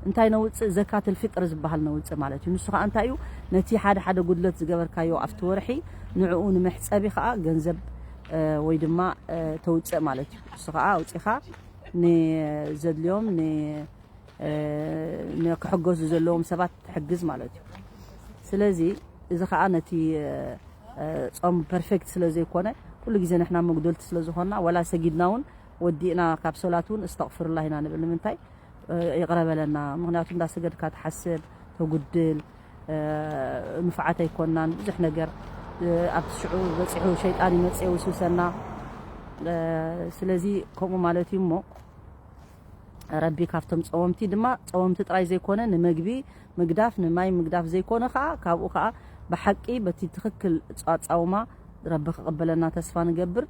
እንታይ ነውጽእ? ዘካትል ፊጥር ዝበሃል ነውጽእ ማለት እዩ። ንሱ ኸኣ እንታይ እዩ? ነቲ ሓደ ሓደ ጉድለት ዝገበርካዮ ኣብቲ ወርሒ ንዕኡ ንመሕጸቢ ኸኣ ገንዘብ፣ እ፣ ወይ ድማ፣ እ፣ ተውጽእ ማለት እዩ። ንሱ ኸኣ ኣውጺኻ ንዘድልዮም ን-፣ እ፣ ንክሕገዙ ዘለዎም ሰባት ትሕግዝ ማለት እዩ። ስለዚ እዚ ኸኣ ነቲ፣ እ፣ ጾም ፐርፌክት ስለ ዘይኮነ፣ ኩሉ ግዜ ንሕና መጉደልቲ ስለ ዝኾንና፣ ወላ ሰጊድና እውን ወዲእና ካብ ሶላት እውን እስተቕፍሩላህ ኢና ንብል። ንምንታይ? እ፣ ይቕረ በለና። ምኽንያቱ እንዳሰገድካ ትሓስብ፣ ተጉድል፣ እ፣ ንፉዓት ኣይኮንናን። ብዙሕ ነገር፣ እ፣ ኣብቲ ሽዑ በጺሑ ሸይጣን ይመጽእ ይውስውሰና። እ፣ ስለዚ ከምኡ ማለት እዩ እሞ፣ ረቢ ካብቶም ጸወምቲ ድማ፣ ጸወምቲ ጥራይ ዘይኮነ፣ ንመግቢ ምግዳፍ፣ ንማይ ምግዳፍ ዘይኮነ ኸኣ፣ ካብኡ ኸኣ ብሓቂ በቲ ትኽክል ኣጻውማ ረቢ ክቕበለና ተስፋ ንገብር።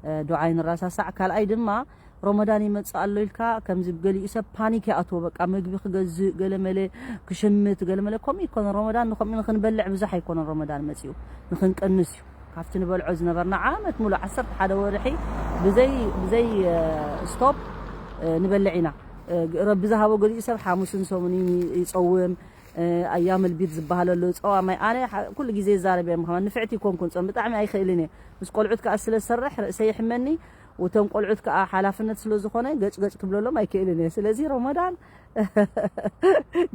እ፣ ዱዓ ይንረሳሳዕ። ካልኣይ ድማ፣ ረመዳን ይመጽእ ኣሎ ኢልካ፣ ከምዚ ገሊኡ ሰብ ፓኒክ ይኣትዎ፣ በቃ፣ መግቢ ክገዝእ፣ ገለመለ ክሽምት፣ ገለመለ። ከምኡ ይኮነ፣ ረመዳን ንኸምኡ ንኽንበልዕ ብዙሕ ኣይኮነን ረመዳን መጺኡ፣ ንኽንቀንስ እዩ። ካብቲ ንበልዖ ዝነበርና ዓመት ሙሉእ ዓሰርተ ሓደ ወርሒ ብዘይ፣ ብዘይ፣ እ፣ ስቶፕ፣ እ፣ ንበልዕ ኢና። እ፣ ረቢ ዝሃቦ ገሊኡ ሰብ ሓሙስን ሰሙንን ይ-፣ ይጸውም፣ እ፣ ኣያም ኣልቢድ ዝበሃል ኣሎ፣ ጸዋማይ። ኣነ ሓ-፣ ኩሉ ግዜ ይዛረብ እየ፣ ምኽንያቱ ንፍዕቲ ይኮንኩን ጾም ብጣዕሚ ኣይኽእልን እየ። ምስ ቆልዑት ከኣ ስለ ዝሰርሕ ርእሰይ ይሕመኒ፣ እቶም ቆልዑት ከኣ ሓላፍነት ስለ ዝኾነ ገጭ ገጭ ክብለሎም ኣይክእልን እየ። ስለዚ ረመዳን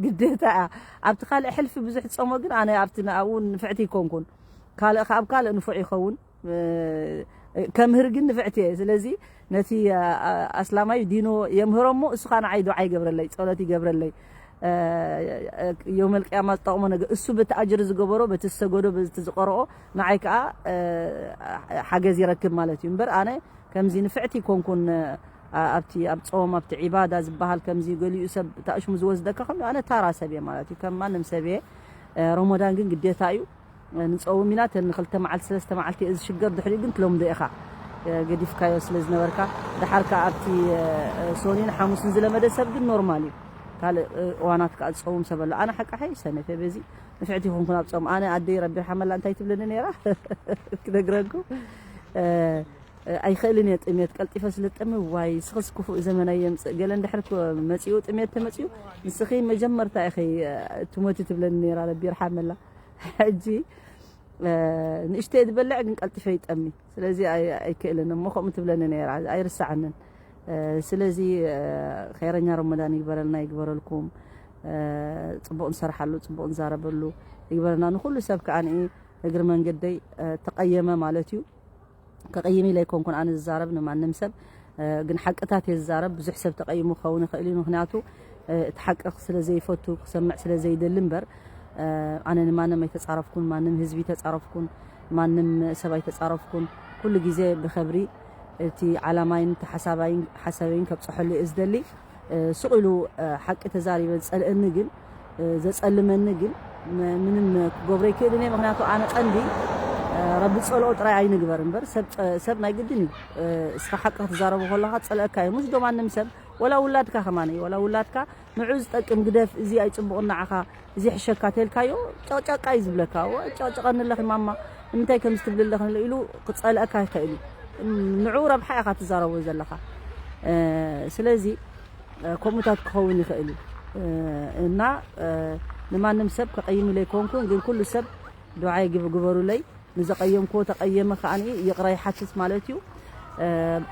ግዴታ እያ። ኣብቲ ካልእ ሕልፊ ብዙሕ ጾሞ ግን ኣነ ኣብቲ ንኣብኡ ንፍዕቲ ይኮንኩን። ካልእ ከኣ ኣብ ካልእ ንፉዕ ይኸውን። እ፣ ከምህር ግን ንፍዕቲ እየ። ስለዚ ነቲ፣ እ፣ ኣስላማይ ዲኑ የምህሮ እሞ እሱ ኸኣ ንዓይ ዱዓ ይገብረለይ፣ ጸሎት ይገብረለይ። እ፣ እ፣ የውመል ቅያማ ዝጠቕሞ ነገር፣ እሱ በቲ ኣጅሪ ዝገበሮ፣ በቲ ዝሰገዶ፣ በቲ ዝቐረኦ፣ ንዓይ ከኣ፣ እ፣ ሓገዝ ይረክብ ማለት እዩ። እምበር ኣነ ከምዚ ንፍዕቲ ይኮንኩን፣ እ፣ ኣብቲ፣ ኣብ ጾም፣ ኣብቲ ዒባዳ ዝበሃል ከምዚ ገሊኡ ሰብ ታእሽሙ ዝወስደካ፣ ከም ኣነ ታራ ሰብ እየ ማለት እዩ። ከም ማንም ሰብ እየ። እ፣ ረመዳን ግን ግዴታ እዩ። ንጸውም ኢና፣ እተን ንክልተ መዓልቲ፣ ሰለስተ መዓልቲ እዚ ሽገር፣ ድሕሪኡ ግን ትለምዶ ኢኻ፣ ገዲፍካዮ ስለ ዝነበርካ። ደሓር ከኣ ኣብቲ፣ እ፣ ሶኒን ሓሙስን ዝለመደ ሰብ ግን ኖርማል እዩ። ካልእ፣ እ፣ እዋናት ከኣ ዝጸውም ሰብ ኣሎ። ኣነ ሓቂ ሓይ ሰነፈ በዚ ንፍዕቲ ይኹንኩን ኣብ ጾም። ኣነ ኣደይ ረቢ ይርሓመላ እንታይ ትብለኒ ነይራ? ክነግረኩም። እ፣ እ፣ ኣይኽእልን እየ ጥምየት፣ ቀልጢፈ ስለ ጥሚ፣ ዋይ፣ ስኽስ ክፉእ ዘመን ኣየምጽእ። ገለ እንድሕር ኮ-፣ መጺኡ ጥምየት ተመጺኡ፣ ንስኺ መጀመርታ ኢኺ፣ እ፣ ትሞቲ ትብለኒ ነይራ፣ ረቢ ይርሓመላ። ሕጂ ንእሽተይ ዝበልዕ ግን ቀልጢፈ ይጠሚ። ስለዚ ኣይክእልን እሞ ከምኡ ትብለኒ ነይራ፣ ኣይርሳዓንን። ስለዚ ኸይረኛ ረመዳን ይግበረልና፣ ይግበረልኩም። ጽቡቕ ንሰርሓሉ፣ ጽቡቕ ንዛረበሉ ይግበረልና። ንኹሉ ሰብ ከኣ እግሪ መንገደይ ተቐየመ ማለት እዩ። ከቐይም ኢለ ኣይኮንኩን ኣነ ዝዛረብ ንማንም ሰብ፣ ግን ሓቅታት እየ ዝዛረብ። ብዙሕ ሰብ ተቐይሙ ክኸውን ይኽእል እዩ። ምኽንያቱ እቲ ሓቂ ስለ ዘይፈቱ፣ ክሰምዕ ስለ ዘይደሊ እምበር፣ ኣነ ንማንም ኣይተጻረፍኩን፣ ማንም ህዝቢ ኣይተጻረፍኩን፣ ማንም ሰብ ኣይተጻረፍኩን። ኩሉ ግዜ ብኸብሪ እቲ ዓላማይን እቲ ሓሳባይን፣ ሓሳበይን ከብጽሐሉ እየ ዝደሊ። ስቕ ኢሉ ሓቂ ተዛሪበ ዝጸልእኒ ግን፣ ዘጸልመኒ ግን ምንም ክገብሮ ኣይክእልን እየ። ምኽንያቱ ኣነ ቀንዲ ረቢ ዝጸልኦ ጥራይ ኣይንግበር እምበር፣ ሰብ ናይ ግድን እዩ። እስኻ ሓቂ ክትዛረቡ ከለኻ ዝጸልአካ እዩ። ምሽ ዶ ማንም ሰብ፣ ወላ ውላድካ ከማን እዩ፣ ወላ ውላድካ ንዑ ዝጠቅም ግደፍ፣ እዚ ኣይጽቡቕን ንዓኻ፣ እዚ ሕሸካ ተልካዮ፣ ጨቕጨቃ እዩ ዝብለካ። "እወ፣ ጨቕጨቐኒ ኣለኺ ማማ፣ ንምንታይ ከምዚ ትብሊ ኣለኺ?" ኢሉ ክጸልአካ ይኽእል እዩ። ንዑ ረብሓ ኢኻ ትዛረቦ ዘለኻ። ስለዚ ከምኡታት ክኸውን ይኽእል እዩ። እና ንማንም ሰብ ከቐይም ኢለ ኣይኮንኩን፣ ግን ኩሉ ሰብ ዱዓ ይግብ-፣ ግበሩለይ። ንዘቐየምክዎ ተቐየመ ከኣ ይቕረ ይሓትት ማለት እዩ።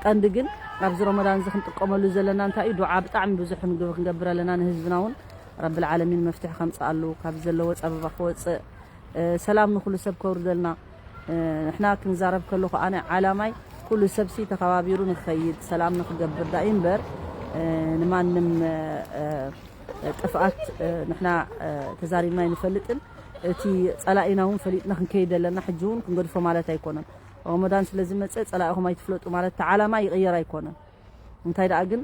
ቀንዲ ግን ኣብዚ ረመዳን እዚ ክንጥቀመሉ ዘለና እንታይ እዩ? ዱዓ ብጣዕሚ ብዙሕ ክንግ-፣ ክንገብር ኣለና። ንህዝብና እውን ረብል ዓለሚን መፍትሒ ከምጽኣሉ፣ ካብ ዘለዎ ጸበባ ክወጽእ፣ ሰላም ንኹሉ ሰብ ከውርደልና። ንሕና ክንዛረብ ከለኹ ኣነ ዓላማይ ኩሉ ሰብሲ ተኸባቢሩ ንኽኸይድ፣ ሰላም ንኽገብር ዳኢ እምበር፣ ንማንም ጥፍኣት ንሕና ተዛሪብና ኣይንፈልጥን። እቲ ጸላኢና እውን ፈሊጥና ክንከይድ ኣለና። ሕጂ እውን ክንገድፎ ማለት ኣይኮነን። ረመዳን ስለ ዝመጸ ጸላኢኹም ኣይትፍለጡ ማለት እቲ ዓላማ ይቕየር ኣይኮነን። እንታይ ደኣ ግን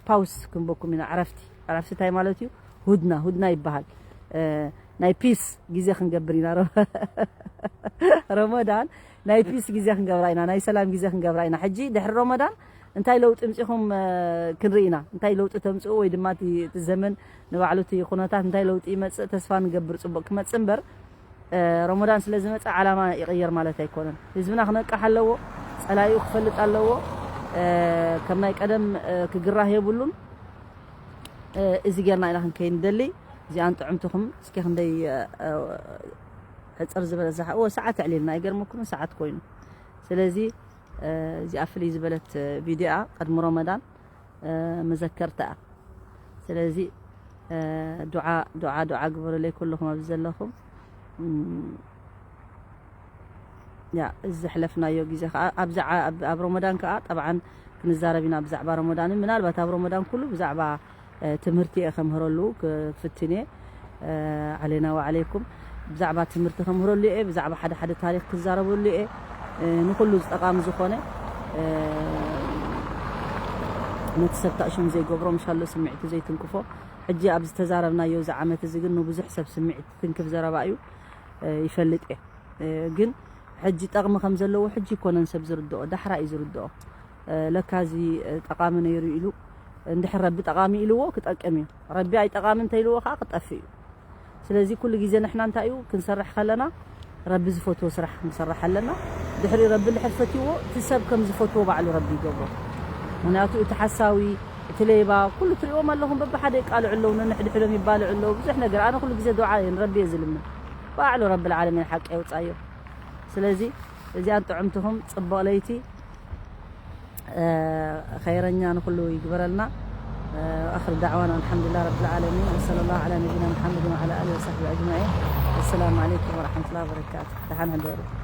ፓውስ ክንበኩም ኢና። ዕረፍቲ፣ ዕረፍቲ እንታይ ማለት እዩ? ሁድና፣ ሁድና ይበሃል። ናይ ፒስ ግዜ ክንገብር ኢና። ረ-፣ ረመዳን ናይ ፒስ ግዜ ክንገብራ ኢና፣ ናይ ሰላም ግዜ ክንገብራ ኢና። ሕጂ ድሕሪ ረመዳን እንታይ ለውጢ ምጺኹም ክንርኢ ኢና። እንታይ ለውጢ ተምጽኡ ወይ ድማ እቲ፣ እቲ ዘመን ንባዕሉ እቲ ኩነታት እንታይ ለውጢ ይመጽእ ተስፋ ንገብር ጽቡቕ ክመጽእ እምበር፣ ረመዳን ስለ ዝመጽእ ዓላማ ይቕየር ማለት ኣይኮነን። ህዝብና ክነቅሕ ኣለዎ፣ ጸላኢኡ ክፈልጥ ኣለዎ። ከም ናይ ቀደም ክግራህ የብሉን። እዚ ጌርና ኢና ክንከይድ ንደሊ። እዚኣን ጥዕምትኹም እስኪ ክንደይ ሕጽር ዝበለ ዛሓ-፣ እወ፣ ሰዓት ኣዕሊልና፣ ኣይገርመኩምን? ሰዓት ኮይኑ። ስለዚ እዚኣ ፍልይ ዝበለት ቪድዮኣ ቅድሚ ረመዳን መዘከርታ። ስለዚ ዱዓ፣ ዱዓ፣ ዱዓ ግበሩለይ ኩልኹም ኣብዚ ዘለኹም። ያ፣ እዚ ዘሕለፍናዮ ግዜ ከኣ ኣብዚ ዓ-፣ ኣብ፣ ኣብ ረመዳን ከኣ ጠብዓን ክንዛረብ ኢና ብዛዕባ ረመዳንን። ምናልባት ኣብ ረመዳን ኩሉ ብዛዕባ ትምህርቲ እየ ከምህረሉ ክፍትን እየ። ዓለይና ወዓለይኩም። ብዛዕባ ትምህርቲ ከምህረሉ እየ፣ ብዛዕባ ሓደ ሓደ ታሪኽ ክዛረበሉ እየ። ንኹሉ ዝጠቓሚ ዝኾነ፣ ነቲ ሰብ ታእሽሙ ዘይገብሮ፣ ምሻሎ ስምዒቱ ዘይትንክፎ። ሕጂ ኣብ ዝተዛረብናዮ እዚ ዓመት እዚ ግን ንብዙሕ ሰብ ስምዒት ትንክፍ ዘረባ እዩ፣ ይፈልጥ እየ። ግን ሕጂ ጠቕሚ ከም ዘለዎ ሕጂ ይኮነን ሰብ ዝርድኦ፣ ዳሕራ እዩ ዝርድኦ። ለካ እዚ ጠቓሚ ነይሩ ኢሉ፣ እንድሕር ረቢ ጠቓሚ ኢልዎ ክጠቅም እዩ። ረቢ ኣይጠቓሚ እንተኢልዎ ከዓ ክጠፍእ እዩ። ስለዚ ኩሉ ግዜ ንሕና እንታይ እዩ ክንሰርሕ ከለና፣ ረቢ ዝፈትዎ ስራሕ ክንሰርሕ ኣለና። ድሕሪ ረቢ እንድሕር ፈትይዎ፣ እቲ ሰብ ከም ዝፈትዎ ባዕሉ ረቢ ይገብሮ። ምክንያቱ እቲ ሓሳዊ፣ እቲ ሌባ፣ ኩሉ ትሪእዎም ኣለኹም፣ በብሓደ ይቃልዑ ኣለዉ፣ ነንሕድሕዶም ይባልዑ ኣለዉ፣ ብዙሕ ነገር። ኣነ ኩሉ ግዜ ዱዓ እየ ንረቢ እየ ዝልምን። ባዕሉ ረቢ ልዓለሚን ሓቂ የውፃዮ። ስለዚ እዚኣን ጥዕምትኹም፣ ፅቡቕ ለይቲ፣ ኸይረኛ ንኹሉ ይግበረልና። ኣኽር ዳዕዋና ኣልሓምዱሊላህ ረብል ዓለሚን፣ ወሰለላሁ ዐላ ነቢና ሙሐመድን ወዐላ ኣሊሂ ወሰሕቢሂ ኣጅመዒን። ወሰላሙ ዓለይኩም ወረሕመቱላሂ ወበረካቱ። ደሓን ሕደሩ።